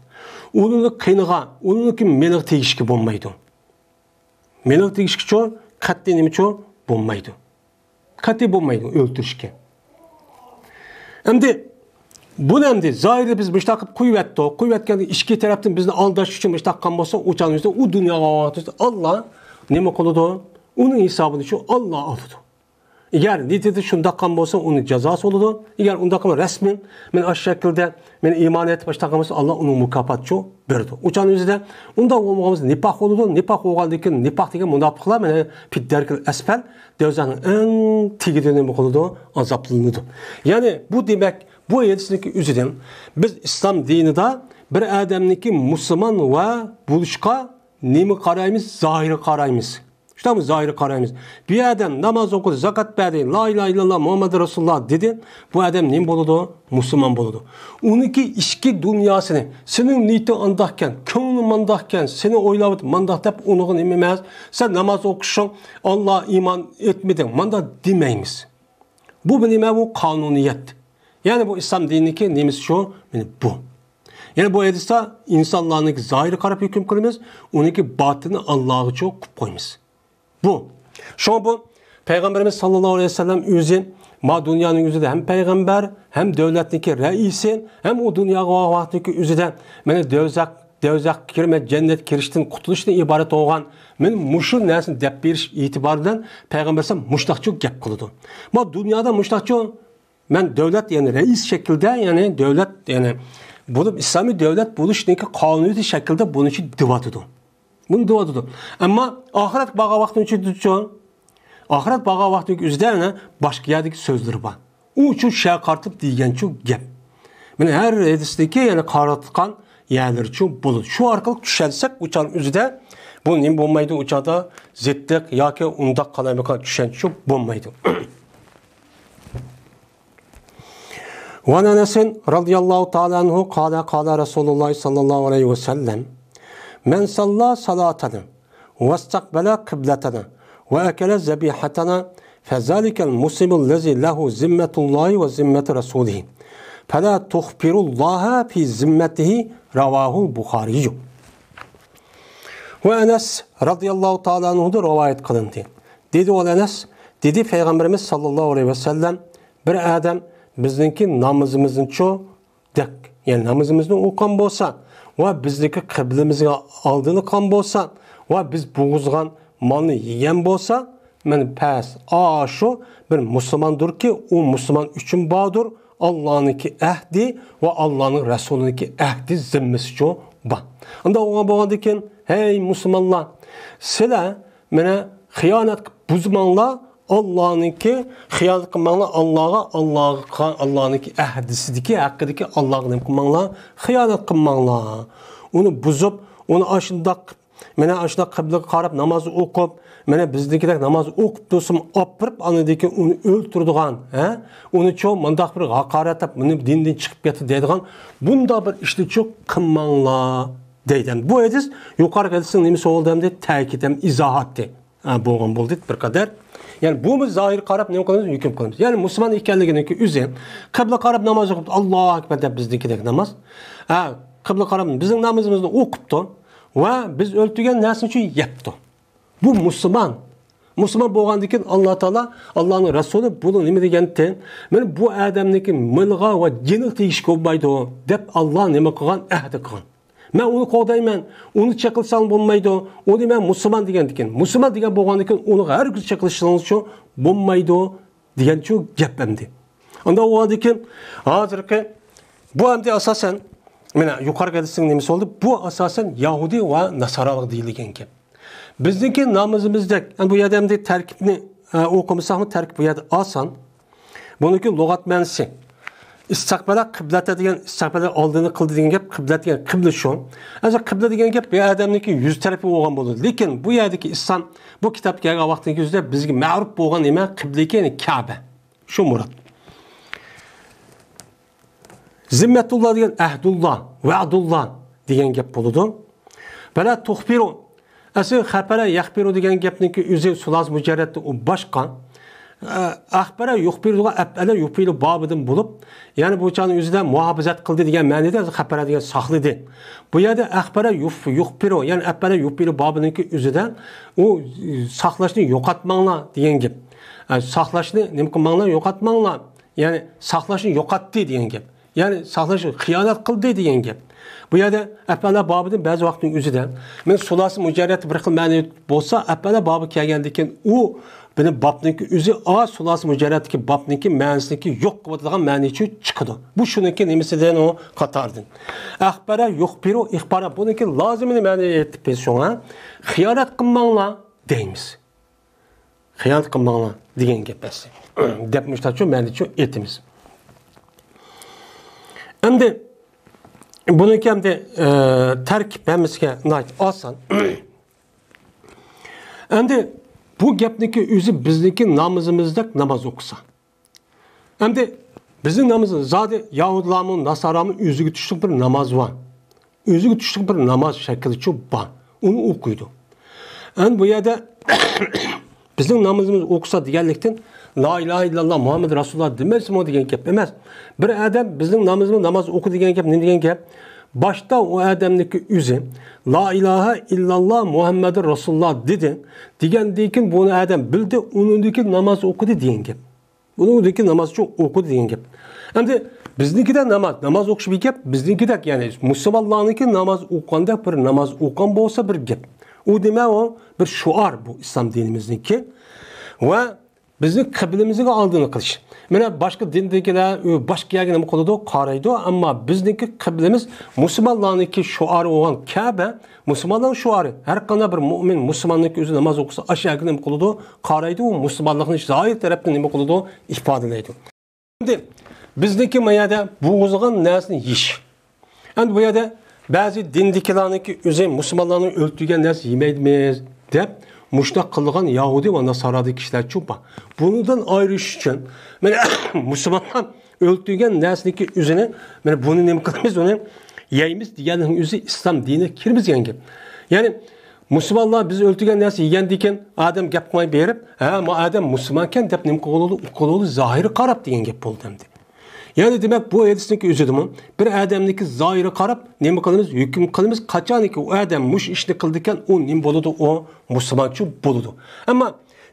ئۇنىڭ قېنىغا، ئۇنىڭكى مېلىغا تېگىشكە بولمايدۇ. مېلىغا تېگىشكىچۇ، قەتئىي نېمىچۇ؟ بولمايدۇ. قەتئىي بولمايدۇ ئۆلتۈرۈشكە. ئەمدى بۇنى ئەمدى زاھىردا بىز مۇشۇنداق قىلىپ قويۇۋەتتۇق. قويۇۋەتكەندە ئىچكى تەرەپتىن بىزنى ئالداش ئۈچۈن مۇشۇنداق قىلغان بولسا، ئۇ چاغنىڭ ئۆزىدە ئۇ دۇنياغا ئاللا نېمە قىلىدۇ؟ ئۇنىڭ ھېسابىنى شۇ ئاللا ئالىدۇ. ئەگەر نىيىتىدە شۇنداق قىلغان بولسا، ئۇنىڭ جازاسى بولىدۇ. ئەگەر ئۇنداق قىلما رەسمىي، مەن ئاشۇ شەكىلدە، مەن ئىمان ئېيتىپ ئاشۇنداق قىلغان بولسا، ئاللا ئۇنىڭ مۇكاپاتىچۇ بېرىدۇ. ئۇ چاغنىڭ ئۆزىدە ئۇنداق بولمىغان بولسا، نىپاق بولىدۇ. نىپاق بولغاندىن كېيىن، نىپاق دېگەن مۇناپىقلار مانا پىددەركىل ئەسپەل، دوزاخنىڭ ئەڭ تېگىدە نېمە قىلىدۇ؟ ئازابلىنىدۇ. يەنى بۇ دېمەك، بۇ ھەدىسنىڭكى ئۆزىدىن بىز ئىسلام دىنىدا بىر ئادەمنىڭكى مۇسۇلمان ۋە بولۇشقا نېمە قارايمىز؟ زاھىرغا قارايمىز. شۇنداقمۇ؟ زاھىرغا قارايمىز. بىر ئادەم ناماز ئوقۇدى، زاكات بەردى، لا ئىلاھە ئىللاللا مۇھەممەد رەسۇلۇللا دېدى. بۇ ئادەم نېمە بولىدۇ؟ مۇسۇلمان بولىدۇ. ئۇنىڭكى ئىچكى دۇنياسىنى، سېنىڭ نىيىتىڭ ئانداقكەن، كۆڭلۈڭ مانداقكەن، سېنى ئويلاۋېتىپ مانداق دەپ ئۇنىڭغا نېمە ئەمەس، سەن ناماز ئوقۇشۇڭ، ئاللا ئىمان ئېيتمىدىڭ، مانداق دېمەيمىز. بۇ بىر نېمە؟ بۇ قانۇنىيەت. يەنى بۇ ئىسلام دىنىنىڭكى نېمىسى شۇ؟ مانا بۇ. يەنى بۇ ھەدىستە ئىنسانلارنىڭكى زاھىرىغا قاراپ ھۆكۈم قىلىمىز، ئۇنىڭكى باتىنىنى ئاللاغىچۇ قىلىپ قويىمىز. بۇ. شۇڭا بۇ پەيغەمبىرىمىز ساللاللاھۇ ئەلەيھى ۋەسەللەم ئۆزى ما دۇنيانىڭ ئۆزىدە ھەم پەيغەمبەر، ھەم دۆلەتنىڭكى رەئىسى، ھەم ئۇ دۇنياغا ۋاقتىكى ئۆزىدە مانا دوزاخ، دوزاخقا كىرمەي جەننەتكە كىرىشتىن قۇتۇلۇشتىن ئىبارەت بولغان مانا مۇشۇ نەرسىنى دەپ بېرىش ئېتىبارى بىلەن پەيغەمبەر ئەلەيھىسسالام مۇشۇنداقچۇ گەپ قىلىدۇ. ما دۇنيادا مۇشۇنداقچۇ مەن دۆلەت، يەنى رەئىس شەكلىدە، يەنى دۆلەت، يەنى بولۇپ ئىسلامىي دۆلەت بولۇشنىڭكى قانۇنىيىتى شەكلىدە بۇنىچۇ دېۋاتىدۇ. بۇنى دېۋاتىدۇ. ئەمما ئاخىرەتكە بارغان ۋاقتىنىچۇ، ئاخىرەت بارغان ۋاقتىنىڭ ئۆزىدە يەنە باشقا يەردىكى سۆزلىرى بار. ئۇ ئۈچۈن شۇ يەرگە قارىتىپ دېگەنچۇ گەپ. مانا ھەر ھەدىستىكى يەنە قاراتقان يەرلىرىچۇ بولىدۇ. شۇ ئارقىلىق چۈشەنسەك، ئۇ چاغنىڭ ئۆزىدە بۇ نېمە بولمايدۇ؟ ئۇ چاغدا زىتتىق ياكى ئۇنداق قالايمىقان چۈشەنچە بولمايدۇ. وعن أنس رضي الله تعالى عنه قال قال رسول الله صلى الله عليه وسلم من صلى صلاتنا واستقبل قبلتنا وأكل ذبيحتنا فذلك المسلم الذي له ذمة الله وذمة رسوله فلا تخبروا الله في ذمته رواه البخاري. ۋە ئەنەس رەزىيەللاھۇ تائالا ئەنھۇدىن رىۋايەت قىلىندى. دېدى ئۇ ئەنەس، دېدى پەيغەمبىرىمىز سەللەللاھۇ ئەلەيھى ۋەسەللەم، بىر ئادەم بىزنىڭكى نامىزىمىزنىچۇ دەك، يەنى نامىزىمىزنى ئوقۇغان بولسا ۋە بىزنىڭكى قىبلىمىزگە ئالدىنى قىلغان بولسا ۋە بىز بوغۇزغان مالنى يېگەن بولسا، مانا پەس ئاشۇ بىر مۇسۇلماندۇركى، ئۇ مۇسۇلمان ئۈچۈن باردۇر، ئاللانىڭكى ئەھدى ۋە ئاللانىڭ رەسۇلىنىڭكى ئەھدى زىممىسىچۇ بار. ئۇنداق بولغان بولغاندىكىن، ھەي مۇسۇلمانلار، سىلەر مانا خىيانەت قىلىپ بۇزماڭلار، ئاللانىڭكى خىيانەت قىلماڭلار، ئاللاغا، ئاللاغا، ئاللانىڭكى ئەھدىسىدىكى، ھەققىدىكى ئاللاغا نېمە قىلماڭلار، خىيانەت قىلماڭلار. ئۇنى بۇزۇپ، ئۇنى ئاشۇنداق، مانا ئاشۇنداق قىبلىگە قاراپ ناماز ئوقۇپ، مانا بىزدىكىدەك ناماز ئوقۇپ تۇرسىمۇ ئاپىرىپ، ئاندىن كېيىن ئۇنى ئۆلتۈرىدىغان، ھە؟ ئۇنىچۇ مۇنداق بىر ھاقارەت دەپ، مۇنى دىندىن چىقىپ كەتتى دەيدىغان بۇنداق بىر ئىشنىچۇ قىلماڭلار دەيدۇ. بۇ ھەدىس يۇقىرىقى ھەدىسنىڭ نېمىسى بولدى ئەمدى؟ تەكىت ھەم ئىزاھاتى. ھە، بولغان بولدى بىر قەدەر. يەنى بۇمۇ زاھىر قاراپ نېمە قىلىمىز؟ ھۆكۈم قىلىمىز. يەنى مۇسۇلمان ئىكەنلىكىنىڭكى ئۆزى قىبلە قاراپ ناماز ئوقۇپ، ئاللاھۇ ئەكبەر دەپ بىزنىڭكىدەك ناماز. ھە، قىبلە قاراپ بىزنىڭ نامىزىمىزنى ئوقۇپتۇ ۋە بىز ئۆلتۈرگەن نەرسىنى شۇ يەپتۇ. بۇ مۇسۇلمان. مۇسۇلمان بولغاندىن كېيىن ئاللا تائالا، ئاللانىڭ رەسۇلى بۇنى نېمە دېگەنتى؟ مانا بۇ ئادەمنىڭكى مېلىغا ۋە جېنىغا تېگىشكە بولمايدۇ دەپ ئاللا نېمە قىلغان؟ ئەھدى قىلغان. مەن ئۇنى قوغدايمەن، ئۇنى چېقىلساڭ بولمايدۇ، ئۇنى مەن مۇسۇلمان دېگەندىكىن، مۇسۇلمان دېگەن بولغاندىكىن ئۇنىڭغا ھەرگىز چېقىلىشىڭىزچۇ بولمايدۇ دېگەنچۇ گەپ ئەمدى. ئۇنداق بولغاندىكىن ھازىرقى بۇ ئەمدى ئاساسەن، مانا يۇقىرىقى ھەدىسنىڭ نېمىسى بولدى؟ بۇ ئاساسەن يەھۇدىي ۋە ناسارالىق دېيىلگەن گەپ. بىزنىڭكى نامىزىمىزدەك، بۇ يەردە ئەمدى تەركىبنى، ئە، ئوقۇمىساقمۇ تەركىب بۇ يەردە ئاسان. بۇنىڭكى لۇغەت مەنىسى. ئىستەقبەلە قىبلەتە دېگەن، ئىستەقبەلە ئالدىنى قىلدى دېگەن گەپ، قىبلەت دېگەن قىبلە شۇ. ئەمدى قىبلە دېگەن گەپ بىر ئادەمنىڭكى يۈز تەرىپى بولغان بولىدۇ. لېكىن بۇ يەردىكى ئىسلام، بۇ كىتاب كەلگەن ۋاقىتتىن كۆزدە بىزگە مەرۇپ بولغان نېمە؟ قىبلىكى، يەنى كەبە. شۇ مۇراد. زىممەتۇللا دېگەن ئەھدۇللا، ۋەئدۇللا دېگەن گەپ بولىدۇ. ۋەلا تۇخبىرۇ. ئەسلى خەپەرە يەخبىرۇ دېگەن گەپنىڭكى ئۆزى سۇلاسى مۇجەررەتتە ئۇ باشقا. ئە، ئەخبەرە يۇخبىرۇغا ئەپئەلە يۇفىلۇ بابىدىن بولۇپ، يەنى بۇ چاغنىڭ ئۆزىدە مۇھاپىزەت قىلدى دېگەن مەنىدە خەپەرە دېگەن ساقلىدى. بۇ يەردە ئەخبەرە يۇف-، يۇخبىرۇ، يەنى ئەپئەلە يۇفىلۇ بابىنىڭكى ئۆزىدە ئۇ ساقلاشنى يوقاتماڭلار دېگەن گەپ. ئە، ساقلاشنى نېمە قىلماڭلار، يوقاتماڭلار. يەنى ساقلاشنى يوقاتتى دېگەن گەپ. يەنى ساقلاش، خىيانەت قىلدى دېگەن گەپ. بۇ يەردە ئەپئەلە بابىدىن بەزى ۋاقىتنىڭ ئۆزىدە، مەن سۇلاسى مۇجەررەتتە بىر خىل مەنە بولسا، ئەپئەلە بابى كەلگەندىن كېيىن ئۇ بۇنى بابنىڭكى ئۆزى ئا سۇلاسى مۇجەررەتتىكى بابنىڭكى مەنىسىنىڭكى يوق قىلىۋاتىدىغان مەنىچۇ چىقىدۇ. بۇ شۇنىڭكى نېمىسىدىن ئۇ قاتاردىن. ئەخبەرە يۇخبىرۇ ئىخبارە، بۇنىڭكى لازىمىنى مەنە ئېيتىپ بېرىش شۇڭا خىيانەت قىلماڭلار دەيمىز. خىيانەت قىلماڭلار دېگەن گەپ ئەسلى. دەپ مۇشتاچۇ مەنىچۇ ئېيتىمىز. ئەمدى بۇنىڭكى ئەمدى، ئە، تەركىب ھەممىسىگە ناھايىتى ئاسان. ئەمدى بۇ گەپنىڭكى ئۆزى بىزنىڭكى نامىزىمىزدەك ناماز ئوقۇسا. ئەمدى بىزنىڭ نامىزىمىز زادى يەھۇدلارمۇ، ناسارامۇ ئۆزىگە تۇشلۇق بىر ناماز بار. ئۆزىگە تۇشلۇق بىر ناماز شەكلىچۇ بار. ئۇنى ئوقۇيدۇ. ئەمدى بۇ يەردە بىزنىڭ نامىزىمىز ئوقۇسا دېگەنلىكتىن، لا ئىلاھە ئىللاللا مۇھەممەد رەسۇلۇللا دېمەيسىمۇ دېگەن گەپ ئەمەس. بىر ئادەم بىزنىڭ نامىزىمىز ناماز ئوقۇ دېگەن گەپ نېمە دېگەن گەپ؟ باشتا ئۇ ئادەمنىڭكى ئۆزى لا ئىلاھە ئىللاللا مۇھەممەدۇر رەسۇلۇللا دېدى. دېگەندىن كېيىن بۇنى ئادەم بىلدى، ئۇنىڭدىن كېيىن ناماز ئوقۇدى دېگەن گەپ. ئۇنىڭدىن كېيىن ناماز ئوقۇدى دېگەن گەپ. ئەمدى بىزنىڭكىدە ناماز، ناماز ئوقۇش بىر گەپ، بىزنىڭكىدەك، يەنى مۇسۇلمانلارنىڭكى ناماز ئوقۇغاندەك بىر ناماز ئوقۇغان بولسا بىر گەپ. ئۇ نېمە ئۇ؟ بىر شوئار بۇ ئىسلام دىنىمىزنىڭكى. ۋە بىزنىڭ قىبلىمىزگە ئالدىنى قىلىش. مانا باشقا دىندىكىلەر، ئۇ باشقا يەرگە نېمە قىلىدۇ؟ قارايدۇ. ئەمما بىزنىڭكى قىبلىمىز مۇسۇلمانلارنىڭكى شوئارى بولغان كەبە، مۇسۇلمانلارنىڭ شوئارى. ھەر قانداق بىر مۇئمىن مۇسۇلماننىڭكى ئۆزى ناماز ئوقۇسا، ئاشۇ يەرگە نېمە قىلىدۇ؟ قارايدۇ. ئۇ مۇسۇلمانلىقنى زاھىر تەرەپتىن نېمە قىلىدۇ؟ ئىپادىلەيدۇ. ئەمدى بىزنىڭكى ما يەردە بوغۇزلىغان نەرسىنى يېيىش. ئەمدى بۇ يەردە بەزى دىندىكىلەرنىڭكى ئۆزى مۇسۇلمانلارنىڭ ئۆلتۈرگەن نەرسە يېمەيمىز دەپ مۇشۇنداق قىلىدىغان يەھۇدىي ۋە ناسارادىكى كىشىلەرچۇ بار. بۇنىڭدىن ئايرىش ئۈچۈن مانا مۇسۇلمانلار ئۆلتۈرگەن نەرسىنىڭكى ئۆزىنى، مانا بۇنى نېمە قىلىمىز، ئۇنى يەيمىز دېگەننىڭ ئۆزى ئىسلام دىنىغا كىرمىگەن گەپ. يەنى مۇسۇلمانلار بىز ئۆلتۈرگەن نەرسە يېگەندىكىن ئادەم گەپ قىلماي بېرىپ، ھە، ما ئادەم مۇسۇلمانكەن دەپ نېمە قىلىۋالىدۇ، ئۇقۇلىدۇ، زاھىرى قاراپ دېگەن گەپ بولدى ئەمدى. يەنى دېمەك، بۇ ھەدىسنىڭكى ئۆزىدىمۇ بىر ئادەمنىڭكى زاھىرى قاراپ نېمە قىلىمىز؟ ھۆكۈم قىلىمىز. قاچانكى ئۇ ئادەم مۇشۇ ئىشنى قىلىدىكەن، ئۇ نېمە بولىدۇ؟ ئۇ مۇسۇلمانچۇ بولىدۇ. ئەمما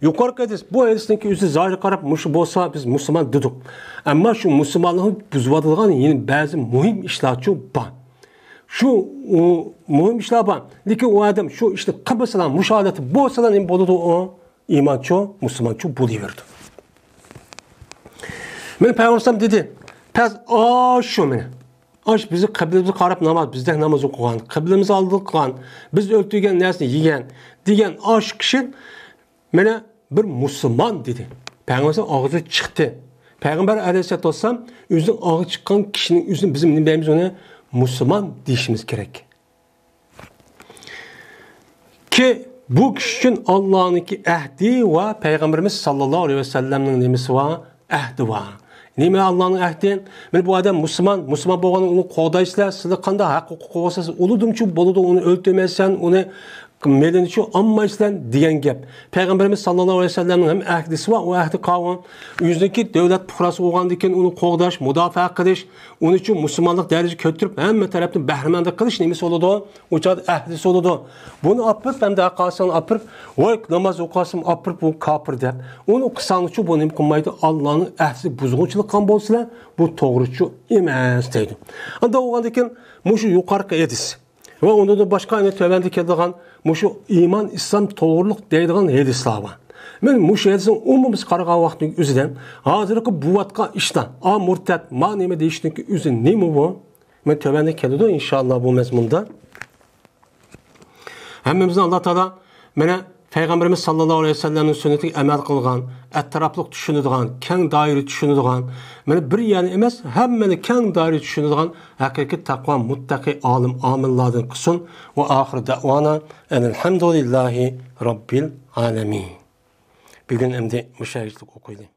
يۇقىرىقى ھەدىس، بۇ ھەدىسنىڭكى ئۆزى زاھىرى قاراپ مۇشۇ بولسا بىز مۇسۇلمان دېدۇق. ئەمما شۇ مۇسۇلمانلىقنى بۇزۇۋاتىدىغان يەنە بەزى مۇھىم ئىشلارچۇ بار. شۇ، ئۇ، مۇھىم ئىشلار بار. لېكىن ئۇ ئادەم شۇ ئىشنى قىلمىسىلا، مۇشۇ ھالەتتە بولسىلا نېمە بولىدۇ؟ ئۇ ئىمانچۇ، مۇسۇلمانچۇ بولۇۋېرىدۇ. مانا پەيغەمبەر ئەلەيھىسسالام دېدى، پەس ئاشۇ مانا. ئاش بىزنى قىبلىمىزگە قاراپ ناماز، بىزدەك ناماز ئوقۇغان، قىبلىمىز ئالدىدا قىلغان، بىز ئۆلتۈرگەن نەرسىنى يېگەن دېگەن ئاشۇ كىشى مانا بىر مۇسۇلمان دېدى. پەيغەمبەر ئەلەيھىسسالام ئاغزىدىن چىقتى. پەيغەمبەر ئەلەيھىسسالاتۇ ۋەسسالام ئۆزىنىڭ ئاغزىدىن چىققان كىشىنىڭ ئۆزىنى بىز نېمە دەيمىز؟ ئۇنى مۇسۇلمان دېيىشىمىز كېرەك. كى، بۇ كىشى ئۈچۈن ئاللانىڭكى ئەھدى ۋە پەيغەمبىرىمىز ساللاللاھۇ ئەلەيھى ۋەسەللەمنىڭ نېمىسى بار؟ ئەھدى بار. نېمە ئاللانىڭ ئەھدى؟ مانا بۇ ئادەم مۇسۇلمان، مۇسۇلمان بولغاندا ئۇنى قوغدايسىلەر، سىلەر قانداق ھەق ھوقۇقى بولسا ئۇلىدىمچۇ بولىدۇ، ئۇنى ئۆلتۈرمەيسەن، ئۇنى مېلىنىچۇ ئالمايسىلەر دېگەن گەپ. پەيغەمبىرىمىز ساللاللاھۇ ئەلەيھى ۋەسەللەمنىڭ ھەم ئەھدىسى بار، ئۇ ئەھدى قاۋۇ. ئۆزىنىڭكى دۆلەت پۇقراسى بولغاندىكىن ئۇنى قوغداش، مۇداپىئە قىلىش، ئۇنى شۇ مۇسۇلمانلىق دەرىجىسىگە كۆتۈرۈپ، ھەممە تەرەپتىن بەھرىمەندە قىلىش نېمىسى بولىدۇ؟ ئۇ چاغدا ئەھدىسى بولىدۇ. بۇنى ئاپىرىپ، ھەمدە ھەققاسىنى ئاپىرىپ، ۋاي، ناماز ئوقۇسام ئاپىرىپ، بۇ كاپىر دەپ. ئۇنى قىلساڭچۇ، بۇ نېمە قىلمايدۇ؟ ئاللانىڭ ئەھدىسى بۇزغۇنچىلىق قىلغان بولسىلا، بۇ توغرىچۇ ئەمەس دەيدۇ. ئانداق بولغاندىكىن، مۇشۇ يۇقىرىقى ھەدىس ۋە ئۇنىڭدىن باشقا يەنە تۆۋەندە كېلىدىغان مۇشۇ ئىمان، ئىسلام توغرۇلۇق دەيدىغان ھەدىسلەر بار. مانا مۇشۇ ھەدىسنىڭ ئومۇمىمىزغا قارىغان ۋاقىتنىڭ ئۆزىدە ھازىرقى بوۋاتقان ئىشلار، ئا مۇرتەت، ما نېمە دېيىشنىڭكى ئۆزى نېمە بۇ؟ مانا تۆۋەندە كېلىدۇ، ئىنشائاللا، بۇ مەزمۇندا. ھەممىمىزنى ئاللا تائالا مانا پەيغەمبىرىمىز ساللاللاھۇ ئەلەيھى ۋەسەللەمنىڭ سۈننىتىگە ئەمەل قىلغان، ئەتراپلىق چۈشىنىدىغان، كەڭ دائىرە چۈشىنىدىغان، مانا بىر يەرنى ئەمەس، ھەممىنى كەڭ دائىرە چۈشىنىدىغان ھەقىقىي تەقۋا، مۇتتەقىي، ئالىم، ئامىللاردىن قىلسۇن. ۋە ئاخىر دەئۋانا ئەنىلھەمدۇلىللاھى رەببىل ئالەمىن. بۈگۈن ئەمدى مۇشۇ ئايەتلىك ئوقۇيلى.